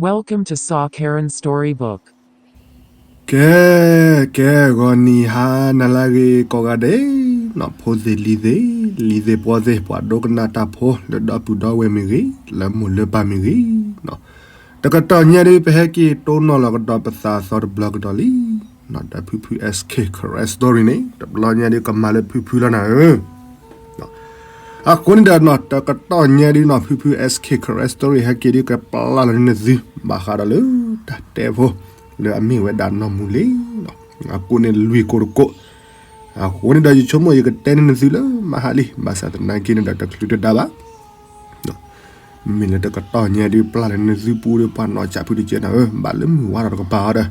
Welcome to Saw Karen Storybook. ကဲ ကဲ ဂီၤနံၤဟါနၤလၢအဂ့ၤကိးဂၤဒဲး နီၢ်ဖိသ့ၣ်လံၤသ့ၣ် လံၤသ့ၣ်ပှီၢ်သ့ၣ် ပှၤဒိကနၣ်တၢ်ဖိ လၢဒီပုၢ်ဒီဝဲၢ်မ့ၢ်ဂ့ၤ လၢမိၢ်လၢပၢ်မ့ၢ်ဂ့ၤ တကတီၢ်ညါဒုး ပဟဲက့ၤတိၢ်နီၣ်လီၤကဒီးပသးအသီတဘျီကဒီးလံ ဒီးဖုဖု S K Karen Story န့ၣ် တဘျီညါဒုး ကမၤလၢဖုဖုလီၤနၤဧၢ အဃိန့ၣ်ဒီးနီၢ် တကတီၢ်ညါဒုးနီၢ် ဖုဖု S K Karen Story ဟဲက့ၤဒုး ကပျၢ်လီၤန့ၢ်နသု ဘၣ်ဃးဒီးလၢတၢ်တဲဖိ လၢအမ့ၢ်ဝဲဒၣ်နီၢ်မူၤလ့ၤ အကိးန့ၣ်လွံၢ်ကိးတကိး အဃိန့ၣ်ဒီးယဆိကမိၣ်ယကတဲန့ၢ်နသုလၢမဟါလံ ဘၣ်ဆၣ်သနာ်က့န့ၣ်ဒီးတချုးတဒါဘၣ် မ့မ့ၢ်လၢတကတီၢ်ညါဒုး ပျၢ်လီၤန့ၢ်နသုပူဒီး ပှၤနီၢ်ကၠးဖုတကဲနၤဧၢ ဘၣ်လၢမုၢ်ဝါထီၣ်တကပၤအီၤဒီး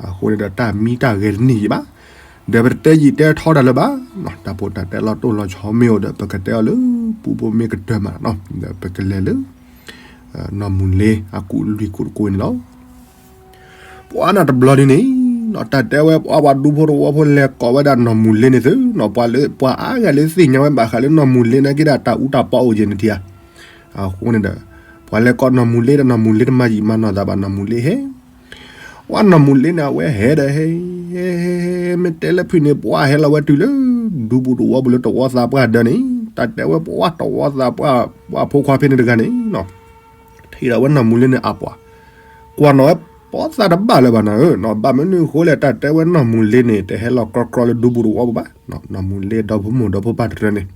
အဃိန့ၣ်ဒီးတၢ်မံတၢ်ဂဲၤတန့ၢ်ယံၤဘၣ် ဒီးပတတဲယံာ်တဲထီတၢ်လၢၤဘၣ် တၢ်ဖိတၢ်တဲလီၤတိၢ်လီၤဆီမ့ၢ်အိၣ်ဒီး ပကတဲအီၤလၢပူဖိမ့ၢ်ကတၢၢ်မးနီၢ် ဒီးပကလဲၤလၢ နီၢ်မူၤလ့ၤအကူးလွံၢ်ကိးတကိးန့ၣ်လီၤ ပှၤနီၢ်တဘျီဒုန့ၣ် နီၢ်တၢ်တဲဝဲ ပှၤဒူဖိတဝီဖိလဲၤကိးဝဲဒၣ်နီၢ်မူၤလ့ၤန့ၣ်သု နီၢ်ပှၤလၢပှၤအါဂၤလၢသ့ၣ်ညါဝဲ ဘၣ်ဃးလၢနီၢ်မူၤလ့ၤန့ၣ်က့ဒီး တၢ်အူတၢ်ပီအိၣ်က့ၤန့ၣ်ထံဧါ အဃိန့ၣ်ဒီး ပှၤလဲၤကိးနီၢ်မူၤလ့ၤဒီး နီၢ်မူၤလ့ၤတမၤယံာ်မၤနီၢ်သးဘၣ် နီၢ်မူၤလ့ၤဟဲ ဝဲနီၢ်မူၤလ့ၤန့ၣ် အဝဲဟဲဒီးဟဲ ဟဲ မ့ၢ်တဲလၢဖုန့ၣ် ပှၤဟဲလီၤဝဲတုၤလၢ ဒူပူၤတဝီပူၤလၢတဝီသးပှၢ်ဒၢန့ၣ် တၢ်တဲဝဲပှၤတဝီသးပှၢ် ပှၤဖိခွါဖဲန့ၣ်တဂၤန့ၣ် ထံၣ်ဒီးဝဲနီၢ်မူၤလ့ၤန့ၣ်အပှၤ ကွၢ်နီၢ်ဝဲ ပိာ်သးတဘၣ်လၢၤဘၣ်နၤဧၢ ဘၣ်မနုၤအဃိလဲၣ် တၢ်တဲဝဲနီၢ်မူၤလ့ၤန့ၣ် တဟဲလီၤကြီကြီလၢဒူပူၤတဝီပူၤဘၣ် နီၢ်မူၤလ့ၤဒီဖိမိၢ်ဒီဖိပၢ်တရၢန့ၣ်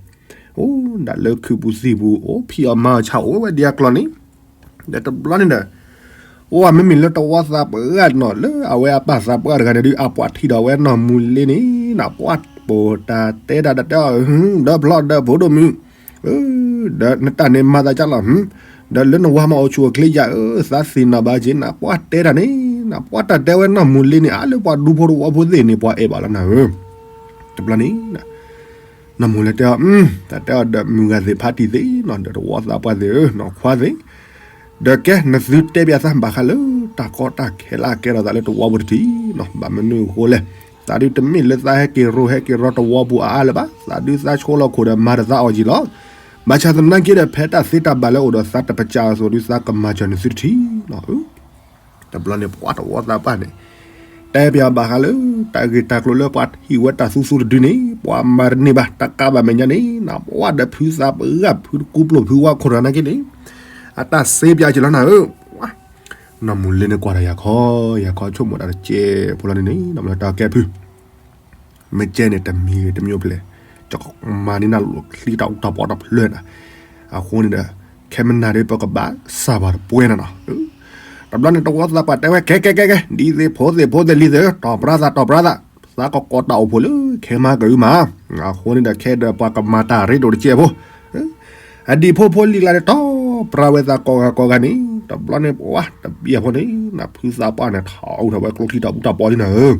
အိၣ်ဒၣ်လၢခုးပူၤသံၣ်ပူၤ အိၣ်ဖံးအီၣ်မၤအီၣ်ဆါအိၣ်ဝဲဒံးအကျိၤန့ၣ် ဒီးတဘျီန့ၣ်ဒီး အိၣ်မ့မ့ၢ်လၢတဝီသးပှၢ်နီၢ် လၢအဝဲအပၢ်သးပှၢ်တဂၤန့ၣ်ဒုး အပှၤထံၣ်ဒီးဝဲနီၢ်မူၤလ့ၤန့ၣ် နပှၤပိာ်တၢ်တဲတၢ်တၢ်တဲအီၤ ဒီးဖျီဒီးဖိဒိၣ်မုၣ် ဒီးနတၢ်န့ၣ်မၤသးကၢ်လီၤ ဒီးလၢနဝၤမၤအိၣ်ဆူၣ်အိၣ်ချ့ယၤဧၢ သးသ့ၣ်နီၣ်ဘၣ်က့ၤ နပှၤတဲတၢ်န့ၣ် နပှၤတၢ်တဲဝဲနီၢ်မူၤလ့ၤန့ၣ် အါလၢပှၤဒူဖိတဝီဖိသ့ၣ်န့ၣ် ပှၤအဲၣ်ဘၣ်လီၤနၤဧၢ တဘျီန့ၣ် နီၢ်မူၤလ့ၤတဲအီၤ တၢ်တဲအီၤဒီးမုၢ်ဂၤသ့ၣ်ဖးတံၢ်သ့ၣ်နီၢ် ဒီးတဝီသးပှၢ်သ့ၣ်ဧၢ နီၢ်ခွါသ့ၣ် ဒီးကဲ နသုတဲပၠးသးဘၣ်ဃးလၢ တၢ်ကီတၢ်ခဲလၢအကဲထီၣ်သးလၢတဝီပူၤတထံၣ်နီၢ် ဘၣ်မနုၤအဃိလဲၣ် သးဒုးတမ့ၢ်လၢသးဟဲက့ၤရိဟဲက့ၤရီတဝီပူၤအါအါလၢၤဘၣ် သးဒုးသးဆိလီၤခိၣ်ဒီးမၤတသးအီၤက့ၤလီၤ ဘၣ်ဆၣ်သနာ်က့ဒီး ဖဲတၢ်သ့တၢ်ဘၣ်လၢအိၣ်ဒီးသးတပစၢ်အသိးဒုး သးကမၤစၢၤနသုတထံၣ်နီၢ်ဧၢ တဘျီန့ၣ် ပှၤတဝီသးပှၢ်န့ၣ် တဲပၠးဘၣ်ဃးလၢ တၢ်ဂ့ၢ်တၢ်ကျိၤလၢပှၤထံၣ်ဝဲတၢ်သူသူတဒုန့ၣ် ပှၤမၤတန့ၢ်ဘၣ် တကးဘၣ်မဲာ်ညါန့ၣ် နပှၤဒီးဖုသးပှၢ် ဖုတကူပျိၢ် ဖုဝါခိၣ်တဂၤနာ်က့န့ၣ် အတၢ်စ့ပၠးက့ၤလီၤနၤဧၢ နီၢ်မူၤလ့ၤန့ၣ်ကွၢ်ဒီးယၤခီ ယၤခီဆိကမိၣ်တၢ်တကဲဖိလီၤန့ၣ်န့ၣ် နီၢ်မူၤလ့ၤတဲအီၤကဲဖု မ့ၢ်ကဲန့ၣ် တမံၤဂ့ၤတမံၤဖျဲး ကမၤန့ၢ်နၤလိၣ်ချံတၢ်အူတၢ်ပီတဖျၢၣ်နၤ အဃိန့ၣ်ဒီး ခဲမနၤဒ်ပကဘၣ်စၢ်ပှၤတပှဲၤနၤနီၤ တဘျီန့ၣ် တဝီသးပှၢ်တဲဝဲ ကဲကဲကဲကဲ ဒ်သ့ၣ်ဖိသ့ၣ်ဖိသ့ၣ်လံၤသ့ၣ်ဧၢ တီၢ်ပြၢသးတီၢ်ပြၢသး သးကကိးတၢ်အိၣ်ဖှိၣ်လၢ ခဲမၤကရုမၤ အဃိန့ၣ်ဒီး ခဲဒီးပှၤကမၤတၢ်ရ့ဒိၣ်တကဲဖိ အဒံၣ်ဖိဖိလံၤကျါန့ၣ် တီၢ်ပြၢဝဲသးကိးဂၤကိးဂၤန့ၣ် တဘျီန့ၣ် ပှၤတပျဲၢ်ဖိန့ၣ် နဖုသးပှၢ်န့ၣ် ထီၣ်အူထီၣ်ဝဲကျိချံတၢ်အူတၢ်ပီလံနၤဧၢ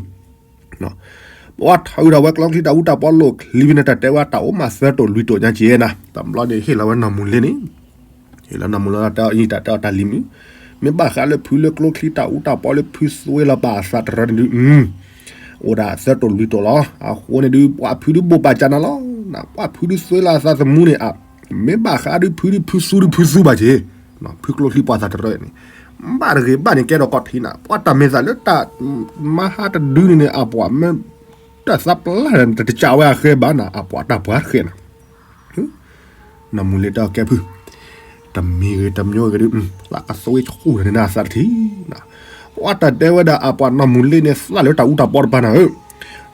ပှၤထီၣ်အူထီၣ်ဝဲကျိချံတၢ်အူတၢ်ပီလိၣ်ချံဖဲန့ၣ် တၢ်တဲဝဲတၢ်အိၣ်မးသၢတိၢ်လွံၢ်တိၢ်ညါက့ၤနၤ တဘျီန့ၣ် ဟ့ၣ်လီၤဝဲနီၢ်မူၤလ့ၤန့ၣ် ဟ့ၣ်လီၤနီၢ်မူၤလ့ၤတၢ်တဲအီၤ တၢ်တဲအီၤတၢ်လံၤမုၣ် မ့ၢ်ဘၣ်ဃးလၢဖုလၢကျိချံတၢ်အူတၢ်ပီလၢဖုသွ့လီၤပာ်အသးတရၢန့ၣ်ဒုး အိၣ်ဒၣ်သၢတိၢ်လွံၢ်တိၢ်လီၤ အဃိန့ၣ်ဒုး ပှၤဖုဒုးဘိၣ်ပာ်ကၢ်နၤလီၤ ပှၤဖုဒုးသွ့လီၤအသးသမူန့ၣ် အ မ့ၢ်ဘၣ်ဃးဒုးဖုဒုးဖုသူဒုးဖုသူဘၣ်က့ၤ ဖုကျိချံပှၤသးတရၢန့ၣ် ဘၣ်တဂ့ၤဘၣ်န့ၣ် ကဲထီၣ်ကီၢ်ထံနၤ ပှၤတၢ်မ့ၢ်သးလၢတၢ်မဟါတဒုန့ၣ်န့ၣ် အပှၤမ့ၢ် တၢ်သးပျၢ်တၢ်တကးဝဲအဃဲဘၣ်နၤ အပှၤတၢ်ပှၤတဃဲနၤ နီၢ်မူၤလ့ၤတဲအီၤကဲဖု တမံၤဂ့ၤတမံၤဂ့ၤဒုး သးကသွ့ဆူၣ်ဒီးန့ၣ်နၤသးတထံၣ်နၤ ပှၤတၢ်တဲဝဲဒၣ်အပှၤနီၢ်မူၤလ့ၤန့ၣ် သးလၢတၢ်အူတၢ်ပီတပၤနၤဧၢ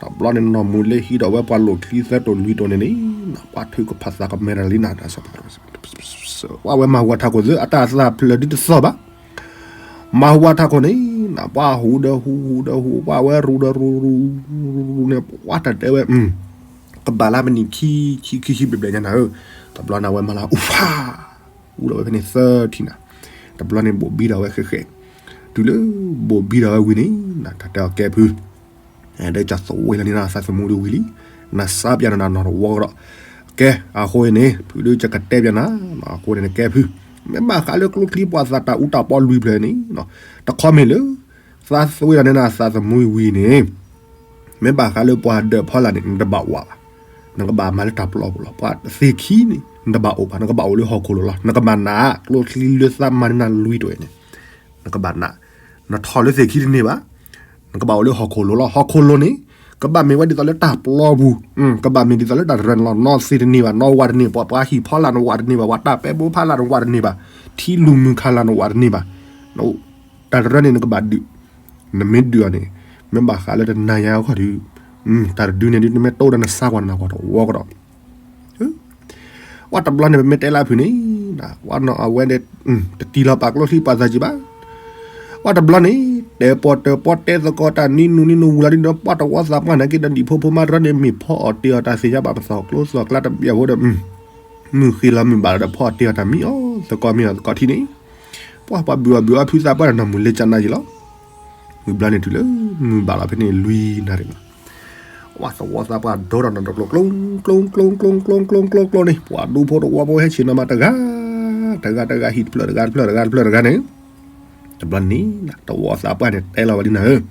တဘျီန့ၣ် နီၢ်မူၤလ့ၤဟံးဒီးဝဲပှၤလိၣ်ချံသၢတိၢ်လွံၢ်တိၢ်န့ၣ်န့ၣ် ပှၤထုကဖၣ်သးကမဲာ်တၢ်လံနၤ ပှၤဝဲမၤဟူးဝးထးခိၣ်သ့ အတၢ်သးဖျၢၣ်ဒုးတသီၣ်ဘၣ် မၤဟူးဝးထးခိၣ်န့ၣ် ပှၤဟူးဒီးဟူး ဟူးဒီးဟူး ပှၤဝဲရူးဒီးရူးရူးန့ၣ် ပှၤတၢ်တဲဝဲ ကဘၣ်လၢမနံၤခံ ခံ ခံ ခံဘျဲၣ်ဘျဲၣ်ညါနၤဧၢ တဘျီန့ၣ် အဝဲမၤလၢအူဖး အူဒီးဝဲဖဲန့ၣ်သၢထံၣ်နၤ တဘျီန့ၣ် ဘိၣ်ဘံဒီးဝဲဃဲးဃဲး တုၤလၢဘိၣ်ဘံဒီးဝဲဝံၤန့ၣ် နတၢ်တဲအီၤကဲဖု ဒီးကသွ့လီၤန့ၢ်နၤသးသမူဒုးဝံၤလံ နစးပၠးနၤနီၢ်တဝီကဒီး ကဲ အဃိန့ၣ် ဖုဒုးကတဲပၠးနၤ အဃိန့ၣ်နကဲဖု မ့ၢ်ဘၣ်ဃးလၢကျိချံပှၤသးတၢ်အူတၢ်ပီလွံၢ်ဖျၢၣ်န့ၣ် တခီမ့ၢ်လၢ သးသွ့လီၤန့ၢ်နၤသးသမူဝံၤန့ၣ် မ့ၢ်ဘၣ်ဃးလၢပှၤဒၢးဖီလာ်န့ၣ် နတဘၣ်ဝးဘၣ် နကဘၣ်မၤလၢတၢ်ပျီပူၤလီၤ ပှၤသ့ၣ်ခံန့ၣ် နတဘၣ်အိၣ်ဘၣ် နကဘၣ်အိၣ်လၢဟီၣ်ခိၣ်လိၤလီၤ နကဘၣ်နာ် ကျိချံလၢသးမၤန့ၢ်နၤလွံၢ်တိၢ်အံၤန့ၣ် နကဘၣ်နး, နထီၣ်လၢသ့ၣ်ခံတန့ၢ်ဘၣ်, နကဘၣ်အိၣ်လၢဟီၣ်ခိၣ်လိၤလီၤ. ဟီၣ်ခိၣ်လိၤန့ၣ် ကဘၣ်မ့ၢ်ဝဲဒ်သိးလၢတၢ်ပျီပူၤ, ကဘၣ်မ့ၢ်ဒ်သိးလၢတၢ်တရၢန့ၣ်လီၤ. နီၢ်သ့ၣ်တန့ၢ်ဘၣ်, နီၢ်ဝးတန့ၢ်ဘၣ်, ပှၤဟံၣ်ဖီလာ်နဝးတန့ၢ်ဘၣ်, ပှၤတၢ်ပဲဘိဖးလာ်နဝးတန့ၢ်ဘၣ်, ထံလူၤမုၢ်ခးလာ်နဝးတန့ၢ်ဘၣ်. တၢ်တရၢန့ၣ် နကဘၣ်ဒုး, နမ့ၢ်ဒုးအီၤန့ၣ် မ့ၢ်ဘၣ်ဃးလၢတနၤညါအခီၣ်ဒီး, တၢ်တဒုန့ၣ်ဒုး နမ့ၢ်တိၢ်ဒီးနဆါကွၢ်နၤကွၢ်တဝီကဒီး ဝဲတဘျီန့ၣ် ပမ့ၢ်တဲလၢအဖုၣ်န့ၣ်, ဝဲနီၢ်အဝဲန့ၣ် တတံၢ်လီၤပာ်ကျိချံပာ်သးကံဘၣ်. ဝဲတဘျီန့ၣ် တဲပီၢ်တၢၢ်ပီၢ်တဲသကိးတၢ်နံၤနူၤနံၤနူၤဝူၤလီၤဒ်န့ၣ်ဒီး ပှၤတဝီသးပှၢ်န့ၣ်က့ဒီး ဒံၣ်ဖိဖိမါတရၢန့ၣ် မ့ၢ်ဖီအီၣ်တ့ၢ်အီၣ်တၢ်သ့ၣ်ညါဘၣ်ပသီၣ်ကျိသီၣ်ကျါတဘျီဖိဒီး မုၢ်ဃ့လီၤမုၢ်ဘၣ်လီၤဒီး ဖီအီၣ်တ့ၢ်အီၣ်တၢ်မံအီၣ်သကိးမံအီၣ်သကိးထံန့ၣ်, ပှၤပှၤဘုၣ်အီၣ်ဘုၣ်အီဖုသးပှၢ်ဒီးနီၢ်မူၤလ့ကနၣ်ယံၤလီၤ. ဝံၤဘျီန့ၣ်တုၤလၢ မုၢ်ဘၣ်လီၤဖဲန့ၣ်လွံၢ်နၣ်ရံၣ်လီၤ. ပှၤသဝီသးပှၢ်ဒိဒီးနီၢ်တကျိၤ ကျိၤကျိၤကျိၤကျိၤကျိၤကျိၤကျိၤန့ၣ် ပှၤဒူဖိတဝီဖိဟဲဆ့ၣ်နီၤမးတဂၤ တဂၤတဂၤ ဟံၣ်တဖျၢၣ်တဂၤတဖျၢၣ်တဂၤတဖျၢၣ်တဂၤန့ၣ် တဘျီန့ၣ် တဝီသးပှၢ်န့ၣ် တဲလီၤဝဲဒ်နၤဧၢ,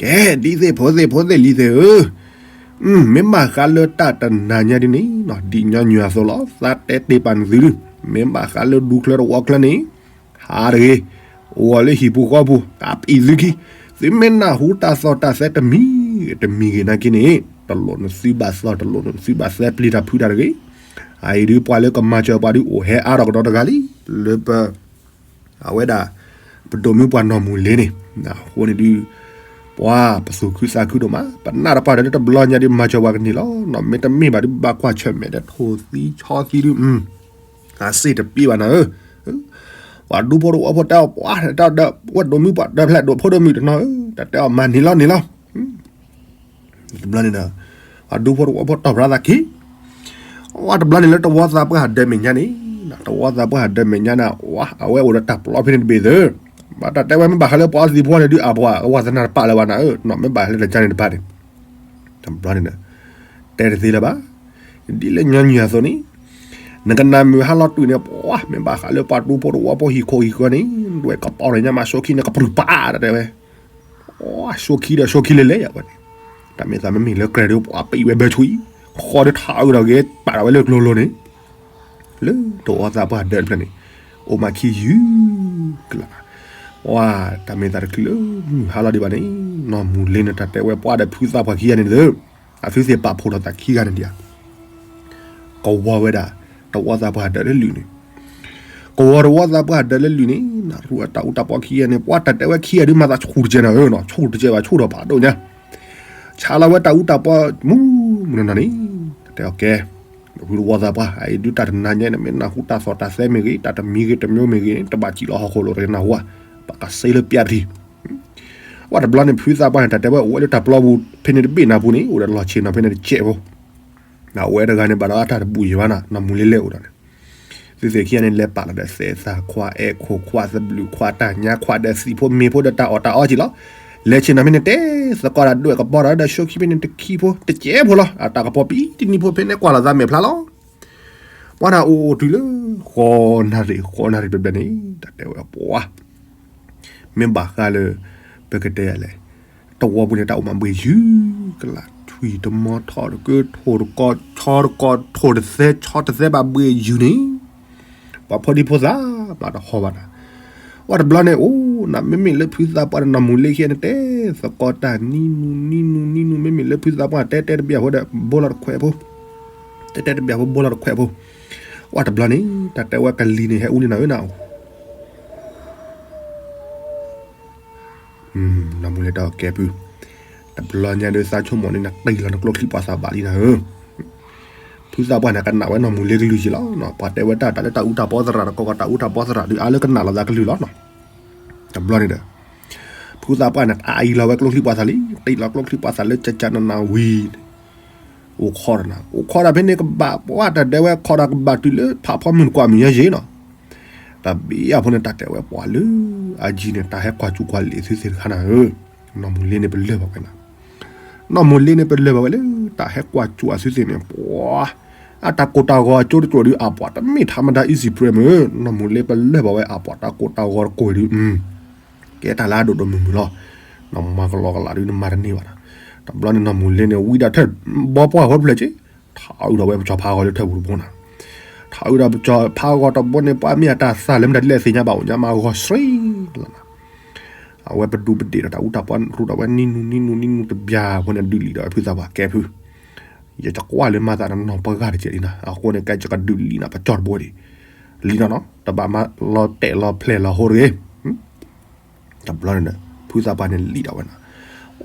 ကဲ ဒ်သ့ၣ်ဖိသ့ၣ်ဖိသ့ၣ်လံၤသ့ၣ်ဧၢ, မ့ၢ်ဘၣ်ဃးလၢတၢ်တနၤညါဒ်န့ၣ် ဒ်ညီနုၢ်အသိးလီၤ သးတဲတ့ၢ်ပာ်နသုဒုး, မ့ၢ်ဘၣ်ဃးလၢဒူချၢတဝီချၢန့ၣ် ဟးတဂ့ၤ, အိၣ်လၢဟံၣ်ပူၤဃီပူၤ ကးပံာ်သုခံ, သုမ့ၢ်နၢ်ဟူတၢ်သီၣ်တၢ်သဲတမံၤတမံၤဂ့ၤနာ်က့န့ၣ် တလိၣ်နသုဘၣ်သီၣ် တလိၣ်နသုဘၣ်သဲပျံၤတၢ်ဖုးတၢ်တဂ့ၤ. အအံၤဒုးပှၤလၢကမၤစၢၤပှၤဒုးအိၣ်ဟဲအါထီၣ်ကဒီးတဂၤလံ, လၢပ အဝဲဒၣ် ပဒိၣ်မုၢ်ပှၢ်နီၢ်မူၤလ့န့ၣ်, အဃိန့ၣ်ဒုး ပှၤပသူၣ်ခုသးခုဒိၣ်မး ပနာ်တပှၢ်ဒီးလၢတဘျီညါဒုးမၤစၢၤပှၤကန့ၢ်လီၤ, မ့တမ့ၢ်ဘၣ်ဒုး ဘၣ်ကွၢ်ဆၢၣ်မဲာ်ဒီးထိၣ်သံဆီသံဒုး, အစ့ၣ်တပံၤဘၣ်နၤဧၢ, ပှၤဒူဖိတဝီဖိတဲအီၤပှၤ တၢ်ဒီး ဝဲဒိၣ်မုၢ်ပှၢ်ဒီဖျဲၣ်ဒိၣ်ဖိဒိၣ်မုၢ်တနီၤဧၢ, တၢ်တဲအီၤမၤန့ၢ်လီၤန့ၢ်လီၤ တဘျီန့ၣ်ဒီး ပှၤဒူဖိတဝီဖိတီၢ်ပြးသးခံ, ဝဲတဘျီန့ၣ်လၢတဝီသးပှၢ်ဟးဒၢးမဲာ်ညါန့ၣ်, တဝီသးပှၢ်ဟးဒၢးမဲာ်ညါန့ၣ် ဝဲအဝဲအိၣ်ဒီးတၢ်ပျီဖဲန့ၣ်တဘ့ၣ်သၢ, ဘၣ်တၢ်တဲဝဲမ့ၢ်ဘၣ်ဃးလၢပှၤအီသံးဖိန့ၣ်ဒုး အပှၤဝါသနာတပာ်လၢၤဘၣ်နၤဧၢ, မ့ၢ်ဘၣ်ဃးလၢတကါန့ၣ်တပာ်န့ၣ်, တဘျီန့ၣ်ဒီး တဲတသ့လၢၤဘၣ်, ဒ်လၢညီနုၢ်အသိးန့ၣ် နကနၣ်မုာ်ဟါလီၤတွံၢ်န့ၣ် ပှၤမ့ၢ်ဘၣ်ဃးလၢပှၤဒူဖိတဝီဖိဟံၣ်ခိၣ်ဟံၣ်ဃၢၤန့ၣ် ဒွဲၣ်ကပီၤန့ၣ်ညါမး ဆိခံန့ၣ်ကပြုၢ်ပာ်တၢ်တဲဝဲ အိ ဆိခံဒီးဆိခံလဲၤလဲၤယၤဝဲန့ၣ်, တၢ်မ့ၢ်သးမ့မ့ၢ်လၢကြဲးဒီး ပှၤပံးဝဲဘၢဆွံ, ဃီဒီးထးအုးဒီးဂ့ၤ ပာ်ဒီးဝဲလၢကျိၤလိၤန့ၣ်, လၢတဝီသးပှၢ်ဒၢးတဖျၢၣ်န့ၣ်, အိၣ်မးခံယုၢ်ကလး, အိ တၢ်မ့ၢ်သးတချုးလၢမုၢ်ဟါလီၤဒံးဘၣ်န့ၣ်, နီၢ်မူၤလ့န့ၣ် တၢ်တဲဝဲပှၤဒီးဖုသးပှၢ်ခံဂၤန့ၣ်သၢ, အသုသ့ၣ်ပာ်ဖှိၣ်ထီၣ်သးခံဂၤန့ၣ်ဒံးဧါ ကဝီၤဝဲဒၣ် တဝီသးပှၢ်ဒၢးလၢလွံၢ်န့ၣ်, ကဝီၤတဝီသးပှၢ်ဒၢးလၢလွံၢ်န့ၣ် နရူၢ်အတၢ်အူတၢ်ပီခံဂၤန့ၣ် ပှၤတၢ်တဲဝဲခံဂၤဒုးမၤသးဆူၣ်တကဲးနၤဧၢနီၤ, ဆူၣ်တကဲးဘၣ်ဆူၣ်ထီၣ်ဖးဒိၣ်ညါ, ဆါလီၤဝဲတၢ်အူတၢ်ပီမူမူနီၢ်နီၢ်န့ၣ်, တၢ်တဲအီၤကဲ, နဖုတဝီသးပှၢ် အအံၤဒုးတၢ်တနၤညါန့ၣ် မ့ၢ်နၢ်ဟူတၢ်သီၣ်တၢ်သဲမ့ၢ်ဂ့ၤ တၢ်တမံၤဂ့ၤတမံၤမ့ၢ်ဂ့ၤန့ၣ် တဘၣ်စံၣ်လီၤဟီၣ်ခိၣ်လိၤတကနၢ်ဟူဧါ, ပကစ့လၢပျၢ်တထံၣ် ဝဲတဘျီန့ၣ် ဖုသးပှၢ်န့ၣ် တၢ်တဲဝဲအိၣ်ဝဲလၢတၢ်ပျီပူၤဖဲန့ၣ်တဘ့ၣ်နၢ်ပူၤန့ၣ် အိၣ်ဒီးလီၢ်ဆ့ၣ်နီၤဖဲန့ၣ်တစဲးဖိ, အဝဲတဂၤန့ၣ် ဘၣ်ဒီးအတၢ်တဘူၣ်ယံၤဘၣ်နၤ နီၢ်မူၤလ့လဲၤအိၣ်ဒီးန့ၣ်, သုသ့ၣ်ခံဂၤန့ၣ် လဲၤပာ်လီၤဒီးသဲးသးခွါအဲၣ်ခိၣ်ခွါသဘျုးခွါတၢ်ညါခွါဒီးသံးဖိမ့ၤဖိဒီးတၢ်အီၣ်တၢ်အီကံလီၤ, လဲၤဆ့ၣ်နီၤဖဲန့ၣ်တဲ, သကိးတၢ်ဒွဲၣ်ကပီၤဒီးဒီးဆိခံဖဲန့ၣ်တခံဖိ တစဲးဖိလီၤ အတၢ်ကပီၤပံတနံၤဖိဖဲန့ၣ်ကွၢ်လီၤသးမဲာ်ဖျါလီၤ ပှၤတၢ်အိၣ်အိၣ်တုၤလၢ ဃိးနၣ်ရံၣ် ဃိးနၣ်ရံၣ်တဘျီန့ၣ် တၢ်တဲဝဲပှၤ မ့ၢ်ဘၣ်ဃးလၢ ပကတဲယၤလဲၣ်, တဝီပူၤန့ၣ် တၢ်အိၣ်မးဘှ့ၣ်ယုၢ်ကလး ထွံၣ်တမီၤထီၣ်တကၢ ထိၣ်တကီ ဆီတကီ ထိၣ်တသဲ ဆီတသဲဘၣ်ဘှ့ၣ်ယုၢ်န့ၣ် ပှၤဖိဒံဖိသၣ် မၤတဟီၣ်ဘၣ်နၤ, ဝဲတဘျီန့ၣ် အိၣ်နၤ မ့မ့ၢ်လၢဖုသးပှၢ်ဒီးနီၢ်မူၤလ့ခံဂၤန့ၣ် တဲသကိးတၢ် နံၤနူၤ နံၤနူၤ နံၤနူၤ မ့မ့ၢ်လၢဖုသးပှၢ် တဲတဲတဘျီဖိဒီး ဘိလီၤတခွဲးဖိ, တဲတဲတဘျီဖိ ဘိလီၤတခွဲးဖိ, ဝဲတဘျီန့ၣ် တၢ်တဲဝဲကလံၤန့ၣ် ဟဲအူလံနၤဧၢနၤ နီၢ်မူၤလ့တၢ်ကဲပုၢ်, တဘျီညါဒီးသးဆိကမိၣ်န့ၣ် နတ့ၢ်လီၤနကျိချံပှၤသးဘၣ်လံနၤဧၢ, ဖုသးပှၢ်န့ၣ်ကနၣ်ဝဲနီၢ်မူၤလ့ကလုၢ်က့လီၤ, ပှၤတဲဝဲတၢ်တၢ်လၢတၢ်အူတၢ်ပီသရၣ်တကီၢ်ကီၢ် တၢ်အူတၢ်ပီသရၣ်ဒုးအါလၢကနၣ်လီၤသးကလုၢ်လီၤနီၤ, တဘျီန့ၣ်ဒီး ဖုသးပှၢ်န့ၣ် အအံၤလီၤဝဲကျိချံပှၤသးလံ, တ့ၢ်လီၤကျိချံပှၤသးလၢကကနနၤဝံၤ အိၣ်ခိးတၢ်နၤ အိၣ်ခိးတၢ်ဖဲန့ၣ်ကဘၣ် ပှၤတၢ်ဒဲးဝဲခိးတၢ်ကဘၣ်တုၤလၢဖးဖီမုၢ်နကွၢ်မုၢ်ယဲယ့ၤနီၤ, တၢ်ဘံအဖိန့ၣ် တၢ်တဲဝဲပှၤလၢ အယံၤန့ၣ် တၢ်ဟဲကွၢ်စူၣ်ကွၢ်လ့ၣ်သုသ့ၣ်တခါနၤဧၢ, နီၢ်မူၤလ့န့ၣ်ပလၢၢ်ဘၣ်ဝဲနၤ, နီၢ်မူၤလ့န့ၣ်ပလၢၢ်ဘၣ်ဝဲလၢ တၢ်ဟဲကွၢ်စူၣ်အသုသ့ၣ်န့ၣ် ပှၤ အတၢ်ကိၢ်တၢ်ဂီၤအကၠိတကိးဒုး အပှၤတမ့ၢ်ထးမဒါ easy prey မ့ၢ် နီၢ်မူၤလ့ပလၢၢ်ဘၣ်ဝဲအပှၤတၢ်ကိၢ်တၢ်ဂီၤတကိးဒုး ကဲတၢ်လၢအဒိၣ်ဒိၣ်မုၢ်မုၢ်လီၤ, နမၤကလီကလးဒုးနမၤတန့ၢ်ဘၣ်နၤ, တဘျီန့ၣ်နီၢ်မူၤလ့န့ၣ် ဝံဒၣ်ထၢၣ်ဘီပှၢ်ဝဲဖျၢၣ်က့, ထးအုးဒီးဝဲပစီၤဖးဂီၤလၢထၢၣ်ပူၤတဘိနၤ, ထးအုးဒီးပစီၤဖးဂီၤတဘိန့ၣ် ပှၤမ့ၢ်အတၢ်သးလၢမတၤဒ်လဲၣ်သ့ၣ်ညါဘၣ်အိၣ်ညါမးဂီၤဆှံလီၤနၤ အဝဲပဒူပဒ့ၣ်ဒီးတၢ်အူတၢ်ပီ ရူးဒီးဝဲနံနူနံနူနံနူတဘျီအဃိန့ၣ် ဒုးလံာ်ဒီးဝဲဖုသးပှၢ်ကဲဖု, ယတကွၢ်လၢမၤသးနီၢ်နီၢ်ပှၢ်ဂၤတကဲးလံနၤ, အဃိန့ၣ် ကဲယကဒုးလံာ်နၤ ပကၠီတဘိဒံး, လံာ်နီၢ်နီၢ် တဘၣ်မၤလီၤတဲာ်လီၤဖျဲးလီၤဟိတဂ့ၤ. တဘျီန့ၣ်ဒီး ဖုသးပှၢ်န့ၣ်လံာ်ဒီးဝဲနၤ,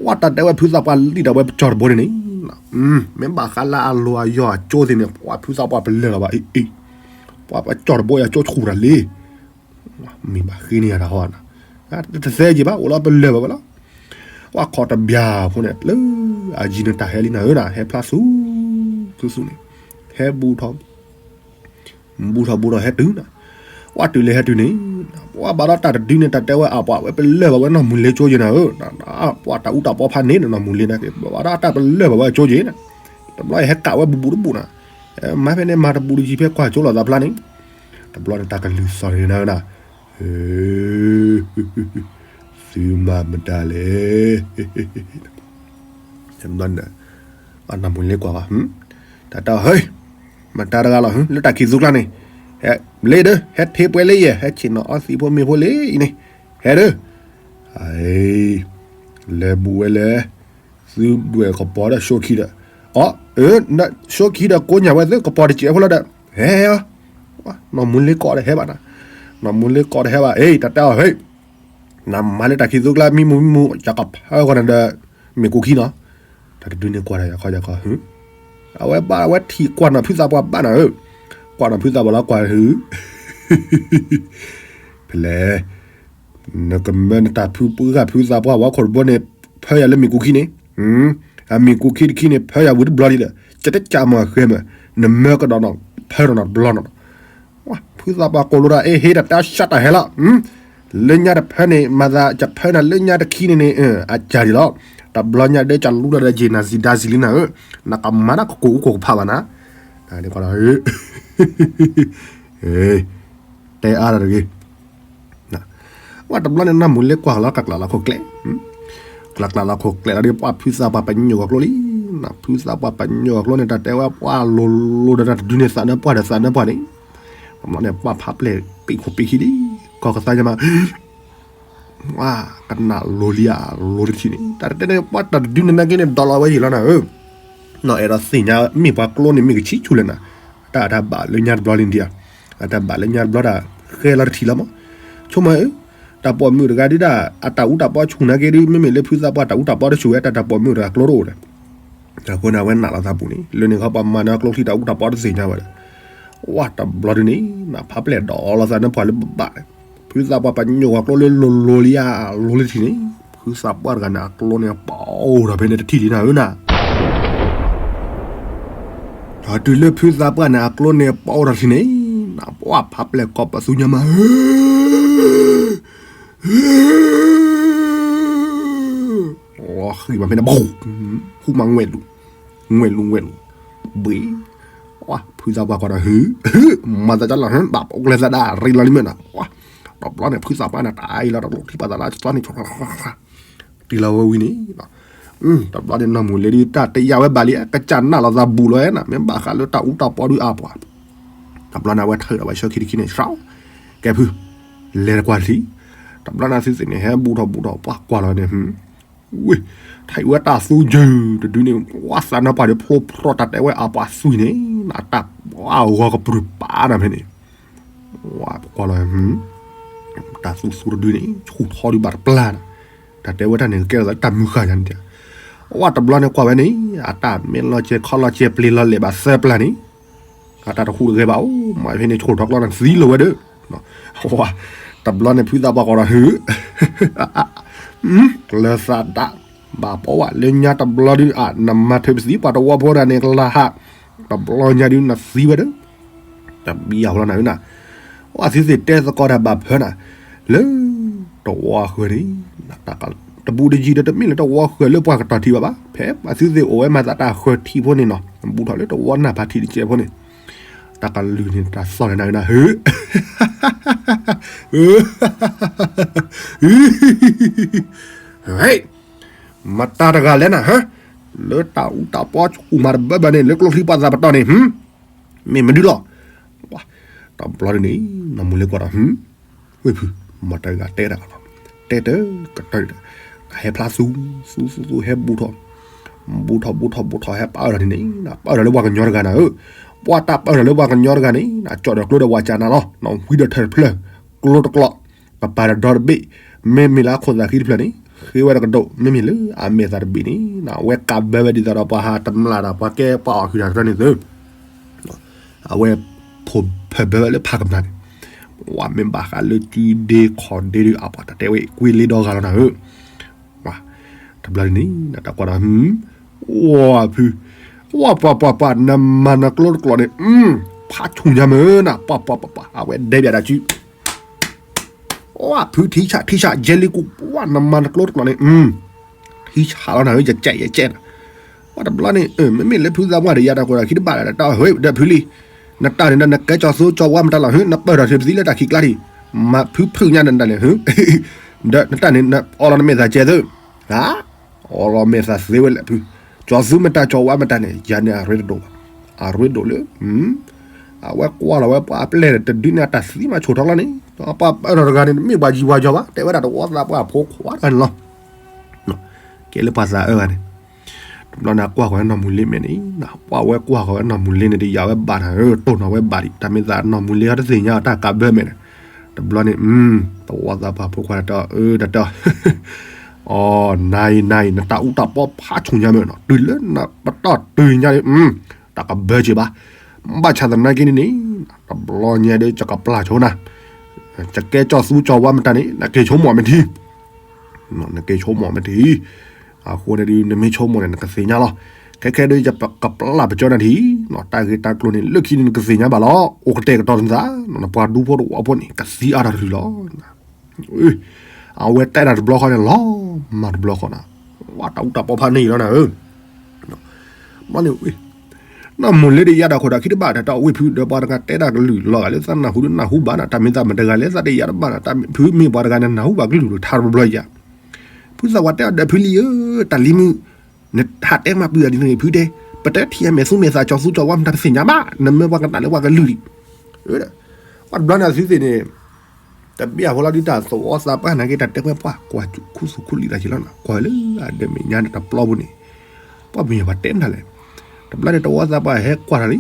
ဝဲတၢ်တဲဝဲဖုသးပှၢ်လံာ်ဒီးဝဲပကၠီတဘိန့ၣ်န့ၣ်, မ့ၢ်ဘၣ်ဃးလၢအလီၤအယီၤအကၠိသ့ၣ်န့ၣ် ပှၤဖုသးပှၢ်ပလၢာ်လီၤဘၣ်အံၤ, ပှၤပကၠီတဘိအကၠိဆူၣ်တၢ်လံ မ့ၢ်ဘၣ်ဃ့န့ၢ်ယၤတၢ်ဟီနၤ, တသဲက့ၤဘၣ် အိၣ်လီၤပလၢာ်ဘၣ်ဝဲလီၤ. ပှၤခီတဘျီဖိန့ၣ် လၢအယံၤန့ၣ်တၢ်ဟဲလံနၤဧၢနၤ, ဟဲဖျါဆူ ဆူဆူန့ၣ်, ဟဲဘူးထီၣ် ဘူးထီၣ်ဘူးထီၣ်ဟဲတုၤနၤ, ပှၤတုၤလၢဟဲတုၤန့ၣ်, ပှၤဘၣ်ဒီးတၢ်တဒုန့ၣ် တၢ်တဲဝဲအပှၤဝဲပလၢာ်ဘၣ်ဝဲနီၢ်မူလ့ကၠိယဲနၤဧၢ, ပှၤတၢ်အူတၢ်ပီဖးန့ၣ်နီၢ်မူလ့န့ၣ် ဘၣ်ဒီးတၢ်ပလၢာ်ဘၣ်ဝဲကၠိယဲနၤ, တဘျီအံၤဟဲကးဝဲဘူးဘူးတဘူးနၤ, မၤဖဲန့ၣ်မၤတဘူးတယံၤဖဲကွၢ်ကၠိလိာ်သးဖျါန့ၣ်, တဘျီန့ၣ်တၢ်ကလုၢ်သီၣ်န့ၣ်နၤဧၢနၤ သုမၤမတၤလဲၣ်, နီၢ်မူလ့ကွၢ်ဘၣ်, တၢ်တဲဟဲ, မတၤတဂၤလီၤ လၢတၢ်ခံးသူကျါန့ၣ်, ဟဲလ့ဒီး ဟဲထ့ပှဲၤလၢယဲၢ် ဟဲဆ့ၣ်နီၤအီသံးဖိမ့ၢ်ဖိလံအံၤန့ၣ်, ဟဲဒီး လဲၤဘူးဝဲလဲၣ်, သုဒွဲၣ်ကပီၤဒီးၡိခံဒီး, အၢ, ၡိခံဒီးကိးညၣ်ဝဲသုကပီၤတစဲးဖိလီၤဒီး, ဟဲ, နီၢ်မူလ့ကိးဒီးဟဲဘၣ်နၤ, နီၢ်မူလ့ကိးဒီးဟဲဘၣ်, အ့ တၢ်တဲအီၤဟဲ, နမၤလၢတၢ်ခံးသူကျါ မံမူမံမူ ယကဖၢဃီနၤဒီး မ့ၢ်ကူခံနီၤ, တၢ်တဒုန့ၣ်ကွၢ်တၢ်ယခီယခီ, အဝဲဘၣ်အဝဲထံၣ်ကွၢ်နီၢ်ဖုသးပှၢ်ဘၣ်နၤဧၢ, ကွၢ်နီၢ်ဖုသးပှၢ်လီၤကွၢ်ဟု, ဖဲလဲၣ် နကမၢနတၢ်ဖုပှၢ်ဂၤဖုသးပှၢ်ဝဲခိၣ်တဘိန့ၣ်, ဖၢယၤလၢမ့ၢ်ကူခံန့ၣ်, အမ့ၢ်ကူခံတခံန့ၣ် ဖၢယၤဝံၤတဘျီလံဒီး ကတကးမၤဃဲမး, နမၢကဒီးနီၤ ဖၢဒီးနီၤတဘျီနီၤ, ဖုသးပှၢ်ကိးလိာ်တၢ် အ့ ဟ့တၢ်တဲဆးတၢ်ဟဲလီၤ, လၢညါတဖၢန့ၣ် မၤသးကဖၢနၤလၢညါတခံန့ၣ်န့ၣ်, အကၢ်ဒံးလီၤ, တဘျီညါဒၢကလူဒီးယ့ၢ်နၤစံးဒါစံးလံနၤဧၢ, နကမၤတၢ်ကကိၢ်အူကိၢ်ကဖးဘၣ်နၤ, တဲအါတၢ်တဂ့ၤ ဝဲတဘျီန့ၣ် နီၢ်မူလ့ကွၢ်လီၤ ကျးကျးလီၤခိၣ်ကျဲ, ကျးကျးလီၤခိၣ်ကျဲလီၤဒီး ပှၤဖုသးပှၢ်ပညိၣ်ဂီၤကျိလံ, ဖုသးပှၢ်ပညိၣ်ဂီၤကျိန့ၣ် တၢ်တဲဝဲပှၤလိၤလိၤဒီးတၢ်တဒုန့ၣ်သးနၢပှၢ်ဒီးသးနၢပှၢ်န့ၣ်, တဘျီန့ၣ် ပှၤဖးပျဲၢ်ပံာ်ခိၣ်ပံာ်ခံလံ, ကီၢ်ကသါညါမး ဝဲကနၣ်လိၤလံဧါ လိၤတထံၣ်န့ၣ် တၢ်တတဲန့ၣ် ပှၤတၢ်တဒုန့ၣ်နာ်က့န့ၣ် ဒိးလီၤဝဲယံာ်လီၤနၤဧၢ, နီၢ်အဲၣ်ဒိးသ့ၣ်ညါမ့ၢ်ပှၤကျိန့ၣ် မ့ၢ်ကဆံဆူၣ်လဲၣ်နၤ, တၢ်အတၢ်ဘၣ်လၢညါတဘျီလံဒံးဧါ, အတၢ်ဘၣ်လၢညါတဘျီဒၣ် ဃဲလီၤတထံၣ်လီၤမး, ဆိကမိၣ်ဧၢ, တၢ်ပိာ်မုၣ်တဂၤဒုဒၣ် အတၢ်အူတၢ်ပီဆူၣ်နာ်က့ဒု မ့မ့ၢ်လၢဖုသးပှၢ်တၢ်အူတၢ်ပီတဆူၣ်ဝဲ တၢ်တၢ်ပိာ်မုၣ်တဂၤကျိတအိၣ်ဒီး အဃိန့ၣ် အဝဲနာ်လီၤသးပူၤန့ၣ် လၢန့ၣ်ခီပှၤမၤနၢၤကျိချံတၢ်အူတၢ်ပီတသ့ၣ်ညါဝဲဒီး ဝဲတဘျီဒုန့ၣ် နဖးပျဲၢ်ဒီးလီၤသးနၢပှၢ်လၢဘၣ်ဘၣ်, ဖုသးပှၢ်ပညိၣ်ဂီၤကျိလၢလိၤလိၤလံဧါ လိၤလၢထံၣ်န့ၣ် ဖုသးပှၢ်တဂၤန့ၣ် အကျိန့ၣ်ပအိၣ်ဒီးဖဲန့ၣ်တထံၣ်လံနၤဧၢနၤ, တုၤလၢဖုသးပှၢ်န့ၣ် အကျိန့ၣ်ပအိၣ်ဒီးထံၣ်န့ၣ် နပှၢ်ဖးပျဲၢ်ကီးပသူညါမး လီၤဃံၢ်မးဖဲန့ၣ် ဘိ ဃူမးငွဲၢ်လူၤ, ငွဲၢ်လူၤ ငွဲၢ်လူၤ, ဘှံး, ဖုသးပှၢ်ကွၢ်ဒီး ဟု မၤသးဒ်လီၤ ဘၣ်ပအိၣ်ကျဲသးဒၣ်ရ့လီၤလံမ့ၢ်နီၤ, တဘျီန့ၣ် ဖုသးပှၢ်န့ၣ် တၢ်အံၤလီၤ တၢ်ကျိချံပှၤသးလၢအသီန့ၣ် တံၢ်လီၤဝဲဝံၤန့ၣ် တဘျီန့ၣ် နီၢ်မူလ့ဒု တၢ်တယာ်ဝဲဘၣ်လံ ကစၢ်နာ်လီၤသးဘူးလီၤနၤ မ့ၢ်ဘၣ်ဃးလၢတၢ်အူတၢ်ပီဒုအါပှၤ, တဘျီန့ၣ် အဝဲထၢၣ်ဒီးဝဲဆၢခံတခံန့ၣ် ဆှီ, ကဲဖု, လဲၤတကွၢ်ထံ, တဘျီန့ၣ် သုသ့ၣ်န့ၣ် ဟဲဘူးထီၣ်ဘူးထီၣ် ပှၢ်ကွၢ်လီၤန့ၣ် ဝ့ၢ်, ထံၣ်ဝဲတၢ်သူယုၢ်တဒုန့ၣ် ဝဲသးနၢပှၢ်ဒီးဖျိဖျိတၢ်တဲဝဲအပှၤသွံၣ်န့ၣ် နတၢ်ပှၢ်ဂီၤကပြုၢ်ပာ်နၤဖဲန့ၣ် ဝဲပကွၢ်လီၤ တၢ်သူသူတဒုန့ၣ် ဆူၣ်ထီဒုဘၣ်တပျၢ်နၤ, တၢ်တဲဝဲတၢ်န့ၣ် ကကဲထီၣ်သးတၢ်မုၢ်ဃၢ်ယါန့ၣ်, ဝဲတဘျီန့ၣ်ကွၢ်ဝဲန့ၣ် အတၢ်မ့ၢ်လီၤစဲၤခီလီၤစဲၤပျ့ၤလီၤလဲၤဘၣ်သၢပျၢ်န့ၣ်, အတၢ်တဟူးတဂဲၤဘၣ်အိၣ် မ့ၢ်ဖဲန့ၣ် ဆူၣ်ထီၣ်ကျီနၤသံလီၤဝဲဒီး, ဝဲ, တဘျီန့ၣ် ဖုသးပှၢ်ကွၢ်ဒီး ဟု ကျၢၤသးဒၣ်, ဘၣ်ပီဝဲလၢညါတဘျီဒု အ နမၤထုးပသံပှၤတဝီဖိဒၣ်န့ၣ်ကလၤဟး, တဘျီညါဒု နသံဝဲဒီး, တဘံယၤဃီလီၤနၤဧၢနၤ, ဝဲသုသ့ၣ်တဲသကိးတၢ်ဘၣ်ဖၢနၤ, လၢ တဝီဃၢၤန့ၣ်, တဘူးတယံၤဒီးတမ့ၢ်လၢတဝီဃၢၤလၢပှၤကတီၢ်ထံဘၣ်ဘၣ်, ဖဲပှၤသုသ့ၣ်အိၣ်ဝဲမၤသးတၢ်ဃၢၤထံဖိန့ၣ်နီၤ, ဘူးထီၣ်လၢတဝီနၢ်ဖးထံတကဲးဖိန့ၣ်, တၢ်ကလုၢ်န့ၣ် တၢ်သီၣ်န့ၣ်နၤဧၢနၤ, ဟ့ၣ် မတၤတဂၤလဲၣ်နၤ, လၢတၢ်အူတၢ်ပီဆူၣ်မးတဘၢဘၢန့ၣ် လၢကျိချံပှၤသးပတီၢ်န့ၣ်, မ့ၢ်မနုၤလီၤ, တဘျီဒုန့ၣ် နီၢ်မူလ့ကွၢ်ဒီး ဟု, ဝ့ၢ်ဖု, မတၤတဂၤတဲတၢ်လီၤ, တဲတကတီၢ်န့ၣ်ဒီး ဟဲဖျါသူ သူသူသူ ဟဲဘူးထီၣ် ဘူးထီၣ်ဘူးထီၣ်ဘူးထီၣ် ဟဲပာ်အၢၣ်ထီၣ်န့ၣ်န့ၣ် ပာ်အၢၣ်ထီၣ်လၢပှၤကညီတဂၤနၤဧၢ. ပှၤတၢ်ပာ်အၢၣ်ထီၣ်လၢပှၤကညီတဂၤန့ၣ် ကၠီၣ်ဒီးကျိဒီးဝးကၠးနၤလီၤ. ဝံဒီးထၢၣ်တဖျၢၣ် ကျိတကျိး ကပၤဒီးဒီတဘ့ၣ် မ့မ့ၢ်လၢအခိၣ်သးဃံတဖျၢၣ်န့ၣ် ဃ့ဝဲတကဒိၣ် မ့မ့ၢ်လၢအမဲာ်သးတဘ့ၣ်န့ၣ် အဝဲကးဘၢဝဲဒ်သိးဒီးပှၤဟးတမျၢ်ဒီး ပှၤကဲပှၤအီၣ်ဟုၣ်တၢ်တရၢန့ၣ်သု အဝဲ ဖိၣ်ဖၢၣ်ဘၢဝဲလၢဖးကမျၢၢ်န့ၣ် ဝဲမ့ၢ်ဘၣ်ဃးလၢကုဒ့ခီၣ်ဒ့ဒီး အပှၤတၢ်တဲဝဲ ကွ့လ့ဒီဂၤလီၤနၤဧၢ. တဘျီန့ၣ် တၢ်ကွၢ်ဒီး ဝၤဖု ဝၤပှၤပှၤပှၤ နမၤနကျိတကျိးန့ၣ် ဖးဆူၣ်ညါမ့ၢ်နၤ ပှၤပှၤပှၤပှၤ အဝဲဒဲဘၣ်ဒၣ်စု ဝၤဖုထံဆးထံဆး ယဲလံကူၣ် ပှၤနမၤနကျိတကျိးန့ၣ် ထံဆးလီၤနၤဧၢ ယကဲးယကဲးနၤ ပှၤတဘျီန့ၣ် မ့မ့ၢ်လၢဖုသးပှၢ်ဒီးယၤတၢ်ကိးဒီးခံတဘၣ်ဒီးတၢ်ဟဲဒီးဖုလံ နတၢ်န့ၣ်ဒီးနကဲကၠီၤသူကၠီၤဝါမတၤလီၤ နပၢၢ်ထီၣ်ထံပသံလၢတၢ်ခံးကျါထံး မၤဖုဖုညါနတၢ်န့ၣ် ဒီးနတၢ်န့ၣ် အီလီၤနမဲာ်သးကဲးသု အီလီၤမဲာ်သးသ့ဝဲလဲၣ်ဖု ကၠီၤသူမတၤကၠီၤဝါမတၤန့ၣ် ယၤန့ၣ်အရ့တဒိၣ်ဘၣ် အရ့ဒိၣ်လၢ အဝဲကွၢ်လီၤဝဲပှၤအပျဲၢ်တဒုန့ၣ် အတၢ်သံမၤဆိၣ်ထီၣ်လီၤန့ၣ် ပှၤပၢၢ်ထီၣ်တဂၤန့ၣ် တမ့ၢ်ပှၤယံၤပှၤယီၤဘၣ် တဲဝဲဒၣ်တဝီသးပှၢ်ဖိခွါတဂၤန့ၣ်လီၤ ကဲလၢပှၤသးအၢဂၤန့ၣ် တဘျီန့ၣ်ကွၢ်ဃီၤဝဲနီၢ်မူလ့မဲာ်န့ၣ် ပှၤဝဲကွၢ်ဃီၤဝဲနီၢ်မူလ့န့ၣ် တယာ်ဝဲဘၣ်နၤဧၢ တိၢ်နီၣ်ဝဲဘၣ်ဒံး တၢ်မ့ၢ်သးနီၢ်မူလ့ဟီတသ့ၣ်ညါအီၤတၢ်ကးဘၢမဲာ်န့ၣ် တဘျီန့ၣ် တဝီသးပှၢ်ဖိခွါတၢ်အၢတၢ်တီ အီ နၤအံၤနၤအံၤ နတၢ်အူတၢ်ပီဖးဆူၣ်ညါမ့ၢ်နီၤ တုၤလၢနပတီၢ်တုၤညါန့ၣ် တၢ်ကဘၢက့ၤဘၣ် ဘၣ်ဆၣ်သနာ်က့န့ၣ်န့ၣ် တဘျီညါဒီး ယကပျၢ်ဆိနၤ ယကဲကၠီၤသူကၠီၤဝါမတၤန့ၣ် နက့ၤဆိကမိၣ်မ့ၢ်ထံ နက့ၤဆိကမိၣ်မ့ၢ်ထံ အဃိန့ၣ်ဒုး နမ့ၢ်ဆိကမိၣ်န့ၣ် နကသ့ၣ်ညါလီၤ. ခဲခဲဒုး ယကပျၢ်ပကၠီနၤထံ တၢ်ဂ့ၢ်တၢ်ကျိၤန့ၣ် လၢခံန့ၣ် နကသ့ၣ်ညါဘၣ်လီၤ. အိၣ်ကတဲာ်ကတီၤနသး နပှၤဒူဖိတဝီဖိန့ၣ် ကသံအါထီၣ်တရံးလီၤ. အဝဲတဲတၢ်တဘျီဃီန့ၣ် လီၤမၢ်တဘျီဃီနၤ, ဝဲတၢ်အူတၢ်ပီဖးန့ၣ်အံၤလီၤနၤဧၢ. ဘျီန့ၣ်ဝဲ နီၢ်မူလ့ဒီးယၤဒီးခိၣ်ဒီးခံတဘၣ် တၢ်တအီၣ်ဝ့ၢ်ဖုဒီး ပှၤတဂၤတဲတၢ်ကလုၢ်လီၤဂာ်လၢသးနၢ်ဟူဒီးနၢ်ဟူဘၣ်နၤ, တၢ်မ့ၢ်သးမတဂၤလဲၣ် သးတယာ်တဘၣ်နၤ, ဖုမ့ၢ်ပှၤတဂၤန့ၣ် နၢ်ဟူဘၣ်ကလုၢ်ထါတဘျီဘျီယၤ. ဖုသးပှၢ်တဲအီၤဒီးဖုလံဧၢ, တၢ်လံမုၢ် နဟးတဲမၤပှံၤအီၤဒ်န့ၣ်ဖုတဲ, ပတဲထံၣ်အမဲာ်သူမဲာ်သး ကၠီၤသူကၠီၤဝါမတၤ ပသ့ၣ်ညါဘၣ်, နမၢပှၤကနၣ်လၢပှၤကလုၢ်လံ. ဝဲဒၣ် ပှၤတဘျီန့ၣ်အသုသ့ၣ်န့ၣ် တဘၣ်အဃိလီၤဒုး တၢ်သဝီသးပှၢ်နာ်က့ တၢ်တဲဝဲပှၤ ကွၢ်ခူသူၣ်ခူလံသးက့ၤလီၤနၤ, ကွၢ်လၢအဒၢးမဲာ်ညါန့ၣ်တပျီပူၤန့ၣ်, ပှၤမ့ၢ်ပှၤတဲမတၤလဲၣ်. တဘျီန့ၣ် တဝီသးပှၢ်ဟဲကွၢ်တၢ်လံ,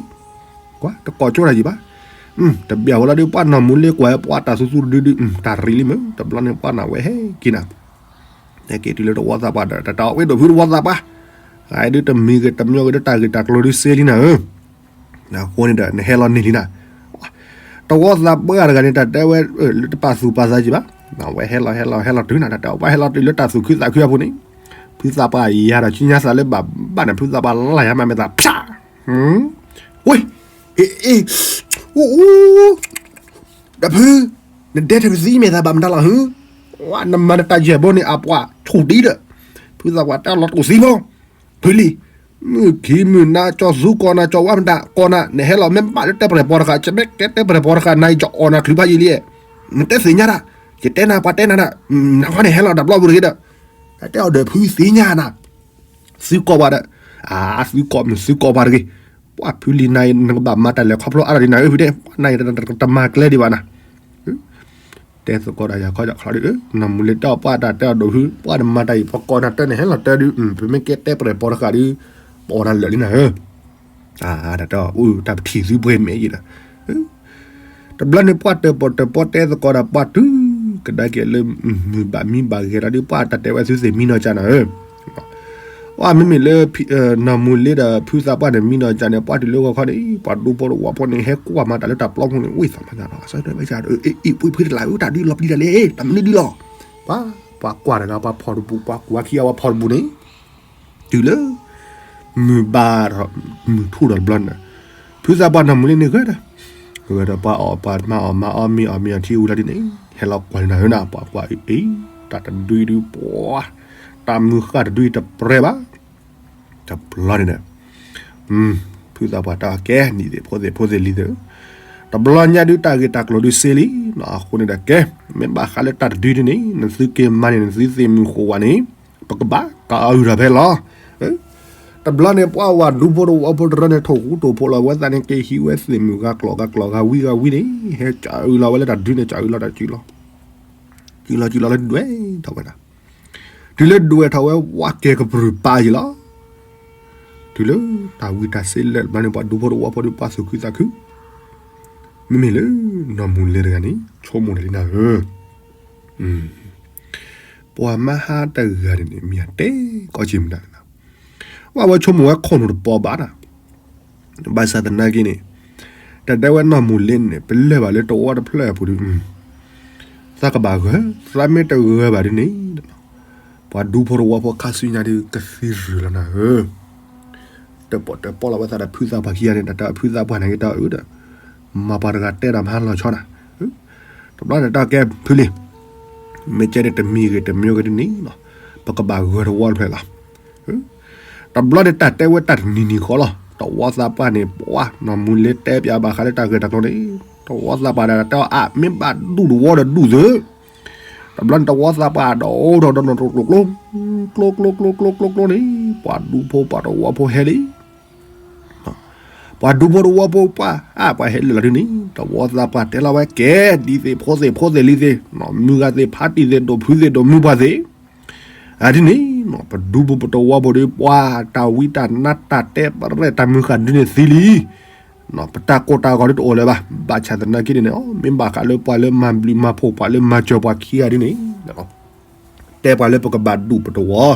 ကွၢ် တကိးကၠိတၢ်ယံၤဘၣ်, တဘၣ်အဃိလီၤဒုး ပှၤနီၢ်မူလ့ကွၢ်ဝဲပှၤတၢ်သူသူတဒုဒုး တၢ်ရံးလံမ့ၢ်, တဘျီန့ၣ် ပှၤနၤဝဲဟဲက့ၤနၤ ဟဲက့ၤတုၤလၢတဝီသးပှၢ်ဒီး တၢ်တအီၣ်ဝ့ၢ်ဒိၣ်ဖုတဝီသးပှၢ်, အဒုးတမံၤဂ့ၤတမံၤဂ့ၤဒီး တၢ်ဂ့ၢ်တၢ်ကျိၤဒုးစ့လံနၤဧၢ. အဃိန့ၣ်ဒီး နဟဲလီၤန့ၢ်လံနၤ, တဝီသးပှၢ်တဂၤန့ၣ် တၢ်တဲဝဲ လၢတပာ်သူၣ်ပာ်သးက့ၤဘၣ်, အဝဲဟဲလီၤဟဲလီၤဟဲလီၤတုၤနၤ တၢ်တဲအီၤ ပှၤဟဲလီၤတုၤလၢတၢ်သူၣ်ခုသးခုအပူၤန့ၣ်, ဖုသးပှၢ်ယၤဒီး ဆူညါသးလၢဘၣ်ဘၣ်န့ၣ် ဖုသးပှၢ်လၢ်ယၤမးမဲာ်သးဖျါ, ဝ့ၢ်, အ့ အ့ အိ ဒီးဖု, နဒဲထၢၣ်ပသံမဲာ်သးဘၣ်မတၤလီၤဟု, ဝဲနမၤနတၢ်ယဲၢ်ဘိန့ၣ် အပှၤဆိၣ်ဒံးဒီး, ဖုသးပှၢ်တဲလီၤတိၢ်သံဖိ, ဖုလံ, မုၢ်ခံမုၢ်နၤ ကၠီၤသူကီးနၤ ကၠီၤဝါမတၤကီးနၤ နဟဲလီၤမ့ၢ်ဘၣ်လၢတဲပရဲၣ်ပီၤတဃာ် ကမ့ၢ်ကဲတဲပရဲၣ်ပီၤတဃာ် နၤအံၤကအီၣ်နၤချုးဖးယံာ်လံ, နတဲသ့ၣ်ညါတၢ်, ယတဲနၤပှၤတဲနၤနၤ, နကွၢ်န့ၣ်ဟဲလီၤတဘျီပူၤတဂ့ၤဒီး, တၢ်တဲအီၤဒီးဖုသ့ၣ်ညါနၤ သုကိးပှၤဒီး, အသုကိးမုၢ်သုကိးပှၤတဂ့ၤ, ပှၤဖုလံနၤအံၤ နကဘၣ်မၤတၢ်လဲၤခီဖျိအါထီၣ်ဒံးနၤဧၢဖုတဲ, ပှၤနၤအံၤတမၤကျဲဒံးဘၣ်နၤ, တဲသကိးတၢ်ယၤခီယၤချီဒုး, နီၢ်မူလ့တဲအီၤပှၤတၢ်တဲအီၤဒိၣ်ဖု, ပှၤတမၤတၢ်အံၤ ပကိးနၤတၢ်န့ၣ် ဟဲလီၤတၢ်ဒုး, ပမ့ၢ်ကဲတဲပရဲၣ်ပီၤတဃာ်ဒုး, ပအီၣ်နၤလၢာ်လံနၤဧၢ, တၢ်တဲအီၤ တၢ်ပထံၣ်သုပှဲၤမဲာ်ယံၤဒီး တဘျီန့ၣ် ပှၤတၢၣ်ပီၣ်တၢၣ်ပီတဲသကိးဒီးပှၤတုၤကဒါက့ၤလၢ မုၢ်ဘၣ်မံဘၣ်ဂဲၤဒီးဒုး ပှၤတၢ်တဲဝဲသုသ့ၣ်မံနီၤကၢ်နၤဧၢ, ပှၤမ့မ့ၢ်လၢ နီၢ်မူလ့ဒီးဖုသးပှၢ်န့ၣ် မံနီၤကၢ်န့ၣ် ပှၤတုၤလၢဂီၤခီန့ၣ် ပှၤဒူဖိတဝီဖိန့ၣ် ဟဲကွၢ်မၤတၢ်လၢတၢ်ပျီပူၤန့ၣ် ဝံသးမၤသးဒီး အဆၢတဲဝဲကၢ်ဒီး အ့ၣ် အ့ၣ် ဖုတလးဧၢ တၢ်ဒုးလီၤပျံၤတၢ်လံ တၢ်မနုၤဒုးလီၤ, ပှၤ ပှၤကွၢ်တဂၤ ပှၤဖီၣ်တပူၤ ပှၤကွၢ်ခံဂၤပှၤဖီၣ်တပူၤန့ၣ် တုၤလၢ မုၢ်ဘၣ်ဒီး မုၢ်ထူၣ်ဒီးတဘျီန့ၣ် ဖုသးပှၢ်နီၢ်မူလ့န့ၣ်ဂဲၤဒီး ဂဲၤဒီးပှၤအီၣ်ပှၤမၤအီၣ်မၤအီၣ်မ့ၤအီၣ်မ့ၤအီထံအူလီၤဒ်န့ၣ် ဟဲလီၤကွၢ်လံနၤဧၢနၤ ပှၤကွၢ်အံၤ တၢ်တဒုဒုးပှၤ တၢ်မုၢ်ဃၢ်တဒုတပြဲၤဘၣ် တဘျီန့ၣ်ဒီး ဖုသးပှၢ်တဲအီၤကဲ နံၤသ့ၣ်ဖိသ့ၣ်ဖိသ့ၣ်လံၤသ့ၣ်ဧၢ, တဘျီညါဒုးတၢ်ဂ့ၢ်တၢ်ကျိၤဒုးစ့လံ, အဃိန့ၣ်ဒီးကဲ, မ့ၢ်ဘၣ်ဃးလၢတၢ်တဒုဒ်န့ၣ် နသုက့ၤမၤန့ၢ်နသုသ့ၣ်မုၢ်ဃိးဝဲန့ၣ်, ပကဘၣ်ကးအုၣ်ထီၣ်ဖဲလီၤ. တဘျီန့ၣ်ပှၤဝၤဒူဖိတဝီဖိတရၢန့ၣ် ထိၣ်ဃူထိၣ်ဖိးလီၤဝဲသးန့ၣ် က့ၤဟံးဝဲသ့ၣ်မုၢ်ဂၤကျိၤဂၤကျိၤဂၤဝံဂၤဝံန့ၣ် ဟဲကးအုၣ်လီၤဝဲလၢတၢ်တဒုန့ၣ် ကးအုၣ်လီၤတၢ်စုလီၤ. က ကံလီၤကံလီၤလၢဒွဲၣ်ထီၣ်ဝဲဒၣ်, တုၤလၢဒွဲၣ်ထီၣ်ဝဲ ဝါကဲၤကပြုၢ်ပာ်ယံာ်လီၤ. တုၤလၢတၢ်ဝံတၢ်စ့လၢာ်တဘျီန့ၣ် ပှၤဒူဖိတဝီဖိဒီး ပှၤသူၣ်ခုသးခု, မ့မ့ၢ်လၢနီၢ်မူၤလ့တဂၤန့ၣ် ဆိကမိၣ်တၢ်လံနၤဧၢ, ပှၤမါဟးတဂၤန့ၣ်န့ၣ် မ့ၢ်အတဲကီးက့ၤမတၤန့ၣ်, ဝဲဆိကမိၣ်ဝဲခိၣ်နူာ်တပီၤဘၣ်နၤ, ဘၣ်ဆၣ်သနာ်က့န့ၣ် တၢ်တဲဝဲနီၢ်မူၤလ့န့ၣ် ပလၢၢ်ဘၣ်လၢတဝီတဖျၢၣ်အပူၤဒီး သးကဘၣ်ဂၢၢ်, သးမ့ၢ်တဂၢၢ်ဘၣ်ဒ်န့ၣ်, ပှၤဒူဖိတဝီဖိခါဆူညါဒီးကသံရုၢ်လီၤနၤဧၢ, တၢၣ်ပီၣ်တၢၣ်ပီလီၤဝဲသးဒီးဖုသးပှၢ်ခံဂၤန့ၣ်, တၢ်တဲဖုသးပှၢ်န့ၣ်က့ၤတၢ်အၢဒီး, မၤပှၤတဂၤတဲတၢ်မၤလီၤဆီနၤ, တဘျီန့ၣ်တၢ်ကဲဖုလံ, မ့ၢ်ကဲန့ၣ်တမံၤဂ့ၤတမံၤဂ့ၤဒ်န့ၣ်လီၤ, ပကဘၣ်ဂၢၢ်တဝီတဖျၢၣ်လီၤ. တဘျီန့ၣ်တၢ်တဲဝဲတၢ်တနံၤနံၤဃီလီၤ, တဝီသးပှၢ်န့ၣ် ပှၤနီၢ်မူၤလ့တဲပၠးဘၣ်ဃးလၢတၢ်ဂ့ၢ်တၢ်ကျိၤန့ၣ်, တဝီသးပှၢ်ဒၣ်တဲအီၤ အါ မ့ၢ်ဘၣ်ဒူၣ်တဝီဒီးဒူၣ်သ့, တဘျီန့ၣ်တဝီသးပှၢ်ဒီးအိၣ်ဒီးဒီးနီၢ်ကျိၤကျိၤကျိၤ, ကျိၤကျိၤကျိၤကျိၤကျိၤန့ၣ် ပှၤဒူဖိပှၤတဝီဖိဟဲလံ ပှၤဒူဖိတဝီဖိပှၢ်, အါ ပှၤဟဲလၢာ်လီၤဒ်န့ၣ်, တဝီသးပှၢ်တဲလီၤဝဲကဲ, ဒ်သ့ၣ်ဖိသ့ၣ်ဖိသ့ၣ်လံၤသ့ၣ်, မုၢ်ဂၤသ့ၣ်ဖးတံၢ်သ့ၣ်ဒိၣ်ဖုသ့ၣ်ဒိၣ်မုၢ်ပှၢ်သ့ၣ်, အါဒ်န့ၣ်, ပဒူဖိပတဝီဖိဒီး ပှၤတၢ်ဝံတၢ်နါတၢ်တဲပရဲၣ်တၢ်မုၢ်ဃၢ်ဒ်န့ၣ်သံလံ ပတၢ်ကိၢ်တၢ်ဂီၤဒ်တအိၣ်လၢၤဘၣ်, ဘၣ်ဆၣ်သနာ်က့န့ၣ်န့ၣ် မ့ၢ်ဘၣ်ဃးလၢပှၤလၢမၤဘျုးမၤဖှိၣ်ပှၤလၢမၤစၢၤပှၤခံဂၤဒ်န့ၣ်, တဲပှၤလၢပကဘၣ်ဒူၣ်ပတဝီ,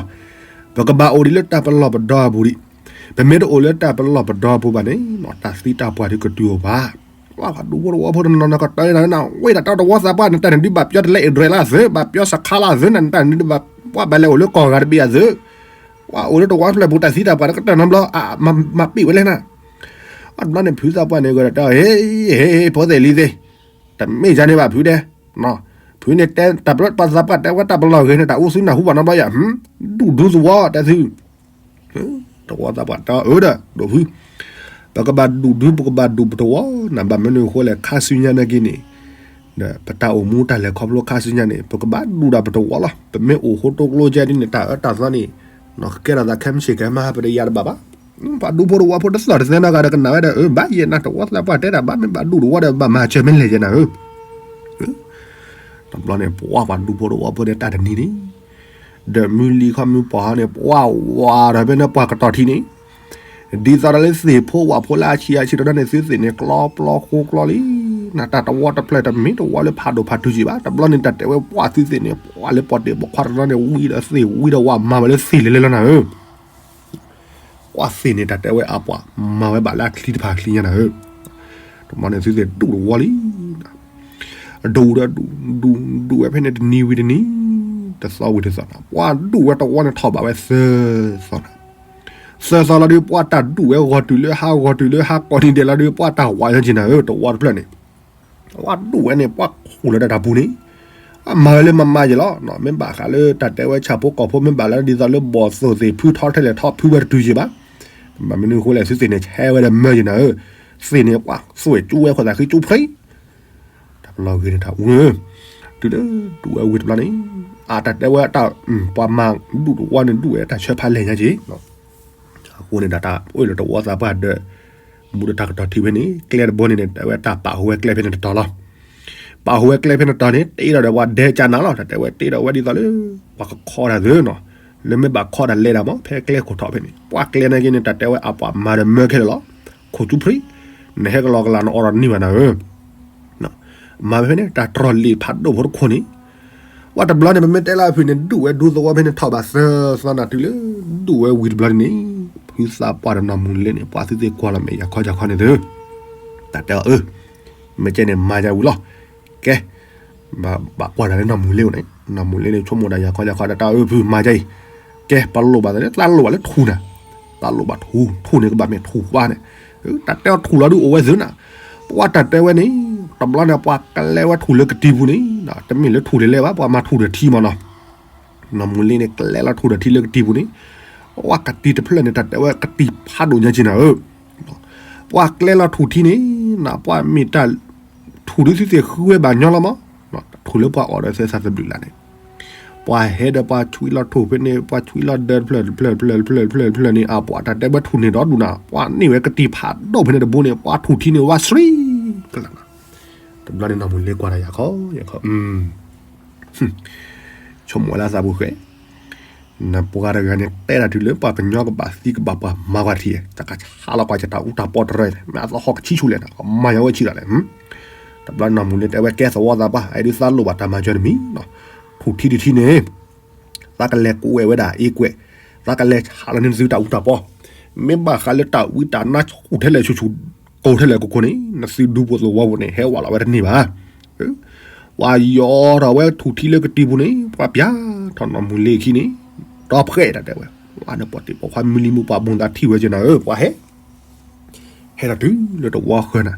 ပကဘၣ်အိၣ်ဒံးလၢတၢ်ပလီၢ်ပဒီအပူၤဒံး, ပမ့ၢ်တအိၣ်လၢတၢ်ပလီၢ်ပဒီအပူၤဘၣ်န့ၣ် တၢ်သံတၢ်ပှၢ်ဒ်ကတုၤအိၣ်ဘၣ်, ပှၤဒူဖိတဝီဖိတနီၤနီၤကတီၤန့ၣ် ဝဲဒၣ်တၢ်တဝီသးပှၢ်န့ၣ် တၢ်န့ၣ်ဒ်ဘၣ်ပၠီတလဲအံၣ်ဒြဲးလၢအသုး, ဘၣ်ပၠီစခါလၢအသုးန့ၣ် တၢ်န့ၣ်ဒ်ဘၣ်ပှၤဘၣ်လဲၤအိၣ်လၢကီၢ်ဂၤတဘ့ၣ်အသုး, ပှၤအိၣ်လၢတဝီဖျၢၣ်ပူၤတၢ်သံတၢ်ပှၢ်တကတၢၢ်နီတဘျီ, မၤပ့ၢ်ဝဲလဲၣ်နၤ, အတဘျီန့ၣ်ဖုသးပှၢ်န့ၣ်ဂ့ၤဒီးတဲအီၤ ဟ့ ဟ့ ဖိသ့ၣ်လံၤသ့ၣ်, တမ့ၢ်ယၤန့ၣ်ဘၣ်ဖုဒဲး, ဖုန့ၣ်တဲတၢ်ပလီၢ်ပသးပှၢ်တဲဝဲတၢ်ပလီၢ်ဂ့ၤန့ၣ် တၢ်အိၣ်သုနၢ်ဟူဘၣ်နီတဘျီယၤ, ဒူၣ်ဒူသဝီတဲသု တဝီသးပှၢ်တဲအီၤ အၢဒီးဒိၣ်ဖု, ပကဘၣ်ဒူၣ်ဒူပကဘၣ်ဒူၣ်ပတဝီ, နဘၣ်မနုၤအဃိလဲၣ် ခါဆူညါနာ်က့န့ၣ်, ဒီးပတၢ်အိၣ်မူတၢ်လဲၤခီဖျိခါဆူညါန့ၣ် ပကဘၣ်ဒူၣ်ဒၣ်ပတဝီလီၤ, ပမ့ၢ်အိၣ်ဃိတိကျိကဲဒ်န့ၣ် တၢ်အၢတၢ်သီန့ၣ်, ကကဲထီၣ်သးခဲမုၢ်ဆ့ၣ်ကဲမဟါပတယါတဘၣ်ဘၣ်, ပှၤဒူဖိတဝီဖိတသီၣ်တသဲနီတဂၤဒီးကနၣ်ဝဲဒီး အၢ ဘၣ်ယဲၢ်နၤတဝီသးပှၢ်တဲတၢ်ဘၣ် မ့ၢ်ဘၣ်ဒူၣ်တဝီဒီးဘၣ်မၤစၢၤမ့ၢ်လဲၣ်ယဲၢ်နၤဧၢ တဘျီန့ၣ် ပှၤပှၤဒူဖိတဝီဖိန့ၣ် တၢ်တနံၤန့ၣ်, ဒီးမုၢ်လံၤခီမုၢ်ပှၢ်ဟီန့ၣ် ပှၤဝးဒီးဖဲန့ၣ်ပှၤကတီၢ်ထံန့ၣ်, ဒ်သိးဒီးလၢသ့ၣ်ဖိဝးဖိလၢအဆံးအဆံးတဒၢန့ၣ် သုသ့ၣ်န့ၣ် ကျီပျီဃိကျီလံ, နတၢ်တဝီတဖျၢၣ်တမ့ၢ်တဝီလၢဖးဒိၣ်ဖးထူက့ဘၣ်, တဘျီန့ၣ် တၢ်တဲဝဲပှၤသုသ့ၣ်န့ၣ် ပှၤလၢပီၣ်တဲၣ်ပိာ်ခွါတနီၤန့ၣ် ဝံဒီးသ့ၣ်ဝံဒီးဝးမၤဝဲလၢသ့ၣ်လဲၤလဲၤလီၤနၤဧၢ ကွၢ်သ့ၣ်န့ၣ် တၢ်တဲဝဲအပှၤမၤဝဲဘၣ်လၢအချံတဖၣ်ချံညါနၤဧၢ, တမီန့ၣ်သုသ့ၣ်ဒူၣ်တဝီလံ, ဒူၣ်ဒီးဒူၣ်ဒူၣ်ဒူၣ်ဝဲဖဲန့ၣ်တနံၤဝံၤတနံၤ, တသီဝံၤတသီနၤ, ပှၤဒူၣ်ဝဲတဝီန့ၣ်ထီၣ်ဘးဝဲသၢသီနၤ, သၢသီလီၤဒီး ပှၤတၢ်ဒူၣ်ဝဲဂီၤတုၤလၢဟါဂီၤတုၤလၢဟါကိးနံၤဒဲးလီၤဒီး ပှၤတၢ်ဝးညါက့ၤနၤဧၢ တဝီတဖျၢၣ်န့ၣ် ပှၤဒူၣ်ဝဲန့ၣ် ပှၤခူၣ်လီၤဒီးတၢ်ပူၤန့ၣ်, အမၤဝဲလၢမၤမၤယဲၢ်လီၤ, မ့ၢ်ဘၣ်ဃးလၢတၢ်တဲဝဲဆၣ်ဖိကီၢ်ဖိ မ့ၢ်ဘၣ်လၢဒ်သိးလၢဘီၣ်သိၣ်သ့ၣ်ဖုထီထဲလဲၣ်ထီဖုဝဲတတုၤယဲၢ်ဘၣ်, ဘၣ်မနုၤအဃိလဲၣ် သုသ့ၣ်န့ၣ် ဆဲဝဲဒီးမၢယဲၢ်နၤဧၢ, သ့ၣ်န့ၣ်ပှၤသိၣ်ဝဲကၠူဝဲခိၣ်သးဃံကၠူဖျံ, တၢ်ပလီၢ်ဂ့ၤန့ၣ်တၢ်အူဧၢ, တုၤလၢဒူၣ်ဝဲဝံၤတဘျီန့ၣ်, အတၢ်တဲဝဲတၢ်, ပှၤမၤဒူၣ်တဝီန့ၣ်ဒူၣ်ဝဲတၢ်ဆၢဖးလဲၢ်ညါက့ၤ အဃိန့ၣ်ဒီးတၢ်အိၣ်လၢတဝီသးပှၢ်ဒီး, မူဒီးတၢ်ကတီၢ်ထံဖဲန့ၣ် ကျဲတဘိန့ၣ်န့ၣ် တဲဝဲတၢ်ပာ်ဟူဝဲကျဲဖဲန့ၣ်တတီၤလီၤ, ပာ်ဟူဝဲကျဲဖဲန့ၣ်တတီၤန့ၣ် တ့ဒီးဒီးပှၤဒဲကၢ်နၤလီၤ, တၢ်တဲဝဲတ့ဒီးဝဲဒ်သိးလၢ, ပှၤကခီတၢ်သ့နီၤ, လၢမ့ၢ်ဘၣ်ခီတၢ်လဲၤတၢ်မး ဖဲကျဲခိၣ်ထီၣ်ဖဲန့ၣ် ပှၤကျဲနာ်က့န့ၣ် တၢ်တဲဝဲအပှၤမၤဒီးမၢခဲလၢာ်လီၤ, ခိၣ်ကၠူဖျံ, နဟဲကလီကလီနအီဒီးနံၢ်ဘၣ်နၤဧၢ မၤဝဲဖဲန့ၣ် တၢ်တြီၢ်လံာ်ဖးဒိၣ်ဖိတခိၣ်န့ၣ်, ပှၤတဘျီန့ၣ် ပမ့ၢ်တဲလၢအဖုၣ်န့ၣ် ဒူၣ်ဝဲဒူသဝီဖဲန့ၣ်ထီၣ်ဘးသၢသီနၤတုၤလၢ, ဒူၣ်ဝဲဝံၤတဘျီန့ၣ်, ဖုသးပှၢ်ဒီးနီၢ်မူၤလ့န့ၣ် ပှၤသုသ့ၣ်ကွၢ်လီၤမဲာ်ယၤခီယၤခီန့ၣ်သု, တၢ်တဲအီၤအၢ, မ့ၢ်ကဲန့ၣ်မၤယၤဝံၤလီၤ, ကဲ, ဘၣ်ကွၢ်တၢ်လၢနီၢ်မူၤလ့အိၣ်န့ၣ် နီၢ်မူၤလ့န့ၣ် ဆိကမိၣ်ဒၣ်ယၤခီယၤခီ တၢ်တဲအီၤအၢဖုမၤယၤအံၤ, ကဲ ပလိၣ်ဘၣ်သးလၢ သးလိၣ်ဘၣ်လၢထူၣ်နၤ, သးလိၣ်ဘၣ်ထူၣ်, ထူၣ်န့ၣ်ကဘၣ်မ့ၢ်ထူၣ်ဘၣ်န့ၣ်, တၢ်တဲအီၤထူၣ်လီၤဒုးအိၣ်ဝဲသုနၤ, ပှၤတၢ်တဲဝဲန့ၣ်, တဘျီန့ၣ် ပှၤကလဲဝဲထူၣ်လၢကတံၤပူၤန့ၣ်, တမ့ၢ်လၢထူၣ်လဲၤလဲၤဘၣ် ပှၤမၤထူၣ်ဒီးထံမးနီၤ, နီၢ်မူၤလ့န့ၣ် ကလဲလီၤထူၣ်ဒီးထံလၢကတံၤပူၤန့ၣ်, ပှၤကတံၤတဖျၢၣ်န့ၣ် တၢ်တဲဝဲကတံၤဖးဒိၣ်ညါက့ၤနၤဧၢ ပှၤကျဲလီၤထူၣ်ထံန့ၣ်, ပှၤမ့ၢ်တၢ်ထူၣ်ဒုးသုသ့ၣ်ဃုဝဲဘၣ်ညီလီၤမး, ထူၣ်လၢပှၤအီၣ်ဒီးသဲစးသဘျုးလၢ်န့ၣ်, ပှၤဟဲဒီးပှၤဆွံလီၤထူၣ်ဖဲန့ၣ် ပှၤဆွံလီၤဒၢတဖျၢၣ်တဖျၢၣ်တဖျၢၣ်တဖျၢၣ်တဖျၢၣ်န့ၣ် အပှၤတၢ်တဲဝဲထူၣ်န့ၢ်ဒီဒူၣ်နၤ, ပှၤန့ၢ်ဝဲကတံၤဖးဒိၣ်ဖဲန့ၣ်တဘိန့ၣ် ပှၤထူၣ်ထံန့ၣ်ဝါဆှံကလၢာ်နၤ, တဘျီန့ၣ်နီၢ်မူၤလ့ကွၢ်တၢ်ယၤခီယၤခီ အၢ ဆိကမိၣ်ဝဲလၢအသးပူၤဃဲ နပှၤတဂၤန့ၣ် တဲတၢ်တုၤလၢပှၤကညီကဘၣ်သံကဘၣ်ပှၤမၤကွၢ်ထံၣ် တၢ်ကဆါလီၤကွၢ်ကတၢ်အူတၢ်ပီတရၢ မ့ၢ်အသဟီၣ်ကဆံဆူၣ်လဲၣ် မၤယၤဝဲဆံးတၢ်လဲၣ်. တဘျီနီၢ်မူၤလ့တဲဝဲ ကဲသဝီသးပှၢ် အဲၣ်ဒိးသးလိၣ်ဘၣ်တၢ်မၤစၢၤတမံၤ ထူၣ်ထံတထံန့ၣ် သးကလဲၤကွဲးဝဲဒၣ်အ့ကွဲး, သးကလဲၤဆါလီၤန့ၢ်နသုတၢ်အူတၢ်ပီ, မ့ၢ်ဘၣ်ဃးလၢတၢ်ဝံတၢ်နါဆူၣ်ထဲလဲၣ်ဆူၣ်ဆူၣ် ကိးထဲလဲၣ်ကိးကိးန့ၣ် နသုဒူဖိသဝီဖိန့ၣ် ဟဲဝးလီၤဝဲတန့ၢ်ဘၣ်. ပှၤယီၤထီၣ်ဝဲထူၣ်ထံလၢကတံၤပူၤန့ၣ် ပှၤပျၢ်ထီၣ်နီၢ်မူၤလ့ခံန့ၣ် ဒီဖှဲးတၢ်တဲဝဲ, ပှၤဒီးပှၤတံၢ်ပိာ်ခွါမုၢ်လံမူပှၤဘိၣ်သးထံၣ်ဝဲကနၤဧၢ ပှၤဟဲ ဟဲဒီးတုၤလၢတဝီဃၢၤနၤ,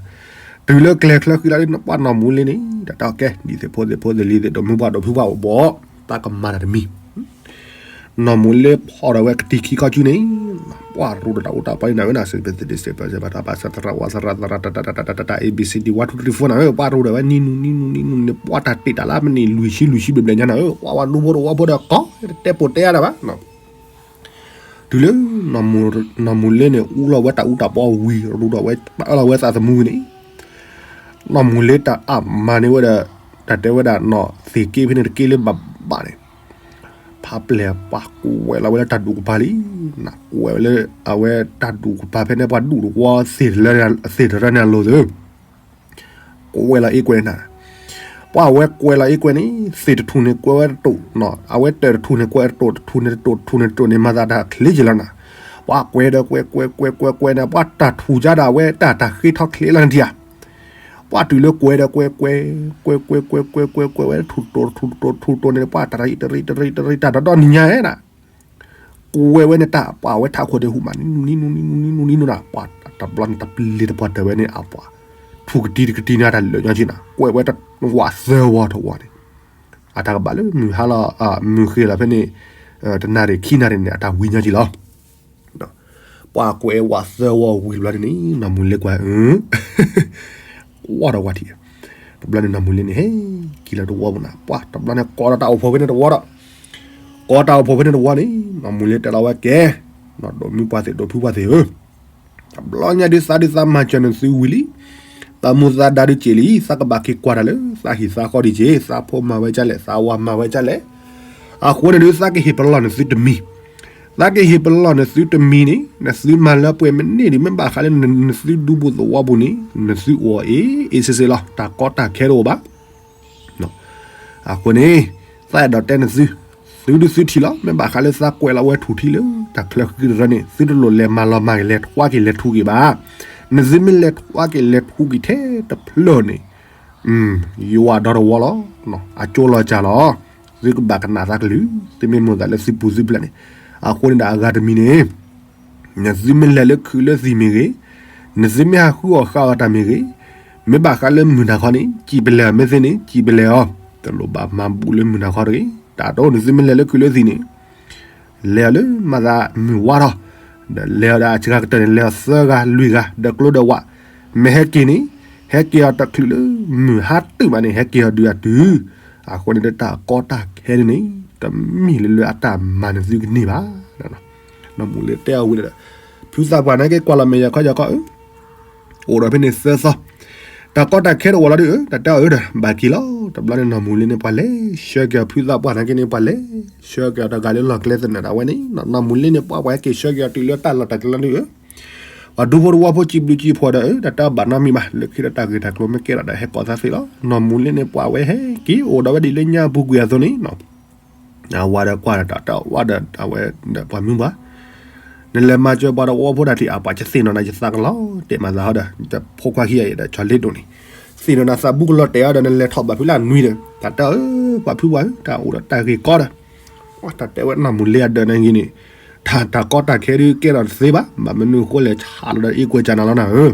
တုၤလၢကျဲချၢဃံလၤလၢပှၤနီၢ်မူၤလ့န့ၣ် တၢ်တဲကဲ ဒ်သိးဖိသ့ၣ်ဖိသ့ၣ်လံၤသ့ၣ်ဒိၣ်မုၢ်ပှၢ်ဒိၣ်ဖုပှၢ်အိၣ်ဘီၣ် သးကမၤတၢ်တမံၤ နီၢ်မူၤလ့ဖီၣ်ဒီးဝဲကတံၤခံခီကၠူန့ၣ် ပှၤရူဒီးတၢ်အိၣ်တၢ်ပီန့ၣ်နၤဝဲနၤ စံးပသဒံးစံးပစဲးပတၢ်ပာ်စသရၣ်ဝါသရၣ်သရၣ်တၢ်တၢ်တၢ်တၢ်တၢ်တၢ် A B C D one two three four နၤဝဲ ပှၤရူဒီးဝဲနံၤနူၤနံၤနူၤနံၤနူၤန့ၣ် ပှၤတၢ်တ့ၢ်တၢ်လၢမ့ၢ်နံၤလွံၢ်ဆံလွံၢ်ဆံဘျဲၣ်ဘျဲၣ်ညါနၤဧၢ ပှၤဝဲဒူဖိတဝီဖိဒီးကီ တဲပိာ်တဲအါဒၣ်ဘၣ် တုၤလၢ နီၢ်မူၤလ့န့ၣ် အူလီၤဝဲတၢ်အူတၢ်ပီဝံၤ ရူဒီးဝဲ ပာ်လီၤဝဲသးသမူဝံၤန့ၣ် နီၢ်မူၤလ့တၢ်အမၤန့ၢ်ဝဲဒီး တၢ်တဲဝဲဒၣ်နီၢ်သ့ၣ်က့ဖဲန့ၣ်တက့လၢဘၣ်ဘၣ်န့ၣ် ဖးပျဲၢ်ပှၤကွဲးလီၤဝဲလၢတၢ်ဒူၣ်ကပၤလံ, နကွဲးဝဲလၢ အဝဲတၢ်ဒူၣ်ကပၤဖဲန့ၣ် ပှၤဒူၣ်တဝီသ့ၣ်တရၢန့ၣ်အလိၤသ့ၣ် ကွဲးလီၤအ့ကွဲးနၤ, ပှၤဝဲကွဲးလီၤအ့ကွဲးန့ၣ် သ့ၣ်တထူၣ်န့ၣ်ကွဲးဝဲတတိာ်, အဝဲတၢၢ်တထူၣ်န့ၣ်ကွဲးတတိာ် တထူၣ်န့ၣ်တတိာ် တထူၣ်န့ၣ်တတိာ်န့ၣ် မၤသးတၢ်ချ့က့လီၤနၤ, ပှၤကွဲးဒီးကွဲးကွဲးကွဲးကွဲးကွဲးန့ၣ် ပှၤတၢ်ထူၣ်ကါဒီးအဝဲတၢ် တၢ်ဃ့ထီၣ်ချ့လီၤနထံၣ်ဧါ, ပှၤတုၤလၢကွဲးဒီးကွဲးကွဲး ကွဲးကွဲးကွဲးကွဲးကွဲးကွဲးဝဲတထူၣ်တတိာ်တထူၣ်တတိာ်တထူၣ်တတိာ်န့ၣ် ပှၤတရံးတရံးတရံးတရံးတၢ်ဒီဒီနံၤညါဧါနၤ ကွဲးဝဲန့ၣ်တၢ် ပှၤဝဲထးခိၣ်ဒဲးဟူးမး နံၤနူၤနံၤနူၤနံၤနူၤနံၤနူၤနၤ ပှၤတဘျီန့ၣ် တပျ့ၤတပှၢ်တၢၢ်ဝဲန့ၣ် အပှၤ ထူၣ်ကတံၤတကတံၤန့ၣ် တၢ်လၢာ်ညီက့နၤ ကွဲးဝဲတဝးသၢဝီထဝီန့ၣ် အတၢ်ကဘၣ်လၢမုၢ်ဟါလီၤ မုၢ်ဃ့လီၤဖဲန့ၣ် တနၣ်ရံၣ်ခံနၣ်ရံၣ်န့ၣ် အတၢ်ဝံၤညီက့လီၤ ပှၤကွဲးဝးသၢဝီဝံၤတဘျီန့ၣ် နီၢ်မူၤလ့ကွၢ် ကွၢ်ဒီးဝဲထံၣ် တဘျီန့ၣ်နီၢ်မူၤလ့န့ၣ် ဟဲက့ၤလီၤတဝီပူၤနၤ ပှၤတဘျီန့ၣ် ကိးဒီးတၢ်အိၣ်ဖှိၣ်ဖဲန့ၣ်တဝီဒီး ကိးတၢ်အိၣ်ဖှိၣ်ဖဲန့ၣ်တဝီန့ၣ် နီၢ်မူၤလ့တဲလီၤဝဲကဲ နီၢ်ဒိၣ်မုၢ်ပှၢ်သ့ၣ်ဒိၣ်ဖုပှၢ်သ့ၣ်ဧၢ တဘျီညါဒုးသးဒုးသးမၤစၢၤနသုဝံၤလံ သးမူသးဒါဒုးက့ၤလံ သးကဘၣ်က့ၤကွၢ်တၢ်လၢ သးဟံၣ်သးဃီဒံးက့ၤ သးဖိမၤဝဲဒ်လဲၣ် သးဝၤမၤဝဲဒ်လဲၣ် အဃိန့ၣ်ဒုးသးကဟ့ၣ်ပလီၢ်နသုတမံၤ သးကဟ့ၣ်ပလီၢ်နသုတမံၤန့ၣ် နသုမၤလၢပှဲၤမ့ၢ်န့ၢ်ဒံး မ့ၢ်ဘၣ်ဃးလၢနသုဒူဖိသဝီပူၤန့ၣ် နသုအိၣ်အီၤအ့ၣ်အ့ၣ်စ့ၣ်စ့ၣ်လီၤ တၢ်ကီတၢ်ခဲတအိၣ်ဘၣ် အဃိန့ၣ် သးအဲၣ်ဒိးတဲနသု သုဒုးသုထံၣ်လီၤ မ့ၢ်ဘၣ်ဃးလၢသးကွဲးလီၤဝဲထူၣ်ထံလၢ တၢ်ချၢဃံတရၢန့ၣ် သုတလိၣ်လဲၤမၤလီၤမၢ်က့ၤ လဲၤထွါက့ၤလဲၤထူက့ၤဘၣ် နသုမ့ၢ်လဲၤထွါက့ၤလဲၤထူက့ၤထဲတဖျၢၣ်န့ၣ် ယွၤဒီတဝီလီၤ အကၠိလီၤစၢ်လီၤ သုကဘၣ်ကနၣ်သးကလုၢ် သုမ့ၢ်မိၣ်သးလၢသုပူၤသုဖျဲးန့ၣ် အဃိန့ၣ်ဒီးအဂၤတမံၤန့ၣ် နသုမ့ၢ်လဲၤလၢခုးလၢသံၣ်မ့ၢ်ဂ့ၤ, နသုမ့ၢ်ဟးဃုအီၣ်ဃုအီတၢ်မ့ၢ်ဂ့ၤ, မ့ၢ်ဘၣ်ဃးလၢမုၢ်နၤခီန့ၣ် စံၣ်ပလဲၤအီၤမ့ၢ်သ့န့ၣ် စံၣ်ပလဲၤအီၤ, တလိၣ်ဘၣ်မၤဘူၣ်လၢမုၢ်နၤခီတဂ့ၤ. တၢ်တိၢ်နသုမ့ၢ်လဲၤလၢခုးလၢသံၣ်န့ၣ် လဲၤအီၤလၢမၤသးမုၢ်ဝါထီၣ်, ဒီးလဲၤအီၤဒီးအစှၤကတၢၢ်န့ၣ် လဲၤအီၤသၢဂၤလွံၢ်ဂၤ ဒီးကျိဒီးဝး, မ့ၢ်ဟဲက့ၤန့ၣ် ဟဲက့ၤအီၤတချုးလၢမုၢ်ဟါတုၤမးန့ၣ် ဟဲက့ၤအီၤဒုးအတုၤ, အဃိန့ၣ်ဒီးတၢ်ကီတၢ်ခဲန့ၣ်န့ၣ် တမ့ၢ်လၢလၢအတၢ်မၤနသုကန့ၢ်ဘၣ်. နီၢ်မူၤလ့တဲအီၤဝံၤဒီး ဖုသးပှၢ်နာ်က့ကွၢ်လီၤမဲာ်ယၤခီယၤခီဧၢ အိၣ်ဒီးဖဲန့ၣ်သၢသီ, တၢ်ကီတၢ်ခဲတအိၣ်လီၤဒုးဧၢ တၢ်တဲအီၤဧၢဒီး ဘၣ်က့ၤလီၤ. တဘျီန့ၣ်နီၢ်မူၤလ့န့ၣ် ပှၤလဲၤဆှၢက့ၤအီၤ ဖုသးပှၢ်နာ်က့န့ၣ် ပှၤလဲၤဆှၢက့ၤအီၤတဂၤလၢလီၢ်ကျဲသနၢၣ်ဒၣ်ဝဲန့ၣ်, နီၢ်မူၤလ့န့ၣ် ပှၤပှၤဟဲက့ၤဆှၢက့ၤအီၤတုၤလၢတၢ်လီၢ်တၢ်ကျဲလီၤဒုးဧၢ, ပှၤဒူဖိတဝီဖိစံးဘျုးစံးဖှိၣ်ဒီးဧၢ တၢ်တဲအီၤဘၣ်နီတမံၤဘၣ် လၢခံဒီးတၢ်ဂ့ၢ်တၢ်ကျိၤမ့ၢ်ကဲထီၣ်ဒီးဟဲကိးသးသ့လီၤ. နီၢ်မူၤလ့န့ၣ် ပှၤဝဲဟဲက့ၤအိၣ်ဒီးဝဲဒ်လၢညါအပူၤကွံာ်အသိးန့ၣ် အဝၤဒီးကွၢ်ဒီးတၢ်တဲအီၤဝဲဒီးအဝဲဒီးပှၤမုၢ်ပှၢ်, နလဲၤမၤစၢၤပှၤတဝီဖိတၢ်ထံၣ်အပှၤကသ့ၣ်နီၣ်နၤယသးကလီၤ တဲမၤသးဟီဒီး ဖိခွါခံဂၤအံၤဒီး ကၠီၤလ့ဒိၣ်န့ၣ် သ့ၣ်နီၣ်နၤသးဘူးကလီၤတဲာ်အီၤဒီး နလဲၤထီၣ်ဘၣ်ဖုလၢအနွံဒီး တၢ်တဲအီၤဧၢ ပှၤဖုပှၢ်ဧၢ တၢ်အိၣ်ဒီးတၢ်ဂ့ၢ်ကီဒီး တၢ်တဲဝဲနီၢ်မူၤလ့အဒၢးနာ်က့န့ၣ် တၢ်ကီတၢ်ခဲဒုးကဲထီၣ်တသ့ဘၣ် ဘၣ်မနုၤအဃိလဲၣ် ဆးလီၤဒီးအ့ၣ်ကွဲးကၢ်နၤလီၤနၤဧၢ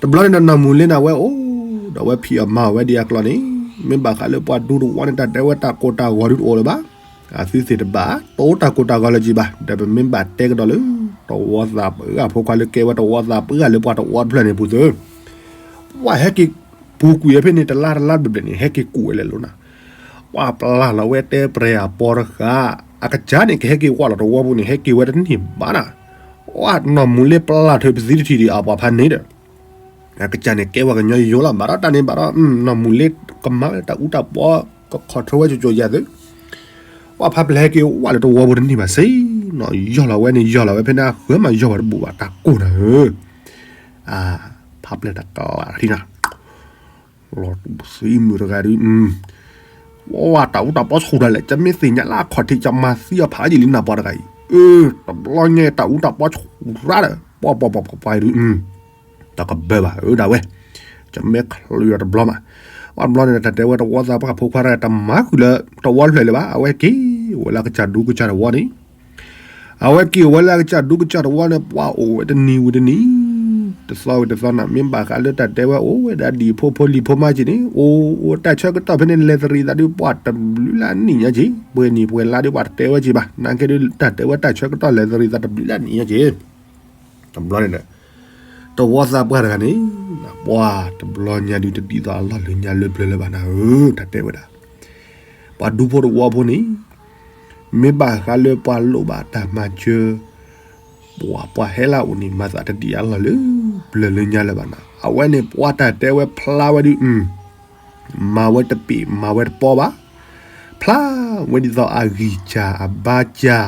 တဘျီန့ၣ်ဒီးနီၢ်မူၤလ့န့ၣ် အဝဲအိၣ်ဒီးအဝဲဖံးအီၣ်မၤအီၣ်ဝဲဒ်အကျိၤန့ၣ် မ့ၢ်ဘၣ်ဃးလၢပှၤဒူတဝီန့ၣ် တၢ်တဲဝဲတၢ်ကိၢ်တၢ်ဂီၤဒုးတအိၣ်လၢၤဘၣ်. အသုသ့ၣ်တဘၣ် တအိၣ်တၢ်ကိၢ်တၢ်ဂီၤလၢၤက့ၤဘၣ် ဒီးပမ့ၢ်ဘၣ်တဲကဒီးလၢ တဝီသးပှၢ်ဖိခွါလၢကဲဝဲတဝီသးပှၢ်လၢပှၤတဝီတဖျၢၣ်န့ၣ်ပူၤသု ပှၤဟဲက့ၤပူၤကွံာ်ဝဲဖဲန့ၣ် တလါတလါတဘျီဘျီန့ၣ် ဟဲက့ၤကူၣ်ဝဲလဲၤလိၤနၤ ပှၤပျၢ်လီၤဝဲတဲပြဲၤအပီတဃာ် အကစၢ်န့ၣ် ကဟဲက့ၤဝဲလီၤတဝီပူၤန့ၣ် ဟဲက့ၤဝဲတန့ၢ်ဘၣ်နၤ, ပှၤနီၢ်မူၤလ့ပျၢ်ထုးပသံတထံၣ်ဒံးအပှၤဖးန့ၣ်ဒီး အကစၢ်န့ၣ်ကဲဝဲကညီယိယိလီၤ, ဘၣ်ဒီးတၢ်န့ၣ်ဘၣ်ဒီး နီၢ်မူၤလ့ကမၤဝဲတၢ်အူတၢ်ပီ က control ဝဲကၠိကၠိယၤသု, ပှၤဖးပျဲၢ်ဟဲက့ၤဝဲလၢတဝီဖိတန့ၢ်ဘၣ်စ့ၢ်, နီၢ်ယီၢ်လီၤဝဲန့ၣ် ယီၢ်လီၤဝဲဖဲန့ၣ် အဃၢၤမးယီၢ်ဝဲတဘူၣ်ဘၣ် တၢ်ကိၢ်နၤဧၢ, အါ, ဖးပျဲၢ်တၢ်ကလၤထံနၤ လီၤတူၢ်သံမုၢ်တဂၤဒုး, ပှၤတၢ်အူတၢ်ပီဆူၣ်တၢ်လဲၣ်, ကမ့ၢ်သ့ၣ်ညါလၢအခီၣ်ထံး ကမၤသံအီၤဖးယံာ်လံနၤပှၤတဂၤအံၤ, အၢ, တဘျီညါတၢ်အူတၢ်ပီဆူၣ်ရၣ်ဒီး ပှၤပှၤပှၤပှၤပှၤဒုး, တကဘၢဘၣ်အၢဒၣ်ဝဲ, ကမ့ၢ်ချုးအီၤတဘျီမး, ပှၤတဘျီန့ၣ် တၢ်တဲဝဲတဝီသးပှၢ်ဖိခွါတဂၤ တမၤဃုာ်လၢတဝီဖျၢၣ်လၢၤဘၣ်, အဝဲက့ၤဝဲလၢအကစၢ်ဒူကစၢ်တဝီန့ၣ် အဝဲက့ၤဝဲလၢအကစၢ်ဒူကစၢ်တဝီန့ၣ် ပှၤအိၣ်ဝဲတနံၤဝံၤတနံၤ, တသီဝံၤတသီနၤ, မ့ၢ်ဘၣ်ဃးလၢတၢ်တဲဝဲအိၣ်ဝဲဒၣ်ဒံၣ်ဖိဖိလံၤဖိမးက့ၤန့ၣ်, အိၣ်အိၣ်တၢ်ဆၢကတီၢ်ဖဲန့ၣ် လဲၤသရံးသးဒုး ပှၤတဘျုးလၢနံၣ်ညါက့ၤ, ပှဲၤနံၣ်ပှဲၤလါဒုး ပှၤတတဲဝဲက့ၤဘၣ်, နာ်က့ဒုး တၢ်တဲဝဲတၢ်ဆၢကတီၢ်လဲၤသရံးသးတဘျုးလၢနံၣ်ညါက့ၤ, တဘျီန့ၣ်ဒီး တဝီသးပှၢ်တဂၤန့ၣ်, ပှၤတဘျီညါဒုး တဒ်သိးအလီၢ်လၢညါလၢပျၢၤလၢၤဘၣ်နၤဧၢ, တၢ်တဲဝဲဒၣ် ပှၤဒူဖိတဝီဖိန့ၣ်, မ့ၢ်ဘၣ်ဃးလၢပှၤလိၣ်ဘၣ်တၢ်မၤစၢၤ, ပှၤပှၤဟဲလၢအအိၣ်န့ၣ် မၤသးတဒ်အလီၢ်လၢပျၢၤလၢညါလၢၤဘၣ်နၤ, အဝဲန့ၣ်ပှၤတၢ်တဲဝဲဖျါဝဲဒုး, မၤဝဲတပ့ၤ မၤဝဲတပီဘၣ်, ဖျါဝဲဒ်သိးအဂံၢ်စၢ်အဘါစၢ်,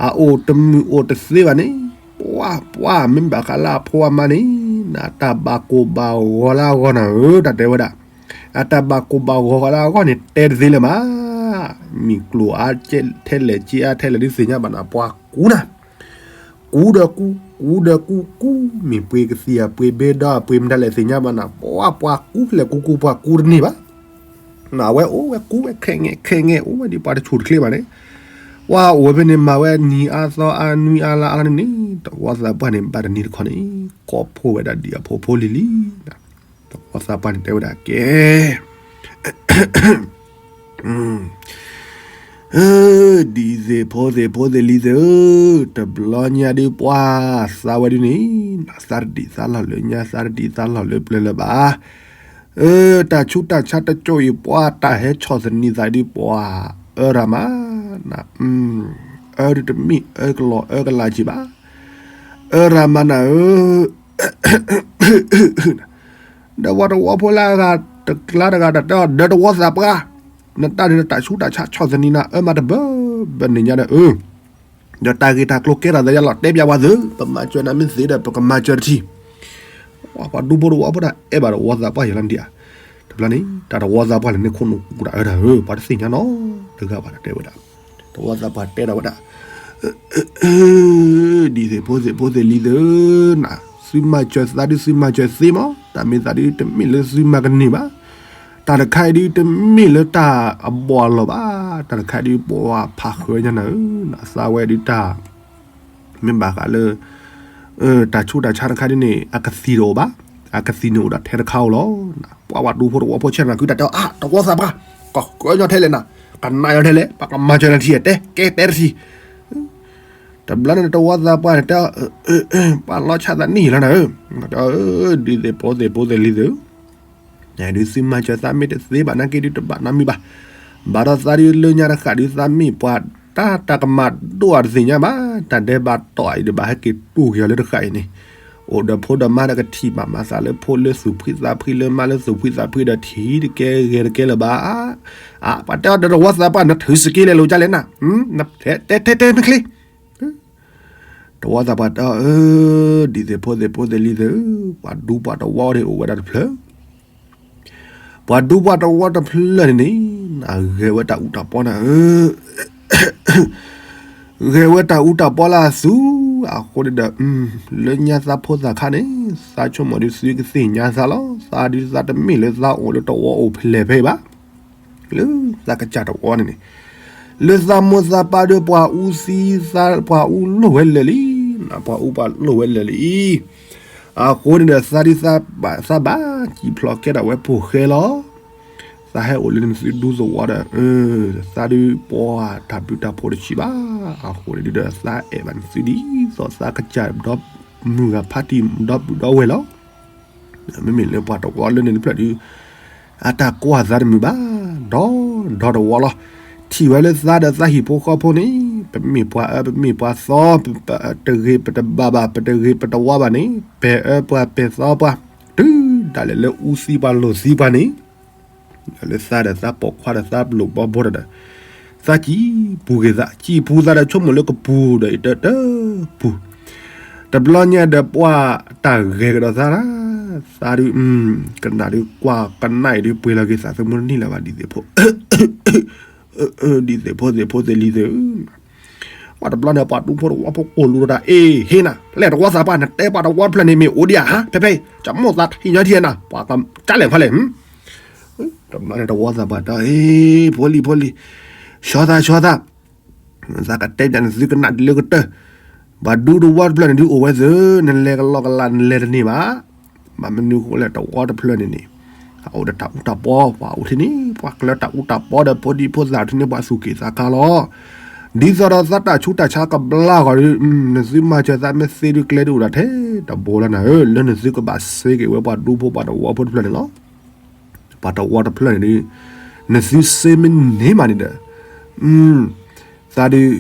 အအိၣ်တမုာ်အိၣ်တသ့ဘၣ်န့ၣ်, ပှၤပှၤမ့ၢ်ဘၣ်ဃးလၢအဖိအမါန့ၣ်, နတၢ်ဘၣ်ကိၢ်ဘၣ်ဂီၤလၢအဂီၢ်နၤဧၢ, တၢ်တဲဝဲဒၣ် အတၢ်ဘၣ်ကိၢ်ဘၣ်ဂီၤဃီလၢအဂီၢ်န့ၣ် တဲတသ့လၢၤမး, မ့ၢ်ကျိၤအါထဲလဲၣ် စ့အါထဲလဲၣ်ဒုးသ့ၣ်ညါဘၣ်နၤ, ပှၤကူနၤ, ကူဒီးကူ, ကူဒီးကူကူ, မ့ၢ်ပှ့ၤကသံၣ်အပှ့ၤဘ့ဒီအပှ့ၤမတၤလဲၣ်သ့ၣ်ညါဘၣ်နၤ, ပှၤပှၤကူဖဲလဲၣ်ကူကူ ပှၤကူတန့ၢ်ဘၣ်, နအဝဲအိၣ်ဝဲကူဝဲခဲငဲခဲငဲ အိၣ်ဝဲဒ်ပှၤတဆူၣ်တချ့ဘၣ်န့ၣ်, ပှၤအိၣ်ဝဲဖဲန့ၣ် မၤဝဲနံၤအါသီအါနွံအါလါအါန့ၣ်န့ၣ်, တဝီသးပှၢ်န့ၣ် ဘၣ်တနံၤတခီန့ၣ်, ကိးဖှိၣ်ဝဲဒၣ်ဒ်အဖိဖိလံၤလံၤ, တဝီသးပှၢ်န့ၣ်တဲဝဲဒၣ်ကဲ ဒ်သ့ၣ်ဖိသ့ၣ်ဖိသ့ၣ်လံၤသ့ၣ်ဧၢ, တဘျီညါဒုးပှၤသးဝဲဒုးန့ၣ်, သးတဒ်သးလီၢ်လၢညါ သးတဒ်သးလီၢ်လၢပျၢၤလၢၤဘၣ်, အၢ တၢ်ဆူးတၢ်ဆါတကၠိအံၤ ပှၤတၢ်ဟဲဆီၣ်သနံးသးဒုးပှၤအၢရၤမး, အၢဒုးတမ့ၢ်အၢကလီၤအၢကလးက့ၤဘၣ်, အၢရၤမးနၤဧၢ ဒီးပှၤတဝီဖိလၢအဂၤတကျါတဂၤဒီးတဲအီၤ ဒီးတဝီသးပှၢ်, နတၢ်န့ၣ်နတၢ်ဆူးတၢ်ဆါဆီၣ်သနံးနၤ အၢမးတဘၢဘၢန့ၣ်ညါဒီးအၢ, ဒီးတၢ်ဂ့ၢ်တၢ်ကျိၤကဲထီၣ်သးယါလီၤ တဲပျးပှၤသု, ပမၤစၢၤနၤမ့ၢ်သ့ဒီး ပကမၤစၢၤတထံၣ်, ပှၤဒူဖိတဝီဖိဒၣ်အဲၣ်ဘၣ်တဝီသးပှၢ်ယံၤလီၤဒံးဧါ, တဘျီန့ၣ် တၢ်တဝီသးပှၢ်န့ၣ်န့ၢ်ခိၣ်နူာ်ကူတၢ်အၢတၢ်ဧၢ ပှၤတသ့ၣ်ညါနီတဂၤဘၣ် တဲဝဲဒၣ်, တဝီသးပှၢ်တဲဒၣ်ဝဲဒၣ် ဒ်သ့ၣ်ဖိသ့ၣ်ဖိသ့ၣ်လံၤသ့ၣ်ဧၢ, သုမၤစၢၤသးဒုးသုမၤစၢၤသ့မး, တၢ်မ့ၢ်သးဒုးတမ့ၢ်လၢသုမၤကန့ၢ်ဘၣ်, တၢ်တခါအံၤဒုးတမ့ၢ်လၢတၢ်အဘီၣ်အလီၢ်ဘၣ်, တၢ်တခါအံၤဒုးပှၤဖးဃၢၤညါနၤဧၢ, သးဝဲဒုးတၢ် မ့ၢ်ဘၣ်ဃးလၢ တၢ်ဆူးတၢ်ဆါတခါဒ်န့ၣ် အကသံၣ်တအိၣ်ဘၣ်, အကသံၣ်န့ၣ်အိၣ်ဒီးထဲတခါဧိၤလီၤ, ပှၤပှၤဒူဖိတဝီဖိဆဲးနၤ ခုတၢ်တဲအီၤ အါ တဝီသးပှၢ်, ကဃၢညီထဲလဲၣ်နၤ, ကနၣ်ညီထဲလဲၣ်, ပှၤကမၤစၢၤနၤထံၣ်တဲ ကဲတဲတထံၣ် တဘျီန့ၣ်တဝီသးပှၢ်န့ၣ်တဲအီၤ, ပှၤလီၤဆၣ်သးနံၣ်ယံၤလီၤနၤဧၢ, ဒ်သ့ၣ်ဖိသ့ၣ်ဖိသ့ၣ်လံၤသ့ၣ်ဧၢ, ဒုးသုမၤစၢၤသးမ့ၢ်တသ့ဘၣ်နာ်က့ဒုးတဘၣ်နီတမံၤဘၣ်, ဘၣ်ဒီးသးဒုးလၢညါတဃၣ်ဒုးသးမ့ၢ်ပှၤတၢ်တၢ်ကမၣ်ဒိၣ်အတသ့ၣ်ညါဘၣ်, တၢ်ဒဲးဘးတီၢ်အံၤဒံးဘၣ်ဟဲက့ၤတူၢ်က့ၤအီၤလၢတဃၣ်အံၤန့ၣ်, အိၣ်ဒီးဖိဒီးမါဒီးကထံၣ်ဘၣ်မၤသးလၢဖိလၢသူၣ်ဖှံသးဖှံလၢမါလၢသူၣ်ဖှံသးဖှံဒီးထံၣ်တကဲဂဲၤတကဲလၢၤဘၣ်, ပှၤတဲအီၤဒီးတဝီသးပှၢ်နထုးစက့လဲၤလိာ်ကလဲၣ်နၤ, တဲတဲတဲမ့ၢ်ချ့ တဝီသးပှၢ်တဲအီၤ, ဒ်သ့ၣ်ဖိသ့ၣ်ဖိသ့ၣ်လံၤသ့ၣ်ဧၢ, ပှၤဒူပှၤတဝီန့ၣ်အိၣ်ဝဲဒၣ်တဖျၢၣ်, ပှၤဒူပှၤတဝီတဖျၢၣ်န့ၣ်န့ၣ်, ဂဲၤဝဲတၢ်အူတၢ်ပီနၤဧၢ, ဂဲၤဝဲတၢ်အူတၢ်ပီလၢအသူ, အဃိန့ၣ်ဒီး, လၢညါသးဖိသၣ်ခါန့ၣ်, သးဆိကမိၣ်ဒုးသုကသ့ၣ်ညါသးလီၤ, သးဒုးသးတမ့ၢ်လၢသးအိၣ်လၢတဝီအိၣ်ဖဲလဲၣ်ဖဲအံၤဘၣ် လၢသးကစၢ်တဝီန့ၣ်န့ၣ်, လၢသးမိၢ်သးပၢ်ဒီးပှၤအူသံ, ပှၤအူလိၣ်ဝဲလၢာ်လံ, ပှၤအူပှၤလိၣ်ဝဲလၢာ်လံ, အဃိန့ၣ်ဒီး သးဒုးသးဘၣ်စံၣ်ဖျိးကဲထီၣ်ဝဲဖိၣ်ဃဲလီၤ, သးဟဲအိၣ်လၢနသုဒူသဝီဒီး, သးဒုးပှၤတၢ်ဘျုးတၢ်ဖှိၣ်တဆံးဘၣ်, အဃိန့ၣ်ဒုးဒီး သးအဲၣ်ဘၣ်နသုဒ်သိးသးကစၢ်ဒီးမုၢ်ဂၤဖးတံၢ်ဒီပုၢ်ဒီဝဲၢ်လီၤ မ့မ့ၢ်လၢပှၤတဝီလၢန့ၣ်တဖျၢၣ်ဒုး, အတၢ်ကွၢ်သးတမုာ်ဘၣ်, ဒီးဒီတဝီလီၤ, ထံၣ်ဝဲလၢသးဒီးသးဟံၣ်ဖိဃီဖိန့ၣ်, ပမ့ၢ်ပှၤအၢပမ့ၢ်ပှၤသီ, ပတဂ့ၤပတဘၣ်ဘၣ် ပတဂ့ၤပတဝါဘၣ်န့ၣ်, ပဲာ်အၢပှၤပဲာ်သီပှၤ, တုၤ တၢ်လဲၤလၢအူသံပှၤလိာ်သံပှၤန့ၣ် လၢသးဒီးသးပိာ်ခွါဒီးသးပလိာ်ဘီဘိတဒီး သးစံၣ်ပူၤက့ၤသး စံၣ်ပူၤသးဒီးဆိကမိၣ်လၢကပူၤဒီးအံၤတၢ်တပူၤ တဘျီညါဒီးပှၢ်တၢ်ဂဲၤကဒီးသး သးဒုး ကနၣ်ဒုးကွၢ်ကနၣ်အံၤဒုးပှ့ၤလီၤက့ၤသးသမူတနံၣ်လၢၤဘၣ်ဒ်သိးဖိ ဒ်သိးဖိသ့ၣ်ဖိသ့ၣ်လံၤသ့ၣ်ဧၢ ပှၤတဘျီန့ၣ် ပှၤဒူဖိတဝီဖိကိးလူၤဒီးတၢ် အ့ၣ် ဟ့ၣ်နၤ လဲၤတဝီသးပှၢ် နတဲပှၤတဝီတဖျၢၣ်န့ၣ် မ့ၢ်အိၣ်ဒံးဧါ ဟါ ဖဲဖဲ ကမိၣ်သးထံၣ်ညီထံၣ်နၤ ပှၤကကၢ်လဲၤဖဲလဲၣ် တဘျီန့ၣ်တဝီသးပှၢ်တဲ အ့ၣ် ဖိလံၤဖိလံၤ ဆှီသးဆှီသး သးကတဲပျးနသုကနၣ်တုၤလၢကတၢၢ် ပှၤဒူတဝီတဖျၢၣ်န့ၣ်ဒုးအိၣ်ဝဲသု နလဲၤကလီကလးနလဲၤတန့ၢ်ဘၣ် ဘၣ်မနုၤဃိလဲၣ် တဝီတဖျၢၣ်န့ၣ်န့ၣ် အအိၣ်ဒီးတၢ်အူတၢ်ပီ ပှၤအိၣ်ထံန့ၣ် ပှၤကျၢတၢ်အူတၢ်ပီဒီးဖိဒံဖိသၣ်ထံန့ၣ် ပှၤသူၣ်က့ၣ်သးကါလီၤ ဒ်သိးဒီးသးတၢ်ဆူးတၢ်ဆါကဘျါဂီၤဒီး နသုမၤစၢၤသးမ့ၢ်သ့ဒုးကျဲဒုးအိၣ်ဒၣ်ထဲတဘိလီၤနၤဧၢ လၢနသုကဘၣ်စ့က့ၤဝဲပှၤဒူဖိပှၤတဝီဖိတဖျၢၣ်န့ၣ်လီၤ ပှၤတဝီတဖျၢၣ်န့ၣ်ဒုး နသုစ့မ့ၢ်န့ၢ်မးန့ၣ်ဒီး သးဒုး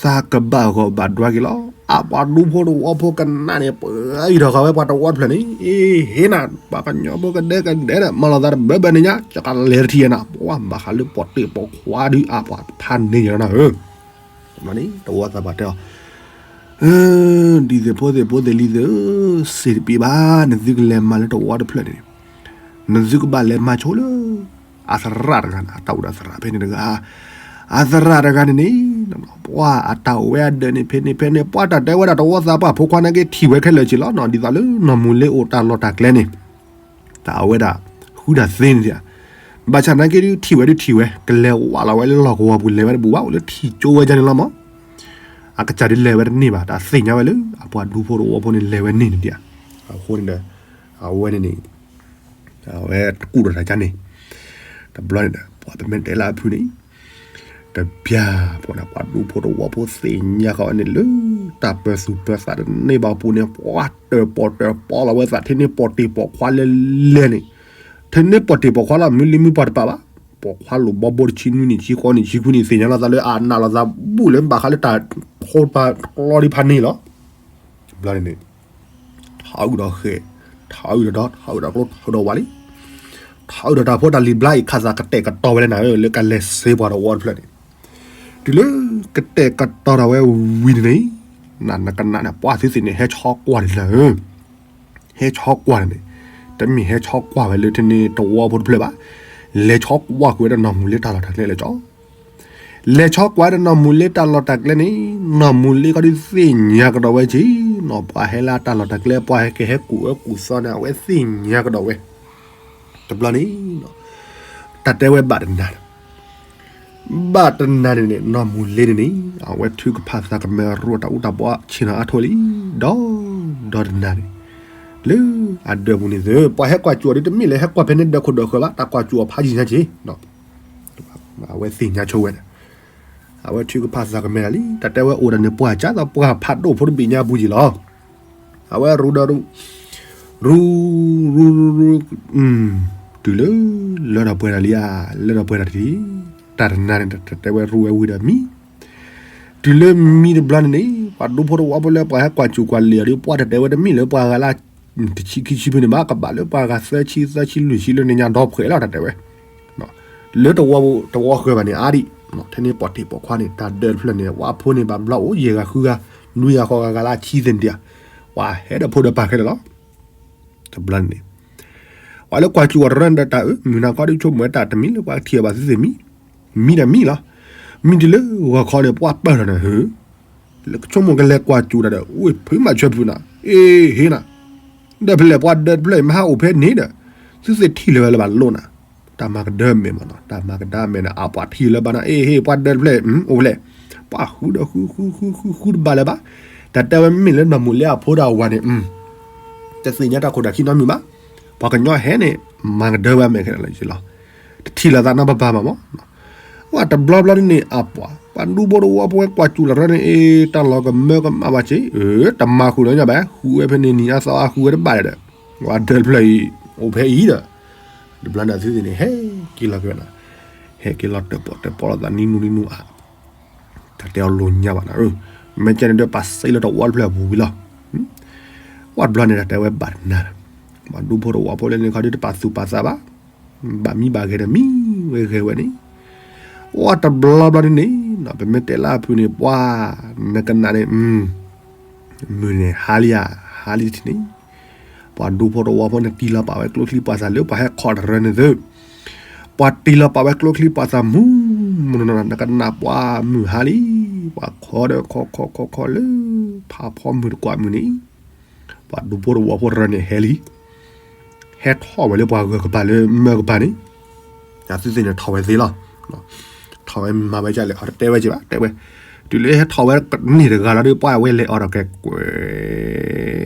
သးကဘၣ်ဂီၢ်ဘၣ်ဒွါက့ၤလီၤ အပှၤဒူဖိတဝီဖိကနၣ်န့ၣ် ပှၤအံၤထီၣ်ဃာ်ဝဲပှၤတဝီတဖျၢၣ်န့ၣ် အ့ၣ် ဟ့ၣ်နၤ ပှၤကညီဖိကဒဲကဒဲဒီး မၤလီၤသးတဘၢဘၢန့ၣ်ညါ ကလဲၤတထံၣ်နၤ ပှၤဘၣ်ဃးလၢပိာ်တ့ၢ်ပိာ်ခွါဒုး အပှၤဖးန့ၢ်ယၤလီၤနၤဧၢ တဝီသးပှၢ်တဲအီၤ ဒ်သိးဖိသ့ၣ်ဖိသ့ၣ်လံၤသ့ၣ်ဧၢ, စ့တပ့ၤဘၣ်, နသုကလဲၤမၤလၢတဝီတဖျၢၣ်န့ၣ်, နသုကဘၣ်လဲၤမၤဆိလၢ အသရၣ်တဂၤန့ၣ်, အတၢ်အိၣ်ဒီးသရၣ်ဖဲန့ၣ်တဂၤ, အသရၣ်တဂၤန့ၣ်န့ၣ်, ပှၤအတၢ်အိၣ်ဝဲအဒၢးန့ၣ်ဖဲန့ၣ်ဖဲန့ၣ်, ပှၤတၢ်တဲဝဲဒၣ်တဝီသးပှၢ်ဖိခွါနာ်က့ထံၣ်ဝဲခဲလၢာ်က့လီၤနီၤ, ဒ်သိးလၢနီၢ်မူၤလ့အိၣ်တၢ်လီၢ်တၢ်ကျဲန့ၣ် တၢ်အဝဲဒၣ် ဃုတၢ်သ့န့ၣ်, ဘၣ်ဆၣ်နာ်က့ဒုးထံၣ်ဝဲဒုးထံၣ်ဝဲ, ကလဲၤဝးလီၤဝဲလၢလီၢ်ကဝီၤပူၤလဲၤဝဲတဘူးဘၣ်, အိၣ်လၢထံၣ်ကၠိဝဲဒၣ်န့ၣ်လီၤမး, အကစၢ်ဒုးလဲၤဝဲတန့ၢ်ဘၣ်, တၢ်သ့ၣ်ညါဝဲလၢ အပှၤဒူဖိတဝီဖိန့ၣ်လဲၤဝဲန့ၢ်န့ၣ်ဒံး, အဃိန့ၣ်ဒီး အဝဲန့ၣ်န့ၣ် အဝဲတကူၣ်ဒီးတၢ်ကါန့ၣ်, တဘျီန့ၣ်ဒီး ပှၤပမ့ၢ်တဲလၢအဖုန့ၣ် တပျၢ်ဖိန့ၣ် ပှၤဒူဖိတဝီဖိသ့ၣ်ညါဃီန့ၣ်လၢ တၢ်ပၢၤသူၣ်ပၢၤသးတန့ၢ်ဘၣ်အပူၤန့ၣ် ပှၤတၢၣ်ပီၣ်တၢၣ်ပီလီၤဝဲသး ထဲန့ၣ်ပိာ်တ့ၢ်ပိာ်ခွါလဲၤလဲၤန့ၣ်, ထဲန့ၣ်ပိာ်တ့ၢ်ပိာ်ခွါလီၤ မ့ၢ်လံမ့ၢ်ပှၤတပာ်ဘၣ်, ပိာ်ခွါလိၣ်ဘီဘိတဆံနွံနံၣ်ဆံဃိးနံၣ်ဆံခွံနံၣ် သ့ၣ်ညါလီၤသးလၢအနာ်လီၤသးဘူၣ်လၢဘၣ်ဃးလၢတၢ်ဖိတၢ်ကျီဒံးဖးန့ၣ်လီၤ, တဘျီန့ၣ်န့ၣ် ထးအုးဒီးဃဲၤ, ထးအုးဒီးဒီး ထးအုးဒီးကျိ ထးအုးဒီးဝးလံ, ထးအုးဒီးတၢ်ဖိတၢ်လံၤဘျါအံၤ ခးသးကတဲာ်ကတီၤဝဲလၢနၤဧၢ လၢကလဲၤစ့ပှၤတဝီတဖျၢၣ်န့ၣ်, တုၤလၢကတဲာ်ကတီၤထီၣ်ဝဲဝံၤန့ၣ်န့ၣ်, နကနၣ်န့ၣ် ပှၤသုသ့ၣ်န့ၣ် ဟဲဆီကွၢ်န့ၣ်လၢ ဟဲဆီကွၢ်န့ၣ်, တမ့ၢ်ဟဲဆီကွၢ်ဝဲလၢထဲန့ၣ်တဝီဖိတဖျၢၣ်ဘၣ်, လဲၤဆီကွၢ်ကွံာ်ဝဲဒီးနီၢ်မူၤလ့တၢ်လီၢ်တၢ်ကျဲလၢကၠီ လဲၤဆီကွၢ်ဒီးနီၢ်မူၤလ့တၢ်လီၢ်တၢ်ကျဲန့ၣ်, နီၢ်မူၤလ့ကီဒုးသ့ၣ်ညါကဒီးဝဲက့ၤ, နီၢ်ပှၤဟဲလၢတၢ်လီၢ်တၢ်ကျဲ ပှၤဟဲကဟဲကူၣ်အၢကူၣ်သီန့ၣ် အဝဲသ့ၣ်ညါကဒီးဝဲ, တဘျီန့ၣ်, တၢ်တဲဝဲဘၣ်တနၤ, ဘၣ်တနၤန့ၣ်န့ၣ် နီၢ်မူၤလ့န့ၣ်န့ၣ် အဝဲထုကဖၣ်သးကမဲာ်ရူၢ်တၢ်အူတၢ်ပီဆ့ၣ်နီၤအါထိလံ, ဒီး, ဒီးတနၤန့ၣ်, လၢအဒၢးပူၤန့ၣ်သု ပှၤဟဲကွၢ်စူၣ်အီၤဒုးတမ့ၢ်လၢဟဲကွၢ်ဖဲန့ၣ်ဒီးခိၣ်ဒီးဃၢၤဘၣ် တၢ်ကွၢ်စူၣ်အီၤဖးယံၤညါက့ၤ အဝဲသ့ၣ်ညါဆိဝဲန့ၣ်, အဝဲထုကဖၣ်သးကမဲာ်လံ တၢ်တဲဝဲအိၣ်ဒီးန့ၣ် ပှၤကၢ်သီးပှၤဖးဒိၣ်ဖိတဘ့ၣ်ညါပူၤက့ၤလီၤ, အဝဲရူဒီးရူ, ရူ, ရူ, ရူ, ရူ, တုၤလၢ, လၢထီၣ်ပှဲၤထီၣ်လံဧါ, လၢထီၣ်ပှဲၤထီၣ်တထံၣ်, တၢ်တနၤန့ၣ် တၢ်တဲဝဲရူဝဲဝံၤဒီးမံ တုၤလၢမံတဘျီန့ၣ်န့ၣ် ပှၤဒူဖိတဝီဖိလၢပှၤဟဲကွၢ်စူၣ်ကွၢ်လ့ၤအီၤဒီး ပှၤတတဲဝဲတမ့ၢ်လၢပှၤဂၤလၢ တဆံခံဆံဖဲန့ၣ်ဘၣ် ကဘၣ်လၢပှၤဂၤသၢဆံသၢဆံလွံၢ်ဆံလၢန့ၣ်ညါဒီဖှဲးလီၤတၢ်တဲဝဲ, လၢတဝီတဝီဃၢၤဘၣ်န့ၣ်အါဒံး, ထဲန့ၣ်ပိာ်တ့ၢ်ပိာ်ခွါန့ၣ် တၢ်ဒၢးတဖျၢၣ်န့ၣ် ဝဲဖိန့ၣ်ဘၣ်ဘျီအိၣ်ယဲၢ်ဂၤဃုဂၤ, လွံၢ်ဂၤဃိးဂၤဂၤလၢအဆံသ့ၣ်န့ၣ်ဒံး, ပှၤဟဲဒီးဖိဒီးပၢ်ခဲလၢာ်လီၤ တဘျီန့ၣ်, ပှၤလၢကွၢ်စူၣ်အီၤတရၢန့ၣ်ဒီးတၢ်အၢ မုၢ်နၤခီဒုးဆိကမိၣ်ဝဲတၢ်တမံၤလၢပှၤထံၣ်အီၤဘၣ်သ့ၣ်သ့ၣ်မံ, မံဒီးမံလီၤ, မံတုၤလၢဂီၤခီန့ၣ် ပှၤပၢၢ်ထီၣ်န့ၣ် ဟၢ, လၢကဆိကမိၣ်ကလဲၤကွၢ်စူၣ်တၢ်ဒီး ဝ့ၢ်ဖုမၤဆွဲဖုနၤ, အ့ဟ့နၤ, ဒီးဖဲလဲၣ်ပှၤဒၢးတဖျၢၣ်အံၤမ့ၢ်ဟးအိၣ်ဖဲန့ၣ်ဒီး, သုသ့ၣ်ထံၣ်လၢၤဝဲလၢၤဘၣ်လိၣ်နၤ, တၢ်မၤကဒၢမဲာ်မးနီၤ တၢ်မၤကဒါမဲာ်န့ၣ် အပှၤထံၣ်လၢၤဘၣ်နၤ အ့ဟ့ ပှၤဒၢးတဖျၢၣ်အံၤ အိၣ်ဖဲလဲၣ်, ပှၤဃုဒီးဃုဃုဃုဃုဃုတဘၣ်လၢၤဘၣ်, တၢ်တဲဝဲမ့ၢ်လၢနီၢ်မူၤလ့အဖိတၢ်ဝၤန့ၣ် တသ့ၣ်ညါတၢ်ခိၣ်တၢ်ခံနီတမံၤဘၣ်, ပှၤကညီဟဲန့ၣ် မၤကဒၢဝဲမဲာ်ခဲလၢာ်လီၤ, တထံၣ်လိာ်သးနီတဘျီဘၣ်မး, ဝဲတဘျီဘျီန့ၣ်န့ၣ် အပှၤ ပှၤဒူဖိတဝီဖိဝဲကွၢ်စူၣ်လီၤရၢန့ၣ် အ့ တၢ်လီၤကမၢကမၣ်ဘၣ်က့ၤ, တမၤဃုာ်လၢညါဘၣ် ဃုဝဲဖဲန့ၣ်နံၤအသီအဃုဝဲတဘၣ်ဒီး, ဝဲဒၢးတဖျၢၣ်အံၤ အိၣ်ဖဲအံၤဒီး, တဘျီန့ၣ်သုသ့ၣ်န့ၣ် ဟဲက့ၤလီၤက့ၤဝဲနၤ, ဟဲက့ၤလီၤတၢၣ်ပီၣ်တၢၣ်ပီလိာ်သးနံၤနူနံၤနူအါ တၢ်တဲအီၤလိာ်ညါဘၣ်နၤဧၢ, မ့ၢ်ကဲန့ၣ်ဒီးပာ်စ့လၢတဝီတဖျၢၣ်အပူၤဝံၤလီၤ, ဝဲတဘျီန့ၣ်တၢ်တဲဝဲဘၣ်တနၤ, ပှၤဒူဖိတဝီဖိလၢန့ၣ်ခီဒုးတပာ်သူၣ်ပာ်သးဘၣ်, ဘၣ်မံဘၣ်ဂဲၤဒီးမံဝဲဂဲၤဝဲန့ၣ်, အိၣ်တဘျီဘျီဒ်န့ၣ်, ပမ့ၢ်တဲလၢအဖုန့ၣ် ပှၤ နကနၣ်န့ၣ် မုၢ်န့ၣ်ဟါလံဧါ, ဟါလံတထံၣ်န့ၣ်, ပှၤဒူဖိတဝီဖိန့ၣ် တံၢ်လီၤပာ်ဝဲကျိချံပှၤသးလၢပှၤဟဲထီၣ်တရၢန့ၣ်သု, ပှၤတံၢ်လီၤပာ်ဝဲကျိချံပှၤသးမုၢ်မုၢ်နီၢ်နီၢ် နကနၣ်ပှၤမုၢ်ဟါလံ, ပှၤခီဒီးခီခီခီခီလၢ ဖးဖီမုၢ်တကွၢ်မုၢ်န့ၣ် ပှၤဒူဖိတဝီဖိတရၢန့ၣ်ဟဲလံ, ဟဲထီၣ်ဝဲလၢပှၤဂၢၢ်ကပၤလၢမၢကပၤန့ၣ်, သုသ့ၣ်န့ၣ်ထီၣ်ဝဲသ့လီၤ, ထီၣ်ဝဲမၤဝဲကလဲၣ် အတတဲဝဲက့ၤဘၣ် တဲဝဲ, တုၤလၢဟဲထီၣ်ဝဲန့ၢ်တဂၤလီၤဒီး ပှၤဝဲလဲၤအီၣ်ဒီးကဲကွဲ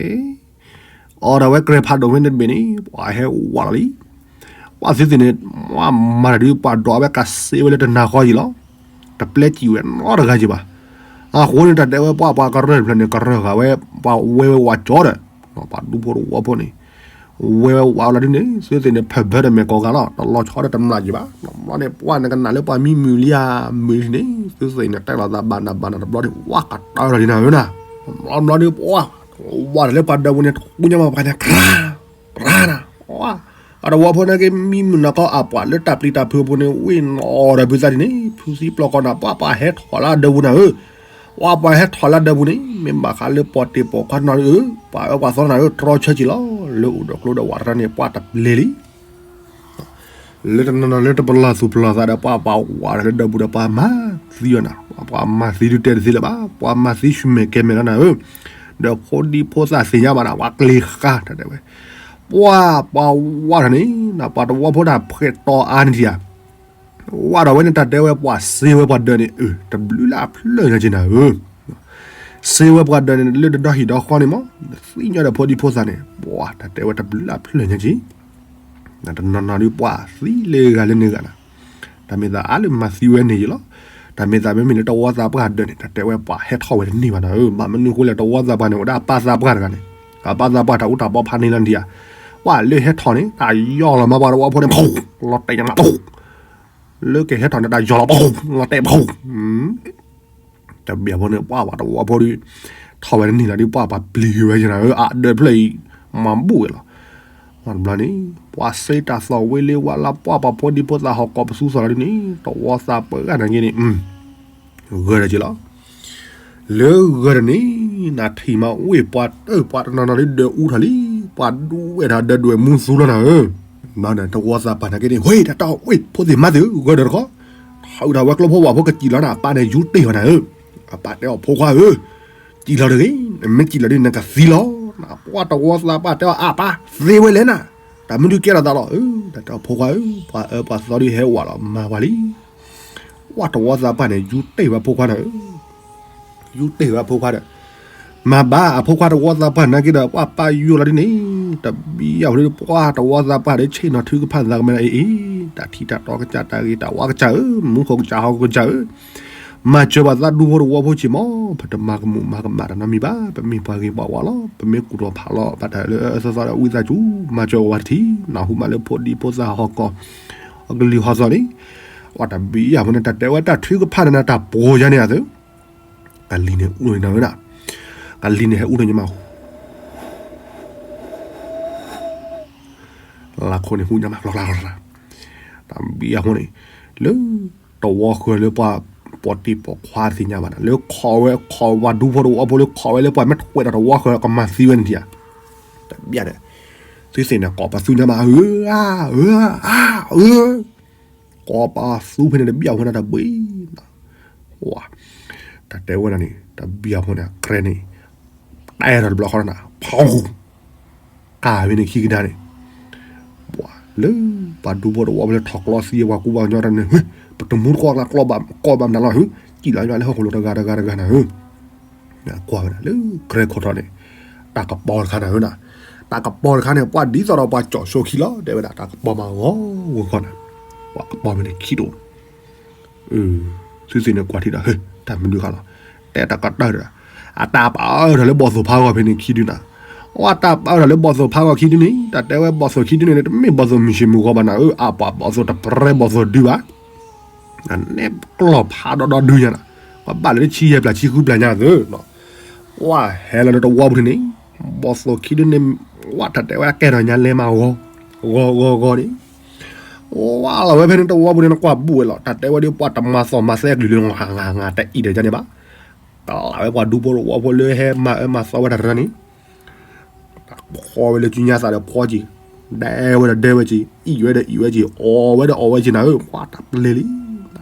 အီၣ်ဒီးဝဲကြဲဖးဒိၣ်ဝဲန့ၣ်တဘ့ၣ်န့ၣ် ပှၤဟဲဝးလီၤလံ, ပှၤသုသ့ၣ်န့ၣ် မၤတၢ်ဒုး ပှၤဒိးဝဲကးစ့ဝဲလၢတနၤဃီယံၤလီၤ, တပျဲကံၣ်ဝဲနီတဂၤက့ၤဘၣ်, အဃိန့ၣ်တၢ်တဲဝဲပှၤပှၤကရၢၢ်တဖျၢၣ်န့ၣ် ကရၢၢ်ဂၤဝဲ ပှၤဝဲဝဲဝးကၠီဒီး, ပှၤဒူဖိတဝီဖိန့ၣ် ဝဲဝဲဝးလီၤဒ်န့ၣ် သုသ့ၣ်န့ၣ် ဖၢၣ်ဘၢဒီးမဲာ်ကိးဂၤလီၤ တလီၤဆီဒီးတမျၢ်က့ၤဘၣ်, တဘျီန့ၣ် ပှၤနကနၣ်လၢပှၤမံမုၢ်လံဧါ မုၢ်လံန့ၣ် သုသ့ၣ်န့ၣ် တဲလီၤသးဘၣ်နၤဘၣ်နၤတဘျီန့ၣ် ဝးကတၢၢ်လီၤဒ်နၤဧၢနၤ, တဘျီဘျီန့ၣ် ပှၤ ဝးတၢ်လၢပှၤဒၢးပူၤန့ၣ် ထူညါမးပှၤန့ၣ် ကြၢး ကြၢးနၤ, အတဝီဖိန့ၣ်က့ၤမံမုၢ်နီၢ်ကီၢ်အပှၤလၢတၢ်ပျံၤတၢ်ဖုးအပူၤန့ၣ် ဝ့ၢ်နီၢ်ဒီးဖုသးဒ်န့ၣ် ဖုသံပျီကီၢ်နၤ ပှၤပှၤဟဲထီၣ်လၢအဒၢးပူၤနၤဧၢ, ပှၤပှၤဟဲထီၣ်လၢအဒၢးပူၤန့ၣ် မ့ၢ်ဘၣ်ဃးလၢပီၢ်တ့ၢ်ပီၢ်ခွါနီၤဧၢ, ပှၤအၢပှၤသီနၤဧၢ တြီဆၢက့ၤလီၤ လၢအိၣ်ဒီးကျိဒီးဝးတရၢန့ၣ် ပှၤတပျဲလံ လၢတနီၤနီၤလၢတပလီၢ်သူၣ်ပလီၢ်သးဒီး ပှၤပှၤဝးတၢ်လၢဒၢးပူၤဒီး ပှၤမၤသံအီၤနၤ, ပှၤမၤသံဒုးတဲတသ့လၢၤဘၣ်, ပှၤမၤသံဆူၣ်မဲာ်ကဲမဲာ်လီၤနၤဧၢ, ဒီးဖိဒံဖိသၣ်သ့ၣ်ညါဘၣ်နၤ ပှၤကျ့ၤဃါ တၢ်တဲဝဲ, ပှၤပှၤဝးတၢ်န့ၣ် ပှၤတဝီဖိတၢ်ဖှဲးတီၤအါန့ၣ်ဒံးဧါ, ဝးဒီးဝဲန့ၣ် တၢ်တဲဝဲပှၤစ့ဝဲပှၤဒၢးန့ၣ် အၢ တဘျုးလၢအဖျၢၣ်ညါက့ၤနၤဧၢ စ့ဝဲပှၤဒၢးန့ၣ် လၢတဒီဟံၣ်ဒီဃီန့ၣ်မး သ့ၣ်ညါဒီးဖိဒံဖိသၣ်န့ၣ် ပှၤတၢ်တဲဝဲတဘျုးလၢအဖျၢၣ်ညါက့ၤ, တနီၤနီၤဒုးပှၤသံလၢဂၤလၢန့ၣ်ဂၤနၤ, တၢ်မ့ၢ်သးအါလၢမၤသံဝဲန့ၣ်ယံၤလီၤ, တၢ်မ့ၢ်သးမ့မ့ၢ်လၢတဝီသးပှၢ်ဒၢးန့ၣ် တၢ်တဲဝဲပှၤဟဲထီၣ်ဝဲတန့ၢ်ဘၣ်နၤဧၢ, ဘၣ်မနုၤဃိလဲၣ် တဝီသးပှၢ်န့ၣ် အိၣ်ဒၣ်အပၢ်သးပှၢ်တဂၤန့ၣ်, အပၢ်သးပှၢ်တၢ်အူတၢ်ပီဖးန့ၢ်လီၤဒံးဧါ, ပှၤလၢဟဲထီၣ်န့ၣ် တၢ်ယီၢ်လီၤမးပှၤတဝီဖိန့ၣ် ပူၤ လီၤတဲာ်ညါမး ပူၤ လၢကဟဲထီၣ်န့ၣ် တၢ်ယီၢ်လီၤ ပူၤ လီၤတဲာ် ပူၤ တဘျီဖိန့ၣ် ပှၤပှၤတဝီဖိဒီး ထီၣ်ဝဲတန့ၢ်လီၤဒီး ပှၤပှၤပျံၤက့ၤဝဲက့ၤနၤဧၢ, အဒၢးဖျၢၣ်အံၤ မၤဘူၣ်ဝဲလီၤ, တဘျီန့ၣ် ပှၤစ့တၢ်သီၣ်ဝဲလၢဝဲလၢ ပှၤပှၤဖိဒံဖိသၣ်ဟီၣ်ကီၢ်ပသူသီၣ်လီၤဒ်န့ၣ် တဝီသးပှၢ်ဂၤနာ်က့န့ၣ် ဂၢၢ်ဒီးက့ၤလီၤ လၢဂၢၢ်ဒီးန့ၣ် နထံၣ်မးဝ့ၢ်ပှၤတၢၢ်ပှၤတနီၤနီၤလၢဒၢးအူထီၣ်လံ, ပှၤဒူဝဲဒၣ်ဒၢးဒွဲၣ်မူသူလီၤနၤဧၢ, တဝီသးပှၢ်နာ်က့န့ၣ် ဝ့ၢ်တၢ်တီဝ့ၢ်ဖိသ့ၣ်မါသ့ၣ်ဧၢ, ဂၢၢ်ဒီးတခီ ထုးထီၣ်ဝဲကျိဖိဝၣ်ဖိကစံၣ်လီၤနၤ, အပၢ်န့ၣ်ယူၤတ့ၢ်ဝဲနၤဧၢ, အပၢ်တဲအီၤဖိခွါဧၢ, စံၣ်လီၤတဂ့ၤ, နမ့ၢ်စံၣ်လီၤဒ်နကသံလီၤ, ပှၤတဝီသးပှၢ်တဲအီၤအပၢ် သ့ဝဲလဲၣ်နၤ, တၢ်မနုၤကဲထီၣ်သးလီၤ, တၢ်တဲအီၤဖိခွါဧၢ, ပှၤအၢပှၤသီဒ်ဟဲဝးလီၤမၤပှၤလံ ပှၤတဝီသးပှၢ်န့ၣ် ယူၤတ့ၢ်ဝဲဖိခွါနၤဧၢ, ယူၤတ့ၢ်ဝဲအဖိခွါဒီး မၤဘၣ်အဖိခွါတဝီသးပှၢ်နာ်က့ဒီး ပှၤပၢ်ယူၤလီၤဒ်န့ၣ်, တဘံယၤဖိဒီး ပှၤတဝီသးပှၢ်ဒီး ဆ့ၣ်နီၤထုကဖၣ်သးကမဲအံၤအံၤ, တၢ်ထံၣ်တၢ်တီကစၢ်တၢ်ဂ့ၤတၢ်ဝါကစၢ်ဧၢ, မူခိၣ်ကစၢ်ဟီၣ်ခိၣ်ကစၢ်ဧၢ, မၤစၢၤပှၤသးဒူဖိတဝီဖိက့ၤမး, ပတမၤကမူၣ်မၤကမၣ်တၢ်နီတမံၤဘၣ်, ပမ့ၢ်ပှၤဂ့ၤပှၤဝါလီၤ, ပမ့ၢ်ကူၣ်ထီၣ်ဖးလီၤ ဘၣ်တၢ်လၢအအၢသီသီဒီးဝံသးစူၤ, မၤစၢၤပှၤတထံၣ်, နၢ်ဟူမးလၢဖိဒံဖိသၣ်ဟီၣ်ကီၢ် အကလုၢ်ဟီၣ်သီန့ၣ်, ပှၤတဘံယၤဖိန့ၣ် တၢ်တဲဝဲတၢ်ထုကဖၣ်န့ၣ် တၢ်ပှီၤယါန့ၣ်အသိး ကလံၤန့ၣ်အူထီၣ်ညါဝဲဒၣ်, ကလံၤန့ၣ်ဟဲအူထီၣ်ညါမး, လၢခိၣ်န့ၣ်ဟူညါမး လီၤကျါလီၤကျါ, တၢ်ဘံယၤဖိန့ၣ်, လၢတဝီဃၢၤလၢပှၤ ပိာ်တံၢ်ပိာ်ခွါသ့ၣ်ညါဘၣ်နၤ, လၢခိးဝဲခိးဝဲဒူဖိတဝီဖိလၢခိးဝဲလၢပှၤမ့ၢ်ထွဲဒီးတဝီဃၢၤကမၤသံဝဲန့ၣ်ဒံးဧါ, တဘံယၤန့ၣ်, သုသ့ၣ်န့ၣ် ကိးပသူညါမး အၢ အၢ အၢ အၢ ကိးပသူဖဲန့ၣ်တဘံယၤဖိန့ၣ်တဘှံး, တၢ်တဲဝဲဒၣ်န့ၣ် တဘံယၤဖိန့ၣ် အကြဲန့ၣ် တဲထီၣ်တဘျီဃီနၤ ဖီၣ် ကၢ်ဖဲန့ၣ်ခံကဒါန့ၣ်, ပှၤလၢ ပှၤဒူဖိတဝီဖိလၢထီၣ်ကျီသံပှၤကူပှၤကညီတၢ်န့ၣ် ပတမူတကိးကျါကျီဘၣ်ကိးဘၣ်မနုၤလီၤဧၢ, စံၣ်လီၤယွၤလၢဟီၣ်ခိၣ်လိၤတဂၤတဂၤတဂၤနၤဧၢ, ကွၢ်ဝဲဒၣ်လၢကြဲခိၣ်ထီၣ်န့ၣ်, တၢ်ကပီၤတခါနၤဧၢနၤ, တၢ်ကပီၤတခါန့ၣ် ပှၤဒ်သိးဒီးပှၤကၠီၣ်ဆိခံလီၤ, တဲဝဲဒၣ်တၢ်ကပီၤမးဂီၤဂီၤခီနၤ, ပှၤကပီၤဖဲန့ၣ်ခံတအိၣ် သုသ့ၣ်န့ၣ်ကွၢ်ထံဒီး ဟ့ၣ် တၢ်မနုၤဃာ်လီၤ, တဲတၢ်ကတၢၢ်ဒီး, အတၢ်ပာ်အၢထီၣ်လၢဘီၣ်သိၣ်ဖးဂီၤဖဲန့ၣ်ခံဒုနၤ, အတၢ်ပာ်အၢထီၣ်လၢဘီၣ်သိၣ်ဖးဂီၤခံဒုန့ၣ် တၢ်တဲဝဲဘီၣ်သိၣ်ခံဒုန့ၣ် တမ့ၢ်ဘီၣ်သိၣ်မုၢ်ဆ့ၣ်မုၢ်ဂီၤဘၣ်နၤဧၢ, အပှၤဘီၣ်သိၣ်တပြဲဘီၣ်သိၣ်ဒုဘၣ် နဲကျီၢ်ဖးဒီဒီဒုညါနၤ, ပှၤဘၣ်လၢတဆံယဲၢ်ပျၢ်ဆံဃုပျၢ်ညါသၢ, ပှၤဟဲလီၤလၢတဝီပူၤန့ၣ်, ဘီၣ်သိၣ်ခံဒုန့ၣ်, ပှၢ်တၢ်တဲဝဲကဲထီၣ်ညါလဲမးဂီၤ, ဂီၤဂီၤဂီၤန့ၣ်, ဝါလီၤဝဲဖဲန့ၣ်တဝီပူၤန့ၣ် နကွၢ်ဘူးဝဲလီၤ. တၢ်တဲဝဲဒီးပှၢ်တမၤသီၣ်မၤသဲကလုာ်လၢ ငါငါငါတအံၣ်ဒီးယၤန့ၣ်ဘၣ်. တလးဝဲပှၤဒူဖိတဝီဖိလၢဟဲမၤအၢမၤသီဝဲတၢ်တရၢန့ၣ် ဖီဝဲလၢစုညါသးဒီးဖီက့ၤ, ဒဲဝဲဒီးဒဲဝဲက့ၤ, အံၣ်ဝဲဒီးအံၣ်ဝဲက့ၤ, အီၣ်ဝဲဒီးအီၣ်ဝဲက့ၤနၤဧၢ, ပှၢ်တၢ်ပျဲလံ,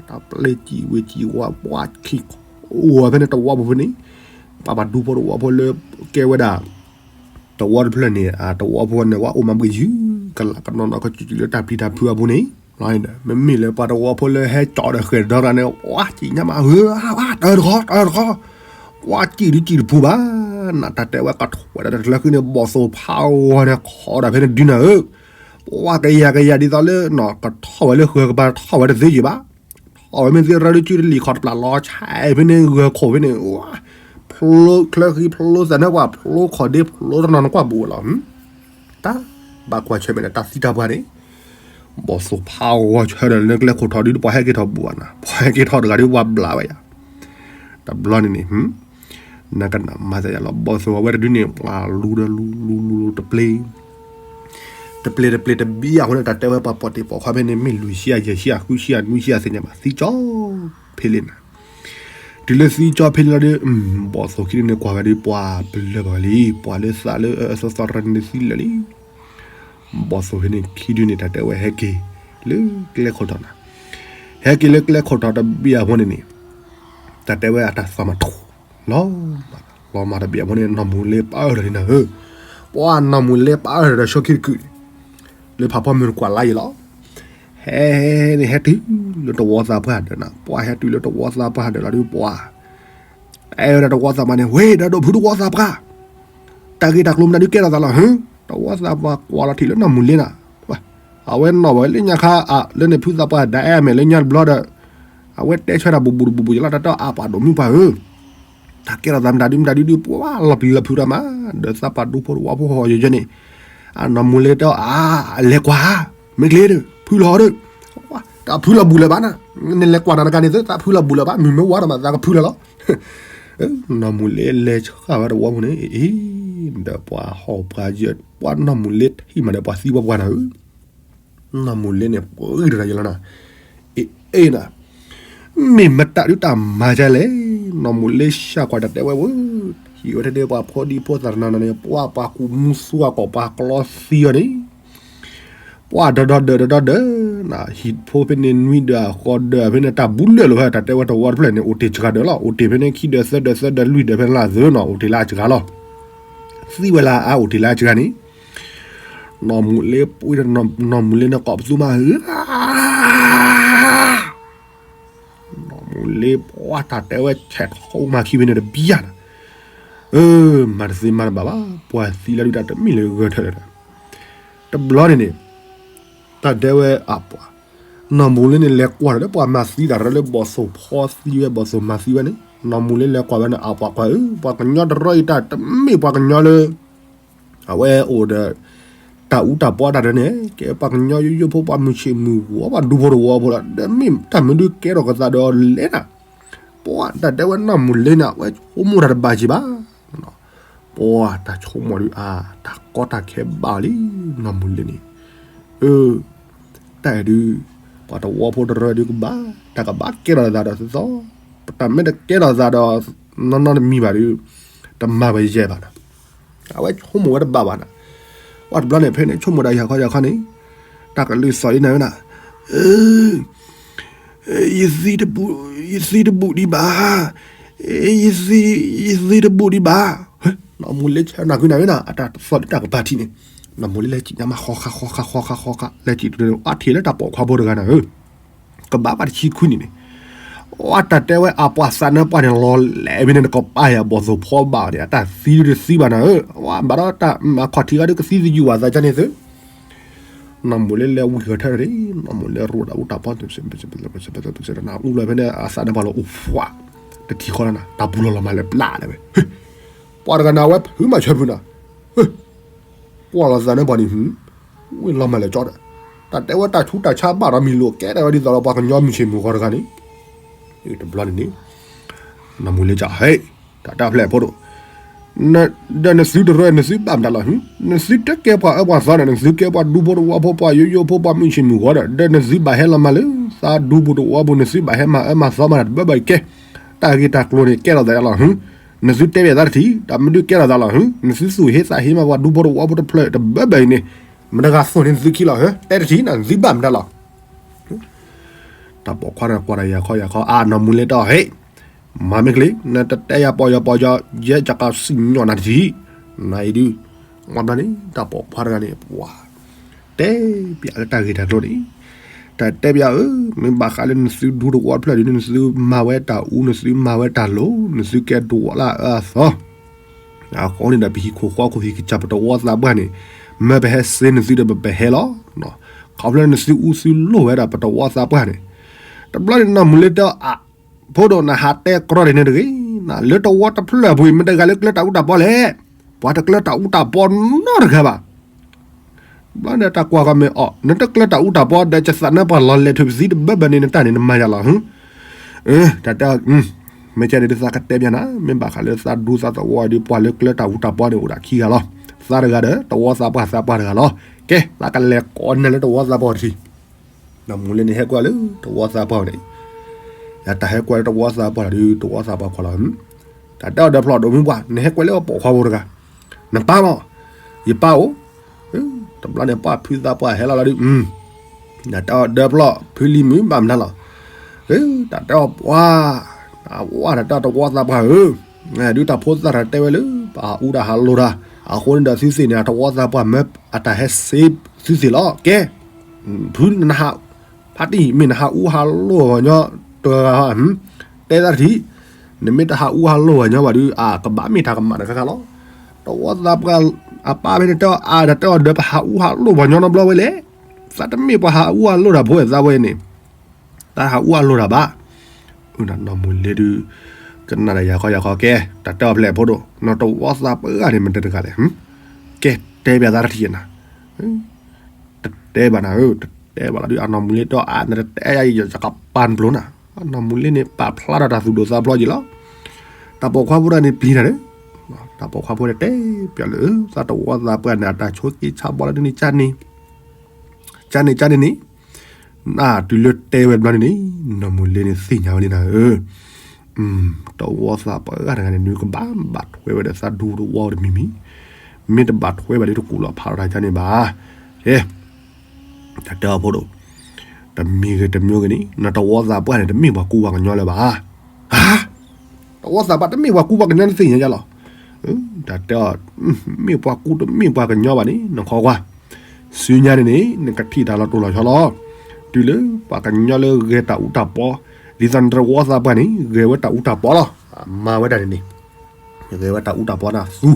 တၢ်ပျဲကံၣ်ဝဲကံၣ်ဝါ ပှၢ်ခံခိၣ်ဝဲဖဲန့ၣ်တဝီပူၤဖဲန့ၣ်, ပှၤပှၤဒူဖိတဝီဖိလၢကဲဝဲဒၣ် တဝီတဖျၢၣ်န့ၣ် အတဝီဖိန့ၣ် ဝဲအိၣ်မၤဘှံးယုၢ် ကလးကနီၤနီၤကစုာ်စုာ်လၢတၢ်ပျံၤတၢ်ဖုးအပူၤန့ၣ်, မ့မ့ၢ်လၢပှၤတဝီဖိလၢဟဲကၠီဒီးဃဲၤဒီးတဂၤန့ၣ် ဝါကံၣ်ညါမးဧၢ, တၢ်တခီ တၢ်တခီ, ဝါကံၣ်ဒုးကံၣ်တပူၤဘၣ်, နတၢ်တဲဝဲကထီၣ်ဝဲဒၣ်တကျၢဃံန့ၣ် ဘီၣ်သိၣ်ဖးဝဲန့ၣ် ခီဒၣ်ဖဲန့ၣ်ဒုးနၤဧၢ, ပှၢ်ကယၤကယၤဒ်သိးလၢ ကထီၣ်ဝဲလၢဃၢၤကပၤ ထီၣ်ဝဲတသ့က့ၤဘၣ်, ထီၣ်ဝဲမ့ၢ်သ့ရၢဒုးကံၣ်တလံၤခီတပျၢ်လီၤဆဲးဖဲန့ၣ် ဂၢၤခိၣ်ဖဲန့ၣ်, ဖျိချၢဃံဖျိသးနၢ်ပှၢ် ဖျိခီၣ်ဒ့ဖျိတနီၤနကွၢ်ဘူးဝဲလီၤ. တၢ်ဘၣ်ကွၢ်ဆၢၣ်မဲာ်ဒီးတၢ်သံတၢ်ပှၢ်န့ၣ်, ဘီၣ်သိၣ်ဖးဂီၤဆၢၣ်ဒီးလၢကျဲခိၣ်ထီၣ်ဒုး ပှၤဟဲက့ၤထီၣ်ဘူးဘၣ်နၤ, ပှၤဟဲက့ၤထီၣ်တဂၤဒုး ပှၤဘျးဝဲယၤ, တဘျီန့ၣ်န့ၣ် နကနၣ်မၤသးယၤလီၤ ဘီၣ်သိၣ်အဝဲတဒုန့ၣ် ပှၤလူဒီးလူလူလူလူတပျ့ၤ တပျ့ၤတပျ့ၤတဘံၣ်အဃိန့ၣ် တၢ်တဲဝဲပှၤပိာ်တ့ၢ်ပိာ်ခွါဖဲန့ၣ် မ့ၢ်လွံၢ်ဆံယဲၢ်ဆံဃုဆံနွံဆံသ့ၣ်ညါဘၣ် သံကၠီဖဲလံနၤ, တုၤလၢသံကၠီဖဲလံလီၤဒီး ဘီၣ်သိၣ်ခံန့ၣ်ကွၢ်ဝဲဒီးပှၤပလၢၢ်ဘၣ်လံ ပှၤလၢသးလၢအသီသီရၢန့ၣ်သံလၢာ်လံ, ဘီၣ်သိၣ်ဖဲန့ၣ်ခံဒုန့ၣ် တၢ်တဲဝဲဟဲက့ၤလၢကျဲခိၣ်ထီၣ်နၤ, ဟဲက့ၤလၢကျဲခိၣ်ထီၣ်တဘံၣ်အဃိန့ၣ်န့ၣ်, တၢ်တဲဝဲအတၢ်သးမၤထူၣ် လီၤမး လီၤမးတဘံၣ်အဃိန့ၣ် နီၢ်မူၤလ့ပာ်အၢၣ်လီၤလံနၤဧၢ, ပှၤနီၢ်မူၤလ့ပာ်အၢၣ်လီၤဒီးဆိခံတကုာ်န့ၣ်, လၢဖးဖီမုၢ်တကွၢ်လါယံၤလီၤ, ဟဲန့ၣ်ဟဲတုၤလၢတဝီသးပှၢ်ဒၢးနၤ ပှၤဟဲတုၤလၢတဝီသးပှၢ်ဒၢးလီၤဒီးပှၤ အဲၣ်ဝဲဒၣ်တဝီသးပှၢ်န့ၣ် ဝ့ၢ်ဒီးဒိၣ်ဖုတဝီသးပှၢ်, တၢ်ဂ့ၢ်တၢ်ကျိၤမတၤဒုးကဲထီၣ်သးလီၤဟၢ, တဝီသးပှၢ်ကွၢ်လီၤထံးလၢနီၢ်မူၤလ့နၤ, အဝဲနီၣ်ဝဲလၢညါခါအလၢန့ၣ်ဖုသးပှၢ်ဒၣ်အဲၣ်အမဲာ်လၢညါတဘျီဒီး, အဝဲတဲဆၢတၢ်ဘူးဘူးတဘူးဘူးယလီၤ တၢ်တဲအါပှၤဒိၣ်မုၢ်ပှၢ်ဧၢ တၢ်ကဲထီၣ်သးမတၤဒုးမတၤဒုးဒုးပှၤလီၤပျံၤလီၤဖုးတၢ်မး, ဒီးသးပှၢ်ဒူဖိတဝီဖိဟီၣ်ယဲယဲန့ၣ်, အနီၢ်မူၤလ့တဲအီၤ အါ လဲၤကွၢ်ဧါ, မ့ၢ်ကျ့ဒီး ဖုလီၤဒီး, တၢ်ဖုလီၤဘူးလၢၤဘၣ်နၤ, နလဲၤကွၢ်နၤတဂၤန့ၣ်သု သးဖုလီၤဘူးလၢၤဘၣ် မုၢ်မ့ၢ်ဝါဒီးမးသးကဖုလီၤလီၤ, နီၢ်မူၤလ့လဲၤဆှၣ်ဝဲတဝီဖိန့ၣ်, ဒီးပှၤဟီၣ်ပှၤယဲၢ် ပှၤနီၢ်မူၤလ့ထံၣ်မးဒီးပှၤသံပှၤပှၢ်နၤဧၢ နီၢ်မူၤလ့န့ၣ် ပှၤဂံၢ်တရၢ်ယလီၤနၤ, အ့ၣ်အ့ၣ်နၤ, မ့ၢ်မတၤဒုးတၢ်မၤဒ်လဲၣ်, နီၢ်မူၤလ့စၢ်ကွၢ်တၢ်တဲဝဲဝဲ, ဟံၣ်ဝဲထဲန့ၣ်ပှၤဖိဒံဖိသၣ်တနီၤနီၤန့ၣ် ပှၤပှၤကူၣ်မူသူအကီၢ်ပှၤကျီသံအီၤန့ၣ်, ပှၤဒီဒီဒီဒီဒီဒီ, ဟံၣ်ဖိဖဲန့ၣ်နွံဒၢးဃိးဒၢးဖဲန့ၣ် တၢ်ဘူးလၢာ်လီၤဖဲတၢ်တဲဝဲတဝီတဖျၢၣ်န့ၣ် အိၣ်တ့ၢ်စှၤဒၢးလီၤ အိၣ်တ့ၢ်ဖဲန့ၣ်ခံဒၢးသၢဒၢးသၢဒၢးလွံၢ်ဒၢးဖဲန့ၣ်လၢအသၢနီၤ အိၣ်တ့ၢ်လၢအစှၤလီၤ သံဝဲလၢအအိၣ်တ့ၢ်လၢအစှၤန့ၣ်, နီၢ်မူၤလ့ပှၤ နီၢ်မူၤလ့န့ၣ်ကိးပသူမးဧၢ, နီၢ်မူၤလ့ပှၤတၢ်တဲဝဲ ဆဲးထီၣ်မၤခံဖဲန့ၣ်တဘံၣ်ယါန့ၣ်, အၢ မၤတသ့မၤတဘၣ်ဘၣ် ပှၤသံလၢဒုးတၢ်တမ့ၢ်လၢဂၢၢ်ထၢၣ်လၢၤဒီး, တဘျီန့ၣ်န့ၣ်, တၢ်တဲဝဲအပှၤ, နီၢ်မူၤလ့န့ၣ်လဲၤကွၢ်ဒီးလၢပှၤမၤသံတၢ်ရၢလၢဘီၣ်သိၣ်ဖီသံဝဲဘီၣ်သိၣ်မၤသံဝဲန့ၣ် နီၢ်မူၤလ့လဲၤကွၢ်ဝဲန့ၣ် အပှၤကွၢ်ဧၢ ပှၤကညီတရၢအံၤတၢ်တမ့ၢ်ပှၤကညီလၢ အဝဲအိၣ်ဒီး တၢ်အူတၢ်ပီတၢ်တၢ်န့ၣ် ကဲပှၤကညီယိယိဖိ ပှၤမုၢ်ဆ့ၣ်မုၢ်ဂီၤ ပှၤဒူဖိတဝီဖိလီၤ ဒီးမ့ၢ်တၢ်မနုၤကဲထီၣ်ကသးဒီးလဲၤနၤ, ပှၤတၢ်တဲဝဲနီၢ်မူၤလ့န့ၣ် အဝဲဆိကမိၣ်တၢ်တဘၣ်က့ၤဘၣ်, ပှၤတၢ်ဆိကမိၣ်ဒုးအါ တၢ်ကီတၢ်ခဲဘၣ်လံ နီၢ်မူၤလ့န့ၣ်, အၢ တၢ်အဲၣ်ဒုး ပှၤတဝီဖိတရၢဒုးကဘၣ် တၢ်ကဘၣ်ကဲထီၣ်သးဒီးသီသီ, တၢ်မ့ၢ်တကဲထီၣ်သးဒီး နီၢ်နီၢ်တမံၤဘၣ်ဒုး တမၤဝဲယဲၢ်ဘၣ်နီၤ, အဝဲဆိကမိၣ်ဝဲတဘၣ်ဘၣ်နီၤ, ပှၤတဘျီန့ၣ် ဖဲန့ၣ်ဆိကမိၣ်ဒီးယၤခီယၤခီန့ၣ်, တၢ်ကလုၢ်သီၣ်အံၤနၤဝဲနၤ, ယသံတဘူး ယသံတဘူးဒံးဘၣ်, ယသံ ယသံတဘူးဒံးဘၣ်, နီၢ်မူၤလ့ဆဲးနၤကွံနၤဝဲနၤ အတၢ်သီၣ်ဒုးတၢ်ကပၤထံးန့ၣ်, နီၢ်မူၤလ့လဲၤစံၣ်ညါမး ဃီဃါဃီဃါဃီဃါဃီဃါ လဲၤစံၣ်တုၤန့ၣ် အထံၣ်လၢတၢ်ပိာ်ခွါဖိတဂၤနၤဧၢ ကဘၣ်ဘၣ်တဆံခွံနံၣ်န့ၣ်, အတၢ်တဲဝဲအပှၤသးနၢပှၢ်န့ၣ် လီၤလဲၤဖဲန့ၣ် နကပာ်ယၤဘီၣ်သိၣ်ဖီဘၣ်န့ၣ် အတၢ်သံဒုးတသံဘၣ်နၤဧၢ, အဝဲဘၣ်ဒီးတၢ်မၤခီၣ်ထံးဂၤဒုးကသံသယုၢ်ဝဲသးကန့ၣ်သု, နီၢ်မူၤလ့လဲၤဝံၤဃီၤထၢၣ်န့ၣ် နီၢ်မူၤလ့ရိၣ်တၢ်အူတၢ်ပီ နအူလီၤဖဲန့ၣ် အသးနၢပှၢ်လီၤအိၣ်ဖှၣ်, တထံၣ်ဃီလီၤနၤ တၢ်ပူၤလီၤလီၤမၤလဲၤပျၢ်လၢၤဝဲ, ပှၤတဂၤနၤဝဲဖုမၤဆၢဖုနၤ ကွၢ်လီၤသးနၢပှၢ်န့ၣ် ဝ့ၢ်လီၤမၤလဲၤကၠီဒီး, တၢ်တဲဝဲတၢ်ဆူးတၢ်ဆါဘၣ်ဒီးမံၤလိာ် ကဲထီၣ်ဝဲဒ်သိးဒီးပှၤကညီမုၢ်ဆ့ၣ်မုၢ်ဂီၤတဂၤန့ၣ်, တဘျီန့ၣ်န့ၣ်, နီၢ်မူၤလ့ကၠီဟဲ, တၢ်တၢ်ဖျဲၣ်ဖိဒိၣ်, ဒီးနသုတရၢ နသုဘၣ်မတၤလီၤ. နသုတကဲပှၤအၢပှၤသီဒီး နသုကဲပှၤဒူဖိတဝီဖိ ပှၤယိယိဖိ ပှၤမုၢ်ဆ့ၣ်မုၢ်ဂီၤဒီး ဒီးနသုဘၣ်ဟဲလီၤမၤလၢ သးဒူပူၤတဝီပူၤ နသုဘၣ်ဟဲမၤအၢမၤသီမၤတၢ်တဘၢဘၢအံၤကဲ, တၢ်ဂ့ၢ်တၢ်ကျိၤန့ၣ် ကဲထီၣ်သးလီၤ. နသုတဲဘၣ်သးတထံၣ် တၢ်မနုၤကဲထီၣ်သးလီၤ. နသုသူၣ်ဟ့သးဟ့မၤပှၤဒူဖိတဝီဖိတဖျၢၣ်တဘၢဘၢအံၤန့ၣ် မတဂၤသိၣ်န့ၢ်နသုခံလီၤ. တဲတထံၣ် နသုဘၣ်မတၤလီၤ. တၢ်ပိာ်ခွါတဂၤကွၢ်တၢ်ယၤခီယၤခီ အနီၢ်မူလ့တဲအီၤ ဟ့ၣ်, မၤမ့ၢ်ကလံၤ နတတဲယၤပီၢ်ယီၤပီၢ်ယီၤ ယဲယကစံၣ်ညီၣ်နၤတထံၣ်, နအံၤဒုး, မ့ၢ်ဘျီန့ၣ် တၢ်ပိာ်ခွါတဂၤန့ၣ် ပှၤ တဲပၠးလၢတၢ်ဂ့ၢ်တၢ်ကျိၤန့ၣ်, တၢ်တဲပၠးဧၢ, မ့ၢ်ဘၣ်ဃးလၢနသုဒူတဝီတဖျၢၣ်ဒုး နသုမၤဝဲတၢ်အူ နသုမၤဝဲတၢ်လိၤ နသုကဲဒိးဝဲလၢအအၢအသီ အဃိန့ၣ်ဒီး ပဟံၣ်ခိၣ်ဃီခိၣ်ဟံၣ်ကစၢ်ပတဝီသးပှၢ်န့ၣ်, မၢပဟဲစ့နသုဒီးပဟဲလီၤ. ခီဖျိနသုအူသုလိၤဝဲဒၣ်ပတဝီသးပှၢ်န့ၣ်, တဘျီန့ၣ်နီၢ်မူလ့တဲအီၤ ဖိဒိၣ်နဟးတဲကြီဒ်န့ၣ်တဂ့ၤ, လၢတဝီတဖျၢၣ်အပူၤအံၤ မတဂၤလၢကျၢၤတၢ်အူတၢ်ပီလဲၣ်, ပှၤတကျၢၤတၢ်အူတၢ်ပီနီတဂၤဘၣ်. တဘျီန့ၣ်တၢ်ကွၢ်ကီမ့ၢ်အီၤ နတကျၢၤတၢ်အူတၢ်ပီဒီး ကသးနၢပှၤလီၤလဲၤထွဲပသံတဘၢဘၢန့ၣ် နတၢ်န့ၣ်နမၤယၤလီၤ. တၢ်တဲ မ့ၢ်ကဲန့ၣ်ဒုးသးကတဲပၠးနၤ, မ့ၢ်ဘၣ်ဃးလၢသးဒူသးသဝီဒုး ပှၤလၢကျၢၤတၢ်အူတၢ်ပီန့ၣ် အိၣ်ဒၣ်ခံဂၤလီၤ. သးတဂၤဒီး တဝီသးပှၢ်သးပှၢ်တဂၤလီၤ. ကဲ သးကလဲၤကိးနၤလၢတဝီသးပှၢ်တထံၣ်. နီၢ်မူလ့န့ၣ်ဟဲကွၢ်လၢတဝီသးပှၢ်န့ၣ်, ယတၢ်ဟဲကွၢ်လၢတဝီသးပှၢ်ဒီး တဝီသးပှၢ်ခိးလီၤ. တၢ်တဲအီၤဒီးဖျီၣ်ဒိးမုၢ်ပှၢ် နဟဲကွၢ်လၢပိာ်ခွါဖိတဂၤ, နပၢ်မး, ယပၢ်အိၣ်. တဘျီန့ၣ်ပှၢ်ဖုသးပှၢ်ဟဲလီၤလီၤဒုး, တၢ်တဲအီၤဒီးဖျီၣ် ဖုလံၤမုၣ်ဘၣ်မနုၤလီၤ. တၢ်တဲအီၤပှၢ်, အဝဲတၢ်တဲအီၤတဝီသးပှၢ်ဧၢ, ဒုးတၢ်ဖိသၣ်တၢ်တဲဝဲလၢ ပှၤဟးအူတၢ်ဟးလိၤတၢ်, အဃိန့ၣ်ဒီးသုသ့ၣ်န့ၣ် တဝီသးပှၢ်မၢအတၢ်ဟဲစ့သုသ့ၣ်လီၤ. ကဲ, ဖုနဟး, ဖါတံၢ်မ့ၢ်နဟးအူဟးလိၤပှၤကညီတဂၤ, တဲသးတထံၣ်, နမ့ၢ်တဟးအူဟးလိၤပှၤကညီဘၣ်ဒုး အကဘၣ်မ့ၢ်တၢ်ကမၣ်တခါခါလီၤ. တဝီသးပှၢ်အပၢ်မ့ၢ်တတဲအီၤ အတတဲအီၤဒီးပဟးအူဟးလိၤပှၤကညီနီတဘျီဝဲလဲၣ်, သးတမ့ၢ်ပှၤဟးအူဟးလိၤတၢ်ဖိသးဝဲန့ၣ်, တၢ်ဟးအူဟးလိၤတၢ်ဘၣ်. နီၢ်မူလ့ဒုး ကနၣ်ဒီးယၤခီယၤခီ ကဲ, တၢ်တဲအီၤဖျဲၣ်ဖိဒိၣ် နတဝီသးပှၢ်ဂၤန့ၣ် မတၤတဂၤလဲၣ်. ကဲ, တဲပၠးသးတထံၣ်နၤ, တတဲဘၣ်နၤဧၢ, တတဲဘၣ်လီၤဒုး အနီၢ်မူလ့တဲအီၤ အါ နတတဲယၤ ယကပာ်နပျိနၤ. အနီၢ်မူလ့န့ၣ် ပာ်ဖျါထီၣ်တၢ်သူၣ်ဒိၣ်သးဖျိက့ၤလီၤ. တၢ်ပိာ်ခွါဖိတဂၤန့ၣ်ပျံၤတၢ်ဒီး, တၢ်ပိာ်ခွါဖိန့ၣ်တဲပၠးလၢ သးတဝီသးပှၢ်န့ၣ် အတၢ်ဆိက့ၤဆါဘီလၢဒ်န့ၣ် ကန့ၣ်, ကန့ၣ်ကန့ၣ်န့ၣ်, နတုၤလၢတဲဝဲဘျီန့ၣ်န့ၣ်, နီၢ်မူလ့န့ၣ်သ့ၣ်ညါဝဲလံနၤဧၢ, တဝီသးပှၢ်ဂၤတဂၤန့ၣ် နကဘၣ်ဘၣ်ထွဲဝဲဒီးသးဒူတဝီတမံၤမံၤ, မ့ၢ်တဘၣ်ထွဲဘၣ်ဒီးတကူးလီၤဖးထီၣ်တၢ်ကန့ၣ်ဘၣ်. ကဲ, တၢ်တဲအီၤဖိဒိၣ်, တမံၤဂ့ၤတမံၤဂ့ၤန့ၣ် နတဝီသးပှၢ်န့ၣ် တမ့ၢ်ပှၤကူပှၤကညီလၢၤဘၣ်. ဟါ, တဝီသးပှၢ်တမ့ၢ်ပှၤကူပှၤကညီန့ၣ်သ့ၣ်ညါယါလီၤ. တၢ်တဲအီၤ, မ့ၢ်ပှၤကူတမ့ၢ်ပှၤကညီဘၣ်န့ၣ် နခီကွၢ်, ဆူညါန့ၣ်န့ၣ် နကထံၣ်တၢ်လီၤတိၢ်လီၤဆီလီၤ. တုၤလၢပှၤကညီလၢဂဲၤတၢ်အူတၢ်ပီ, ဒ်သိးနတဝီသးပှၢ်န့ၣ် ဂဲၤဝဲတၢ်အူတၢ်ပီလီၤ. မၤဝဲဒၣ်န့ၣ်န့ၣ် ဂဲၤဝဲတၢ်အူတၢ်ပီန့ၣ်သူ,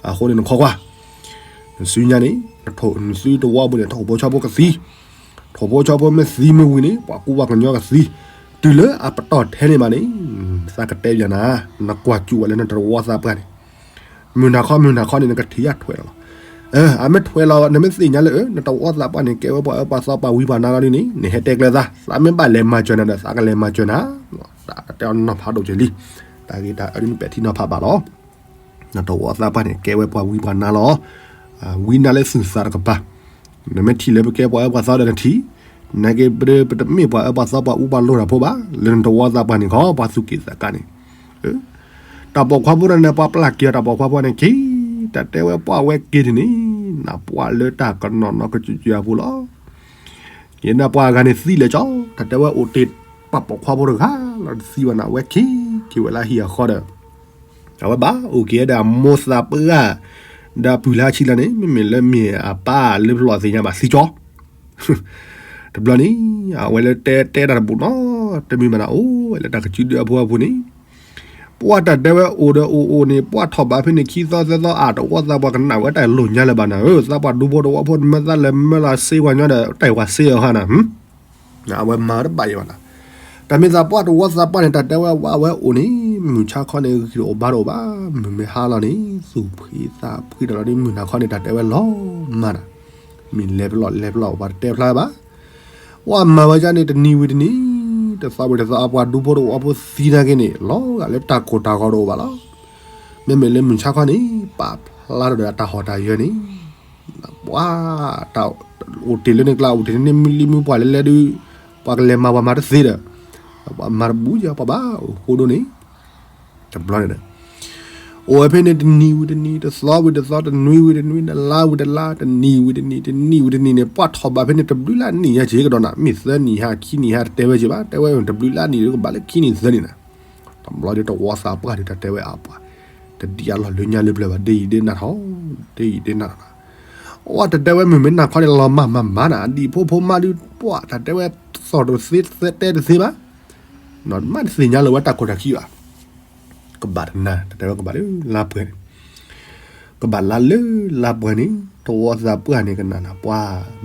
အဃိန့ၣ်နခီကွၢ်, နဆူညါန့ၣ်, နသုတဝီပူၤန့ၣ် ထိၣ်ဖိဆီဖိကသံ, ထိၣ်ဖိဆီဖိမ့ၢ်သံမ့ၢ်ဝံၤန့ၣ် ပှၤကူပှၤကညီကသံ, တုၤလၢအပတီၢ်ထဲန့ၣ်ဘၣ်န့ၣ်, သးကတဲပၠးနၤ, နကွၢ်စူၣ်ဝဲလၢနတဝီသးပှၢ်န့ၣ်, မုၢ်နၤခီမုၢ်နၤခီန့ၣ် နကထံၣ်ယါထွဲလီၤလီၤ. အမ့ၢ်ထွဲလီၤ နမ့ၢ်သ့ၣ်ညါလၢ နတဝီသးပှၢ်န့ၣ် ကဲဝဲပှၤအၢပှၤသီပှၤဝံပှၤနါလီၤဒ်န့ၣ် နဟဲတဲကျဲသး, သးမ့ၢ်ဘၣ်လဲၤမၤစၢၤနၤဒီး သးကလဲၤမၤစၢၤနၤ, တၢ်တဲအီၤနီၤဖးဒိၣ်က့ၤလံ, တၢ်ဂ့ၢ်တၢ်အၢဒ်န့ၣ် ပဲာ်ထံနီၤဖးဘၣ်လီၤ. နတဝီသးပှၢ်န့ၣ် ကဲဝဲပှၤဝံပှၤနါလီၤ. ဝံနါလၢသူၣ်သးတကပၤ, နမ့ၢ်ထံၣ်လၢပကဲပှၤအၢပှၤသီဒီးနထံၣ်, နာ်က့ ပတမ့ၢ်ပှၤအၢပှၤသီပှၤအူပှၤလိၣ်တၢ်ဖိဘၣ်, လၢနတဝီသးပှၢ်န့ၣ်ခီ ပှၤသူၣ်က့ၣ်သးကါန့ၣ်, တၢ်ပိာ်ခွါဖိတဂၤန့ၣ် ပှၤပျၢ်က့ၤအီၤ တၢ်ပိာ်ခွါဖိန့ၣ်ခံ, တၢ်တဲဝဲပှၢ်ဝဲက့ၤန့ၣ်န့ၣ်, နပှၢ်လၢတၢ်ကနီၤနီၤကစၢ်ကစၢ်အပူၤလီၤ. ယနပှၤဂၤန့ၣ်သံလဲၣ်ကၠီ, တၢ်တဲဝဲအိၣ်တ့ၢ်ပှၤပိာ်ခွါဖိတဂၤလီၤ တသံဘၣ်နၤ အဝဲခံက့ၤဝဲလၢဟံၣ်အဃီဒီး, အဝဲဘၣ်အိၣ်က့ၤဒီးအမိၢ်သးပှၢ်, ဒီးပုၢ်လၢအဆံးလီၤန့ၣ် မ့မ့ၢ်လၢမ့ၢ်အပၢ်လၢဖျီၣ်သ့ၣ်ညါဘၣ်သံကၠီ တဘျီန့ၣ်, အဝဲလၢတဲတဲတၢ်တဘူၣ်နီတမံၤဘၣ်နၤ အိၣ်ဝဲလၢတၢ်ကစုဒုအဖိအပူၤန့ၣ်, ပှၢ်တၢ်တဲဝဲအိၣ်ဒီးအိၣ်အိၣ်န့ၣ် ပှၢ်ထီၣ်ဘးဖဲန့ၣ်ခံသီသၢသီအါ တဝီသးပှၢ်ကနၣ်ဝဲတၢ်လိၣ်ညါလၢၤဘၣ်နၤဧၢ, သးပှၢ်ဒူဖိတဝီဖိ မ့ၢ်သးလဲၤမၢလီၤစ့ပှၤကညီဒီး တၢ်အံၤပှၤစ့အီၤဃါနၤ အဝဲမၤတဘၣ်ယံၤဘၣ်နၤ, တၢ်မ့ၢ်သးပှၢ်တဝီသးပှၢ်န့ၣ် တၢ်တဲဝဲဝဲအိၣ်န့ၣ် မုၢ်ဆါခီန့ၣ် ဂံၢ်တအိၣ်ဘါတအိၣ်ဘၣ်, မုၢ်မ့ၢ်ဟါလီၤန့ၣ် သူၣ်ဖှံသးဖှံဒီးလီၤဒ်မုၢ်နၤခီန့ၣ် တၢ်တဲဝဲလီၤမၢ်နၤ, မ့ၢ်လဲၤပလီၢ်လဲၤပလီၢ်ပှၤတတဲဖျါဘၣ်, ပှၢ်မၤဝဲဒ်န့ၣ် တနံၤဝံၤတနံၤ, တသီဝံၤတသီ အပှၤဒူဖိတဝီဖိသံနာ်က့န့ၣ် လီၤဂာ်လၢတၢ်ကိၢ်တၢ်ဂီၤတအိၣ်ဘၣ်လီၤ. မ့မ့ၢ်လၢမုၢ်ဆါခီန့ၣ် ပာ်ဖျါထီၣ်ဒီးအတၢ်ဟီၣ်တၢ်ယၢၤန့ၣ်, ပှၤ တၢ်အိၣ်တ့ၢ်လၢန့ၣ်ကျါ အိၣ်တ့ၢ်န့ၣ်မုၢ်လံမုၢ်ပှၢ်လဲၤလဲၤဒုး, ပှၤကလဲၤမၤပှၤမၤတသ့ဒီး, ပှၤမၤတဘူးယၤ ပှၤဘၣ်အိၣ်ဃိဒိၣ်န့ၣ်, တဘျီန့ၣ်ဒီး အိၣ်ဝဲဖဲန့ၣ် တနံၤဝံၤတနံၤ, တသီဝံၤတသီ, တနွံဝံၤတနွံ, တလါဝံၤတလါ, တနံၤဝံၤတနံၤ, တနံၤဝံၤတနံၤန့ၣ် ပှၤထီၣ်ဘးဖဲန့ၣ် တဘျုးလၢအနံၣ်ညါက့ၤကဒီးနၤ, မ့ၢ်သၢနံၣ်ဟါ, ခံနံၣ်ဟါ တတဲဝဲက့ၤဘၣ်, တဲဝဲတဘျုးလၢအနံၣ်ဒီးကဘၣ်လၢခံနံၣ်သၢနံၣ်နၤ. တဘျီဒီးတဝီသးပှၢ်ဒီးတၢ်တဲဝဲအပှၤ, တဒံးအလီၢ်လၢညါလၢပျၢၤဘၣ်, ဒ်အံၤဒ်နၤထီၣ်, ဒ်အံၤဒ်နၤထီၣ်နၤ. အဝဲတတဲဝဲမုၢ်မ့ၢ်နၤခီန့ၣ် လီၤမၢ်မၤမၤနၤ, ဒံၣ်ဖိဖိမါဒုး ပှၤတၢ်တဲဝဲ သီၣ်တသ့ တဲတသ့ဘၣ်, မ့ၢ်တသ့ၣ်ညါလၢၤဝဲတၢ်ခိၣ်တၢ်ခံဘၣ်. ကဘၣ်တနၤ တၢ်တဲဝဲကဘၣ်လၢလါပှဲၤန့ၣ်, ကဘၣ်လါလၢလါပှဲၤန့ၣ် တဝီသးပှၢ်န့ၣ်ကနၣ်နၤ ပှၤ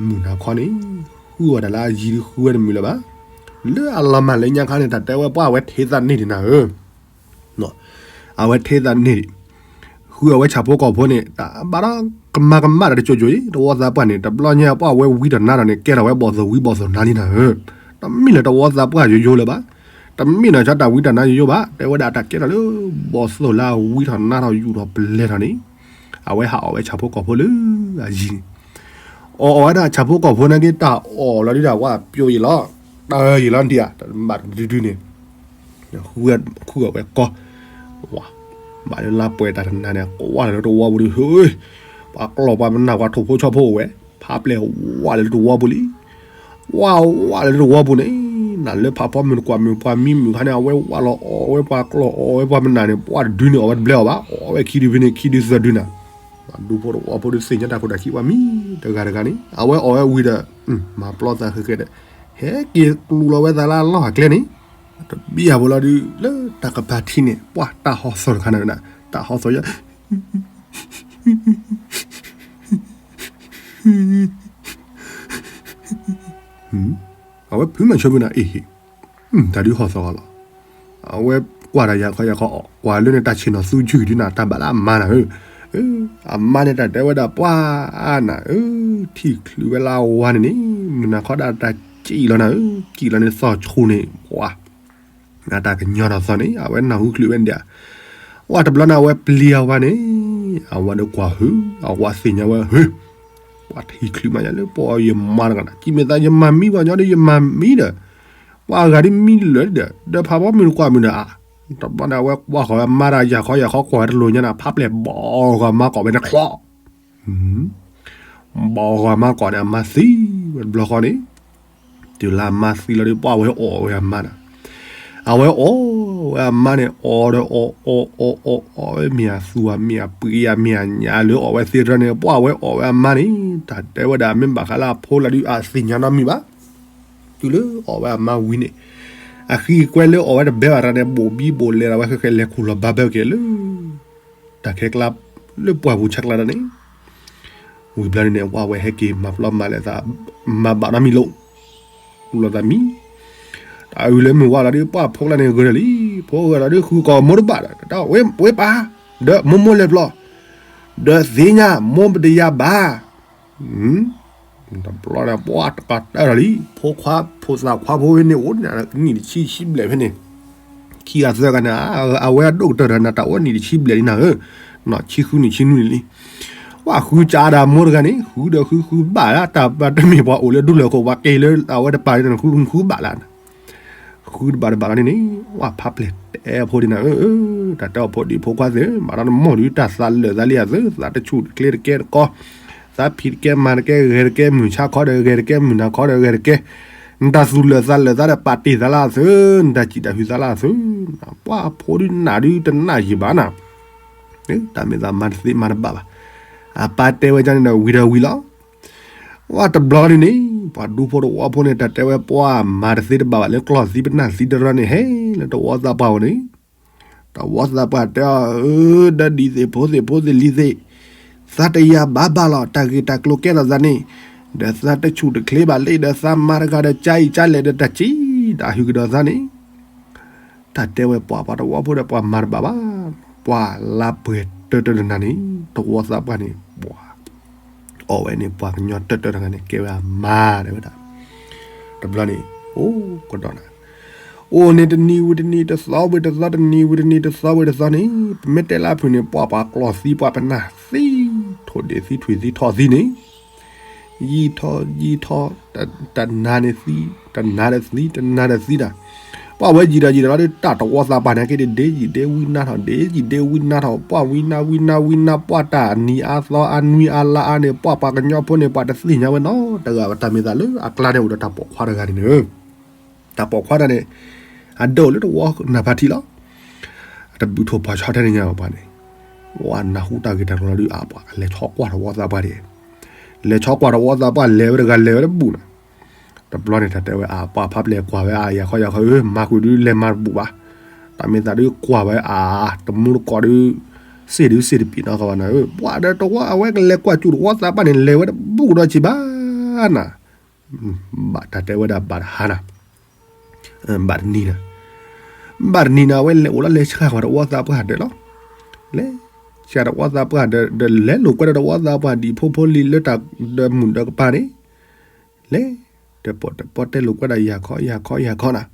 မုၢ်နၤခီန့ၣ် ဃုဝဲဒၣ်လၢအယံၤဒုးဃုဝဲတမုာ်လၢၤဘၣ်. လၢအလီၤမၢ်လၢညါခါန့ၣ် တၢ်တဲဝဲပှၤအဝဲထံသးန့ၢ်ဒံးနၤဧၢ အဝဲထံသးန့ၢ်ဒံး, ဃုအဝဲဆၣ်ဖိကီၢ်ဖိန့ၣ် တၢ်ဘၣ်ဒီးကမၤကမၣ်တၢ်တစိၤစိၤအံၤ တဝီသးပှၢ်န့ၣ် တဘျီညါပှၤအဝဲဝံထီၣ်နါထီၣ်န့ၣ် ကဲထီၣ်ဝဲဘီၣ်သိၣ်ဝံဘီၣ်သိၣ်နါလံနၤဧၢ. တမ့ၢ်လၢတဝီသးပှၢ်ယိယိလၢၤဘၣ်, တမ့ၢ်နီၢ်ဆါတၢ်ဝံတၢ်နါယိယိဘၣ်, တဲဝဲဒၣ်တၢ်ကဲထီၣ်လၢ ဘီၣ်သိၣ်လၢအဝံထီၣ်နါထီၣ်ယူၢ်ထီၣ်ပလဲၤထီၣ်န့ၣ်, အဝဲဟးအီၣ်ဝဲဆၣ်ဖိကီၢ်ဖိလၢအယံၤန့ၣ် အီၣ်အီၣ်ဝဲဒၣ်ဆၣ်ဖိကီၢ်ဖိနာ်က့ တၢ်အီၣ်လီၤဒုးဒၣ်ဝဲပျိယံာ်လီၤ, တၢ်ယံာ်လီၤဒံးဧါ, ဘၣ်တဒုဒုန့ၣ်, ဃုအဝဲကီ, ဝါ, ဘၣ်လၢလါပှဲၤတၢ်တနၤန့ၣ် ကွၢ်လၢတဝီပူၤဒုး, ဟ့, ပှၤကျီၢ်ပှၤမနၢ်ပှၤထိၣ်ဖိဆီဖိအိၣ်ဝဲ, ဖးပျဲၢ်ဝါလၢတဝီပူၤလံ, ဝါဝါလၢတဝီပူၤန့ၣ်, နလၢဖးဖီမုၢ်တကွၢ်မုၢ်ပှၤမံမုၢ်ခါန့ၣ် အဝဲဝါလီၤအီၣ်ဝဲပှၤကျီၢ်အီၣ်ဝဲပှၤမနၢ်န့ၣ် ပှၤတဒုန့ၣ်အီၣ်ဝဲတဘျဲအီၤဘၣ်, အီၣ်ဝဲခံဒုဖဲန့ၣ် ခံဒုသၢဒုနၤ ဒူဖိတဝီဖိဒုးသ့ၣ်ညါတၢ်ခိၣ်တၢ်ခံပှၤမံတဂၤတဂၤန့ၣ် အဝဲအီၣ်ဝဲဝံၤဒီး, မၤပျီသးဃဲဃဲဒီး, ဟဲက့ၤကျူလီၤဝဲသးလၢအလီၢ်အကျဲန့ၣ်, တဘံၣ်အပူၤလီၤဒုး လၢတၢ်ကပၤထံန့ၣ် ပှၤတၢ်ဟီၣ်သီၣ်တခါန့ၣ်ဝဲဒၣ် တၢ်ဟီၣ်သီၣ်ယါ အဝဲဖုမၤဆိဖုနၤအ့ၣ်ဟ့ၣ်, တၢ်ဒုးဟီၣ်သီၣ်ဂီၢ်လီၤ. အဝဲကွၢ်တၢ်ယၤခီယၤခီအီၣ် ကွၢ်လၢန့ၣ်တၢ်ဆ့ၣ်နီၤသူဆူၣ်ဒုးနၤ တၢ်ဘၣ်လၢအမါနၤဧၢ, အမါန့ၣ်တၢ်တဲဝဲဒၣ်ပှၤနၤဧၢ, ထံၣ်ချုးဝဲလၢအဝါန့ၣ်န့ၣ် မုၢ်နၤခီဒၣ်တၢ်စံၣ်လီၤနၤဧၢ, စံၣ်လီၤန့ၣ်သီၣ်ဆူၣ်န့ၣ် ပှၤ အတၢ်ကညီထီၣ်သီၣ်န့ၣ် အဝဲနၢ်ဟူချုးဝဲဒၣ်, ဝဲတဘျီန့ၣ် အဝဲပျံၤအဝၤန့ၣ်, အဝၤဒီးကွၢ်ဟု, အဝၤသ့ၣ်ညါဝဲဟု, ပှၤထံၣ်ချုးမးယၤလၢပှၤယမါတဂၤန့ၣ် ကံမ့ၢ်သးယမၤမံပှၤညီဒီးယမၤမံဒီး, ပှၤအဂၤဒ်မံလၢာ်ဒီး ဒီးဖးဘီမုၢ်တကွၢ်မုၢ်ဒီးအါ, တဘျီန့ၣ် အဝဲကွၢ်ဃီၤဝဲမါတၢ်ယၤခီယၤခီကွၢ်ဝဲတလိၤညါန့ၣ် ဖးပျဲၢ်ဘီၣ်ဂီၤမါကိးဝဲန့ၣ်ချီ ဘီၣ်ဂီၤမါကိးန့ၣ် အမါသံဝဲတဘျီဃီန့ၣ်, တုၤလၢအမါသံလီၤဒီး ပှၤဝဲအီၣ်ဝဲအမါန့ၣ်, အဝဲအီၣ်ဝဲအမါန့ၣ် အီၣ်ဒီးအီၣ်အီၣ်အီၣ်အီၣ် အီၣ်ဝဲမ့ၢ်အသူၣ်အမ့ၢ်အပှ့ၤအမ့ၢ်အညၣ်လၢအီၣ်ဝဲသ့ၣ်တဖၣ်န့ၣ် ပှၤဝဲအီၣ်ဝဲအမါန့ၣ် တၢ်တဲဝဲဒၣ်မ့ၢ်ဘၣ်ဃးလၢအဖိလီၤဒီးအသ့ၣ်ညါနီတမံၤဘၣ်. တုၤလၢအီၣ်ဝဲအမါဝံၤန့ၣ် အဃံအကွဲလၢအီၣ်ဝဲတဘဲဘၣ်တဂၤန့ၣ် ဘိၣ်ဘံဘိၣ်လဲၤလီၤဝဲဃဲဃဲ လဲၤခူၣ်လီၤဘါဘဲက့ၤလၢ တၢ်ခဲကျါ လၢပှၢ်ပူၤဆါကျါဒၣ်န့ၣ်, ဝံၤဘျီန့ၣ် ပှၤဝဲဟဲက့ၤမၤပျီမၤလဲၤသး မၤဘၣ်နီတမံၤလိာ် ဃူလိာ်သးမံ, တၢ်အုၣ်လၢမုၢ်ဝါလီၤဒီး ပှၤဖိကျါန့ၣ်ဂၢၢ်ဒီးလံ, ဖိဂၢၢ်လီၤဒီး ဃုကိးမိၢ်တဘၣ်ဒီး တၢ်ဝဲပၢ် ဒီးမိၢ်မိၢ်လဲၤပျီ, ဒီးသ့ၣ်ညါမိၢ်ပတယၤဘၣ် တဘျီန့ၣ် ပှၤတကးတၢၢ်လီၤလံ, ဖိခွါဖိသၣ်ခွါဖိဖဲန့ၣ် အိၣ်နံၣ်တဆံဆံဘျဲၣ်ဖဲန့ၣ်, ခံဂၤသၢဂၤန့ၣ် အဝဲအဒိၣ်ကတၢၢ်ဒီးနတၢ်အိၣ်နံၣ်တဆံဘျဲၣ်လံနၤဧၢ, နံၣ်ဆံဃုနံၣ်ဆံနွံန့ၣ်လံ, ပှၤဃုကးဒၣ်မိၢ်တဂၤန့ၣ် ဃုဒီးဃုဃုဘၣ်လၢ တၢ်တမ့ၢ်ပှၤအိၣ်လၢဒူလၢၢ်ခိၣ် ပှၤက့ၤလၢအဝဲတပၤန့ၣ် ဃုဃုဘၣ်လၢ ဃုတဘၣ်တဘၣ်လီၤန့ၣ်န့ၣ် ဝဲဖးပျဲၢ်တဲအဖိဒ်နၤဧၢ, တၢ်တဲအဖိဒံးဖိခွါသ့ၣ် မၤတၢ်နမိၢ်ဒုး တၢ်သးလၢာ်သးလံအသု, သးတဆူၣ်တချ့တကဲတကီ, သးဖံးတကဲမၤတကဲဂဲၤတကဲ မုၢ်ဆါခီဒီးဂဲၤတကဲ မုၢ်နၤခီဒီးဂဲၤတကဲ, နတၢ်သူၣ်လၢာ်သးလၢာ်သးဒီးပာ်တ့ၢ်သးလၢအသု, နတၢ်စံၣ်တၢ်ဟုသးလၢအသု, ပှၤဖိဒုးနၤဒုးတနၢ်ယံာ်ဘၣ်နၤ, တၢ်မ့ၢ်သးမၤတသ့မၤတဘၣ်ဘၣ်, အပၢ်တဲဝဲဒ်န့ၣ်ဒီးဝံၤဒီးဝံၤလီၤ ဝဲတဘျီန့ၣ်န့ၣ် ပှၤဒူဖိတဝီဖိန့ၣ် တၢ်တဲဝဲပှၤမၤတသ့တဘၣ်ဘၣ်လၢကျီၢ်သံပနၢ်သံတရၢန့ၣ် ဟဲလၢတဝီသးပှၢ်အအိၣ်န့ၣ်, တဝီသးပှၢ်တဲအီၤ အၢ ဒီးဒ်သ့ၣ်ဖိသ့ၣ်ဖိသ့ၣ်လံၤသ့ၣ်, သးတယၤဘၣ်ဘၣ်လီၤ တၢ်ဂ့ၢ်တၢ်ကျိၤကဲထီၣ်သးန့ၣ်, ဒီးသးတဆူၣ်တချ့ဘၣ်လံ ဒီးသးမၤတဂၤဒီးကၢအံၤကၢလဲၣ်ဒီးတၢ်စံၣ် တၢ်ဟုကဒီးသးန့ၣ် တၢ်တဲဝဲပှၤ ပှၤတဝီဖိဒီးပှၤမၤတဘၣ်ဘၣ်, ပှၤလါပှဲၤတၢၢ်တၢၢ်တနၤန့ၣ် တဝီသးပှၢ်န့ၣ် ပှၤ အီၣ်ဝဲန့ၣ် ပှၤကညီတၢၢ်တၢၢ်တဂၤန့ၣ် ကဲဝဲအမါတဲဝဲဒၣ်, တဘျီန့ၣ် အိၣ်ကဒီးနၤ, အိၣ်န့ၣ်တနံၤဝံၤတနံၤ တသီဝံၤတသီ တနံၤဝံၤတနံၤ တသီဝံၤတသီန့ၣ် ပမ့ၢ်တဲလၢအဖုၣ်န့ၣ် ပှၤပှၤကျီၢ်သံ ပှၤပနၢ်သံ ထိၣ်ဒ့ၣ်သံ ထွံၣ်သံ ထီၣ်သံန့ၣ် ယံာ်ထီၣ်ယံာ်ထီၣ် တနၤန့ၣ်သံ တနၤဒီးသံ တနၤဒီးသံတၢ် ပှၤဝဲယံာ်ဒီးယံာ်ဒီးလီၤဒီး တၢ်တဝီသးပှၢ်န့ၣ်က့ၤဒ့ယံာ်ဒ့ဝံနါထီၣ် ဒ့ယံာ်ဒ့ဝံနါထီၣ် ပှၤဝံနါဝံနါဝံနါ ပှၤတၢ်အနံၤအါသီအါနွံအါလါအါန့ၣ် ပှၤပှၤကညီဖိန့ၣ် ပှၤတသ့ၣ်ညါဝဲနီတဂၤဘၣ် တၢ်မ့ၢ်သးလၢအကျါန့ၣ်အိၣ်ဒီးတၢ်ပိာ်ခွါတဂၤန့ၣ် တၢ်ပိာ်ခွါတဂၤန့ၣ် အဒိၣ်လၢတဝီနၢ်ဖးထံလီၤ. အတဘုထိၣ်ဖးဆီထဲန့ၣ်ညါဘၣ်ပှၤန့ၣ် ဝဲနၢ်ဟူတၢ်ဂ့ၢ်တၢ်ကျိၤလီၤဒုးအပှၤ လဲၤဆီကွၢ်တဝီသးပှၢ်ဒံး လဲၤဆီကွၢ်တဝီသးပှၢ် လဲၤဝဲတဂၤလဲၤဝဲတဘူၣ်နီၤ တဘျီန့ၣ် တၢ်တဲဝဲအပှၤဖးပျဲၢ်ကွၢ်ဝဲအါ ယၤခီယၤခီဧၢ မၤကွံာ်ဒုးလဲၤမၤတဘူၣ်ဘၣ် တၢ်မ့ၢ်သးဒုးကွၢ်ဝဲအါ တမူတကိးဒုး စ့ၣ်ဒုးစ့ၣ်တပံၤနီၤကဘၣ်နီၤဧၢ ပှၤဒီးတဝီအဝဲကလဲၤကွၢ်စူၣ်တဝီသးပှၢ်န့ၣ် လဲၤဝဲတဘူၣ်ဒီးဆံးဘၣ်နၤ ဘၣ်တၢ်တဲဝဲဒၣ်ဘၣ်တဟါနၤ ဘၣ်တနံၤနၤ ဘၣ်တနံၤနၤ အဝဲလဲၤအိၣ်လီၤလဲၤဆှၢကွၢ်တဝီသးပှၢ်ဒၢးလီၤ. လဲၤဆှၢတဝီသးပှၢ်ဒၢး ဒီးလဲၤလိာ်ကွဲဒီးတဝီသးပှၢ်ဒံးဖိဖိလံၤလၢတၢ်ဒၢးမုၢ်ဒၢးကပၤန့ၣ် လဲၤ တၢၣ်ပီၣ်တၢၣ်ပီၣ်တဲလိာ်ကွဲဒၣ်ယၤခီယၤခီယၤခီနၤ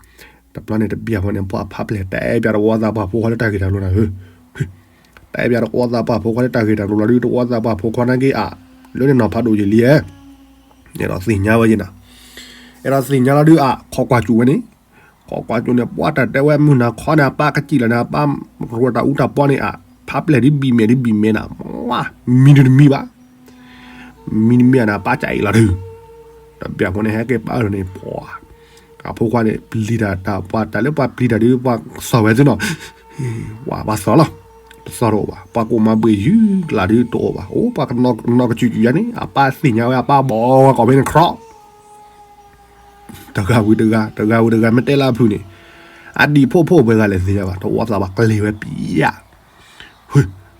တဘျီန့ၣ်တဘျီဖိန့ၣ် ပှၤဖးပျဲၢ်တဲပၠးတဝီသးပှၢ်ဖိခွါလၢတၢ်ဂ့ၢ်တၢ်ကျိၤနၤဧၢ တဲပၠးတဝီသးပှၢ်ဖိခွါလၢတၢ်ဂ့ၢ်တၢ်ကျိၤလီၤဒုး တဝီသးပှၢ်ဖိခွါနာ်က့အါ လၢန့ၣ်နီၤဖးဒိၣ်ယံာ်လံဧါ အဲၣ်ဒိးသ့ၣ်ညါဝဲယဲနၤ အဲၣ်ဒိးသ့ၣ်ညါလီၤဒုးအါ ခိးကွၢ်စူၣ်ဝဲန့ၣ် ခိးကွၢ်စူၣ်န့ၣ် ပှၤတၢ်တဲဝဲမုၢ်နၤခီန့ၣ် အပၢ်ကစံၣ်လီၤန့ၣ် အပၢ်ရိတၢ်အူတၢ်ပီန့ၣ်အါ ဖးပျဲၢ်ဒုးဘံၣ်မဲာ်ဒုးဘံၣ်မဲာ်နၤ မံဒုးတမံဘၣ် မံတမံနၤ ပၢ်ကၠးအံၤလီၤဒုး တဘျီဖိန့ၣ် ဟဲက့ၤပၢ်အၢၣ်လီၤန့ၣ် ပှၤ အဖိခွါန့ၣ် ပျံၤတၢ်တၢ်ပှၤတၢ်လၢပှၤပျံၤတၢ်ဒုး ပှၤစီၤဝဲသုနီၤ ပှၤစီၤလီၤ တစီၤတအိၣ်ဘၣ် ပှၤကိၢ်မၤဘှ့ၣ်ယုၢ်ကျါဒုးတအိၣ်ဘၣ် အိၣ်ပှၤကနီၣ်ကစူၣ်စူၣ်ယါန့ၣ် အပၢ်သ့ၣ်ညါဝဲအပၢ်ဘီဝဲကိးဖဲန့ၣ် ခြီ တဂၤဝံၤတဂၤ တဂၤဝံၤတဂၤ မ့ၢ်တဲလၢအဖုၣ်န့ၣ် အဒံၣ်ဖိဖိပှဲၤဂၤလဲၣ်သ့ၣ်ညါဘၣ် တဝီသးပှၢ်ကျဲၤဝဲပျံၤယါ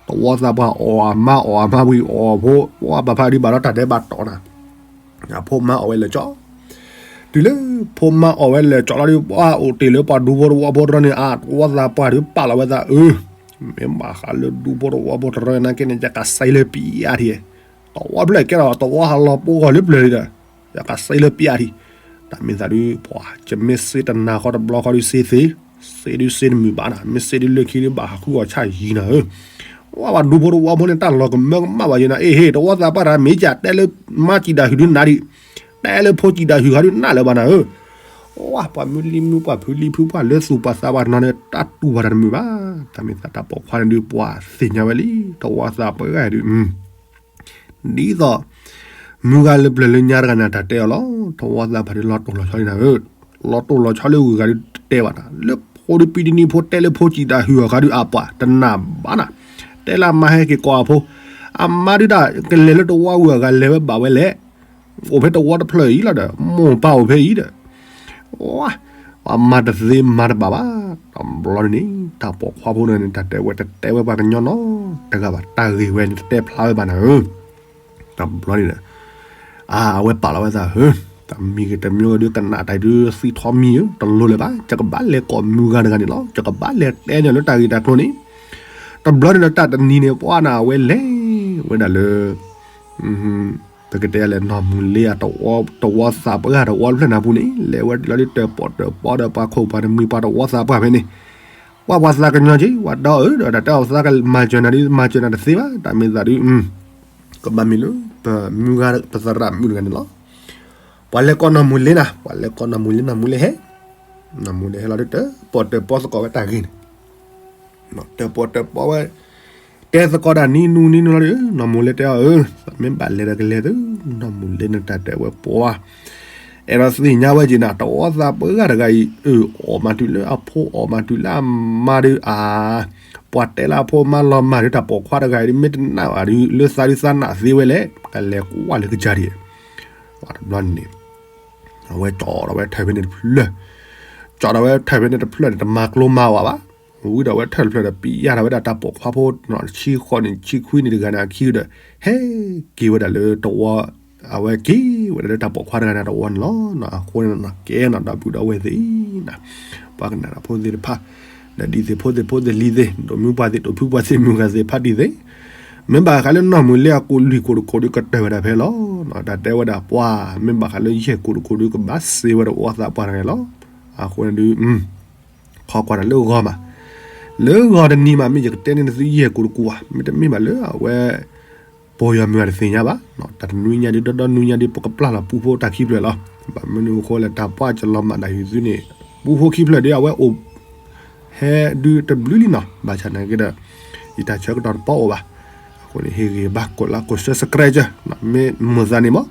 တဝီသးပှၢ်အီၣ်အမါအီၣ်အမါဝံၤအီၣ်ဖိ ပှၤပာ်ဖးဒုးဘၣ်ဒီးတၢ်ဒဲးဘၣ်တီၤနၤ အဖိမါအီၣ်ဝဲလၢာ်ကၠီ တုၤလၢဖိမါအီၣ်ဝဲလၢာ်ကၠီလီၤဒုး ပှၤအိၣ်တ့ၢ်လၢပှၤဒူဖိတဝီဖိတရီန့ၣ် အတဝီသးပှၢ်ဒုးပာ်လီၤဝဲသးအၢ မ့ၢ်ဘၣ်ဃးလၢဒူဖိတဝီဖိတရီနာ်က့န့ၣ် ယကစဲးလၢပျံၤယါထံ တဝီဖျၢၣ်ကဲထီၣ် တဝီဟးလီၤပှီၢ်ဂီၢ်လၢပျၢၤလံဒီး ယကစဲးလၢပျံၤယါထံ တၢ်မ့ၢ်သးဒုး ပှၤ ယမ့ၢ်စ့တနၤဃီတဘျီဃီဒုးစ့သ့ စ့ဒုးစ့တမုာ်ဘၣ်နၤ မ့ၢ်စ့ဒုးလၢခံဒုးဘၣ်ဟးဃုအီၣ်ဆၣ်ယံၤနၤဧၢ ဝဲပှၤဒူဖိတဝီဖိန့ၣ် တၢ်လီၤကမၢကမၣ်ဘၣ်ယဲနၤ အ့ဟ့ၣ် တဝီသးပှၢ်တၢ်မ့ၢ်ကၠးတဲလၢ မါစံၣ်ဒၣ်ဟုၣ်ဒုးနၤဒံး တဲလၢဖိစံၣ်ဒၣ်ဟုၣ်ဃီဒုးနးလၢၤဘၣ်နၤဧၢ ဝဲပှၤမုၢ်လံမုၢ်ပှၢ်ဖုလံဖုပှၢ်လၢသူၣ်ပှၢ်သးပှၢ်တနီၤန့ၣ် တၢ်တူၢ်ဘၣ်တၢ်တမုာ်ဘၣ် တၢ်မ့ၢ်သးတၢ်ပိာ်ခွါန့ၣ်ဒုး ပှၤသ့ၣ်ညါဝဲလံ တဝီသးပှၢ်ဂၤဒုး ဒ်သိး မုၢ်ဂၤလၢပျၢၤလၢညါတဂၤန့ၣ် တၢ်တဲအီၤလီၤ တဝီသးပှၢ်ဒုးလီၤတိၢ်လီၤဆီလံနၤဧၢ လီၤတိၢ်လီၤဆီလၢဂုၤဂၤဒုးတတဲဘၣ်နၤ လၢဖိဒုးပံတနံၤဖိတဲလၢဖိစံၣ်တၢ်ဟုၣ်အီၤဃီဒုးအပှၤ တနာ်ဘၣ်နၤ တဲလၢအမါဟဲက့ၤကိးအဖိ အမါဒုးဒၣ် ကလဲၤလၢတဝီဂုၤအဂၤလဲၤဝဲဘၣ်ဝဲလဲၣ် အိၣ်ဖဲတဝီတဖျၢၣ်အံၤလီၤဒီး မိၢ်ပၢ်အိၣ်ဖဲအံၤဒီး ဝဲ ပှၤမၤတသ့မၤတဘၣ်ဘၣ် တဘျီန့ၣ်န့ၣ် တၢ်ပိာ်ခွါဖိန့ၣ်န့ၣ် တၢ်တဲဝဲပှၤကညီနီတဂၤဘၣ် တၢ်ဂ့ၢ်ဝဲန့ၣ် တတဲဖျါဝဲဘၣ်နၤဧၢ တဘျီန့ၣ်ဒီး အဝဲပာ်လီၤဝဲသးဧၢ တမံၤဂ့ၤတမံၤဂ့ၤဒုးကနၣ်တၢ်ဒုးသံထီမံၤဧၢ တလိၣ်လၢၤဘၣ် ယကဘၣ်လဲၤကိးမုၢ်ဂၤတဂၤန့ၣ်လီၤ ယကဘၣ်လဲၤတဲန့ၢ်လၢတၢ်ဂ့ၢ်တၢ်ကျိၤန့ၣ် တဘျီန့ၣ်ဒီးတၢ်တနံၤန့ၣ် ပှၤနၤအဝဲလဲၤဝဲဒၣ်လၢ ပကတဲလဲၣ် နီၢ်မူၤလ့အတဝီသးပှၢ်တဝီတဖျၢၣ်နၤပူၤန့ၣ် လဲၤဝဲလီၤဒုးတၢၣ်ပီၣ်တၢၣ်ပီဒီးပှၤခိၣ်ပှၤတမှံၤပှၤတဝီသးပှၢ်ဖဲန့ၣ် ပှၤပှၤသးကညီက့ၤ ပှၤဒီအၢဒီးတၢ်တဲအီၤသးက မၤစၢၤနၤဒုး မၤစၢၤနၤတသ့ဘၣ် တၢ်မ့ၢ်သးဒုး ကဘၣ်မ့ၢ်လၢ ပမုၢ်ဂၤပသရၣ်မုၣ်တဂၤန့ၣ်လီၤ ပှၤလဲၤကိးနီၢ်မူၤလ့နၤ ပှၤလဲၤကိးနီၢ်မူၤလ့ နီၢ်မူၤလ့ဟဲ နီၢ်မူၤလ့ဟဲလီၤဒုးတၢၣ်ပီၣ်တၢၣ်ပီသကိးဝဲတၢ်ဂ့ၢ်န့ၣ် တၢၣ်ပီၣ်တၢၣ်ပီဝဲ တဲသကိးဒၣ်နံၤနူနံၤနူလီၤဒုး နီၢ်မူၤလ့တဲအီၤဧၢ မ့ၢ်ဘၣ်လဲၤဒီးကလဲၤသု နီၢ်မူၤလ့န့ၣ်တၢ်တဲဝဲပှၤ အဲၣ်ဒိးသ့ၣ်ညါဝဲက့ၤနၤ တဝီသးပှၢ်ဂၤတဂၤအံၤ အၢၣ်အီၣ်မၤတုၤလၢအဖိအီၣ်မၤတုၤလၢအမါဒုးအါ ပှၤတဲလၢအဖိအမါလီၤမၢ်ဒုးတၢ်ပိာ်ခွါတဂၤအံၤဒုး မ့ၢ်တနာ်ဘၣ်ဒုး လၢသးဒုးသးနာ်သ့ဝဲလဲၣ် ကလဲၤကွၢ်လၢကစၢ်ဒံး တဘျီန့ၣ် အဝဲကၠီဒီးဝဲထၢၣ်ဖဲန့ၣ်တဖျၢၣ် ကၠီဒီးဝဲထၢၣ်ဖဲန့ၣ်တဖျၢၣ်န့ၣ် တမၤကျိမၤဝဲဘၣ် ဝံၤဒီးဝဲထၢၣ်တဖျၢၣ်ဒီး ပံးယၢ်ထီၣ်ဝဲဒၣ်တၢ်ပိာ်ခွါဖိ ဆံဃိးနံၣ်ဆံခွံနံၣ်တဂၤန့ၣ်အခံဒီး ဟဲက့ၤဝဲဒၣ်လၢတဝီ အဝဲက့ၤဝဲဒၣ်လၢတၢ်ပိာ်ခွါတဂၤန့ၣ်တဝီန့ၣ်လီၤ. အဃိန့ၣ် ကဲနီၣ်ဒီပုၢ်ဒီဝဲၢ်သ့ၣ် ပှၤကနၣ်တၢ်ဖိသ့ၣ်တဖၣ် ဒီးဒ်သ့ၣ်ဖိသ့ၣ်ဖိသ့ၣ်လံၤသ့ၣ် ဒိၣ်မုၢ်ပှၢ်သ့ၣ် ဒိၣ်ဖုပှၢ်သ့ၣ် မုၢ်ဂၤသ့ၣ်တဖၣ်ဒ်သ့ၣ် မ့ၢ်ဘၣ်ဃးလၢနီၢ်မုၢ်လ့အကူၣ်လွံၢ်ကူၣ်တကူၣ်ဒုးကတၢၢ်ဝဲဒၣ်ဖဲလီၤ. တၢ်တဲဝဲဒၣ်ပှၤ မ့ၢ်ဘၣ်ဃးလၢယဲၢ်ကူၣ်တကူၣ်ဒုးကဘၣ်စ့ဝဲဒၣ်ဝီသးပှၢ်တဂၤလီၤ. အဃိန့ၣ်ဒုး ခီကွၢ်တၢ်လၢဂီၤမး, လၢဂီၤတနံၤမး မ့ၢ်ယကတဲန့ၢ်နသုယဲၢ်ကိးတကိးဧါ, မ့တမ့ၢ်ဘၣ်လၢအဝဲ ပီၢ်ယွၤမုၢ်ဂၤတသ့ၣ်ညါဘၣ်, တၢ်တနွံညါဒ်ဒီဒီနွံညါဒ် ပကပျၢ်လီၤပူဖိတၢ်ခံဖျၢၣ်လီၤ. ဘၣ်မနုၤအဃိလဲၣ် တၢ်ပှၢ်ကလီၤမၢ်ဒၣ်ယသုန့ၣ် ပူဖိခံဖျၢၣ်ဒ်အဝဲအိၣ် ဟဲဒုးတဘျုးလံနီၤ, ဘၣ်ဆၣ်နာ်က့ဒီး ယတၢ်ဆၢကတီၢ်တပီၣ်အိၣ်ဘၣ်. အဃိန့ၣ် ဟ့ၣ်ဂံၢ်ဘါ ကိးလါကိး subscribe မ့ၢ်မိၣ်သးန့ၣ်မး.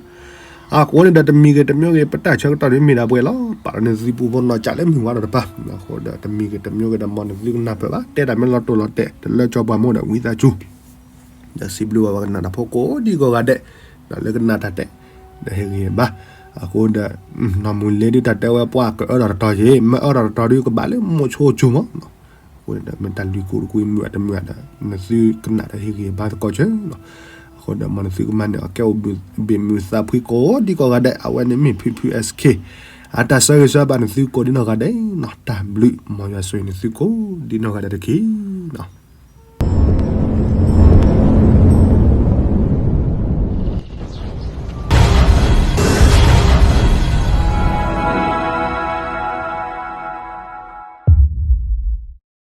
အဃိန့ၣ်ဒီးတမံၤဂ့ၤတမံၤဂ့ၤ ပတၢ်ဆၢကတီၢ်န့ၣ်မ့ၢ်ဒၣ်ပှဲၤလီၤ. ပာ်လီၤန့ၢ်သုပူဖိနီၢ်ကၠးလၢမုၢ်ဝါဒီးတပၤ, အဃိဒီးတမံၤဂ့ၤတမံၤဂ့ၤဒီး မ်နသုကနၢ်ပၢၢ်ဘၣ်, တဲတၢ်မ့ၢ်လီၤတိၢ်လီၤတဲာ် တလၢကၠီပှၤမိၢ်ဒီးဝံသးစူၤ ဒီးစံးဘျုးဘၣ်ပှၤကနၣ်တၢ်ဖိကိးဒံကိးဂၤဒဲး, ဒီးလၢကနၣ်တၢ်တဲ ဒီးဟ့ၣ်ဂံၢ်ဘါ. အဃိဒီး နီၢ်မုၢ်လ့ဒုးတၢ်တဲဝဲပှၤကအၢထီၣ်တတီၤယ့ၣ်, မ့ၢ်အၢထီၣ်တတီၤဒုးကဘၣ်လၢမိၢ်ဆိကၠိမး. အဃိန့ၣ်ဒီးမ့ၢ်တၢ်လုၢ်ကိးတကွံမုာ်အတမုာ်ဒီး နသုကနၣ်ဒီးဟ့ၣ်ဂံၢ်ဘါသကိးဆၢလီၤ. အဃိဒီးမ်နသုကမၤန့ၢ်အီၤကဲအိၣ်ဘ့ၣ်မုာ်သးဖှံကိးဒံကိးဂၤဒဲး, အဝဲန့ၣ်မ့ၢ်ဖုဖု SK အတၢ်ဆၢဂ့ၤဆၢဘၣ်နသုကိးဒံနီၢ်ဂၤဒဲးနီၤ, တၢ်ဘျုး မ်ယွၤဆိၣ်ဂ့ၤနသုကိးဒံနီၢ်ဂၤဒဲးတက့ၢ်.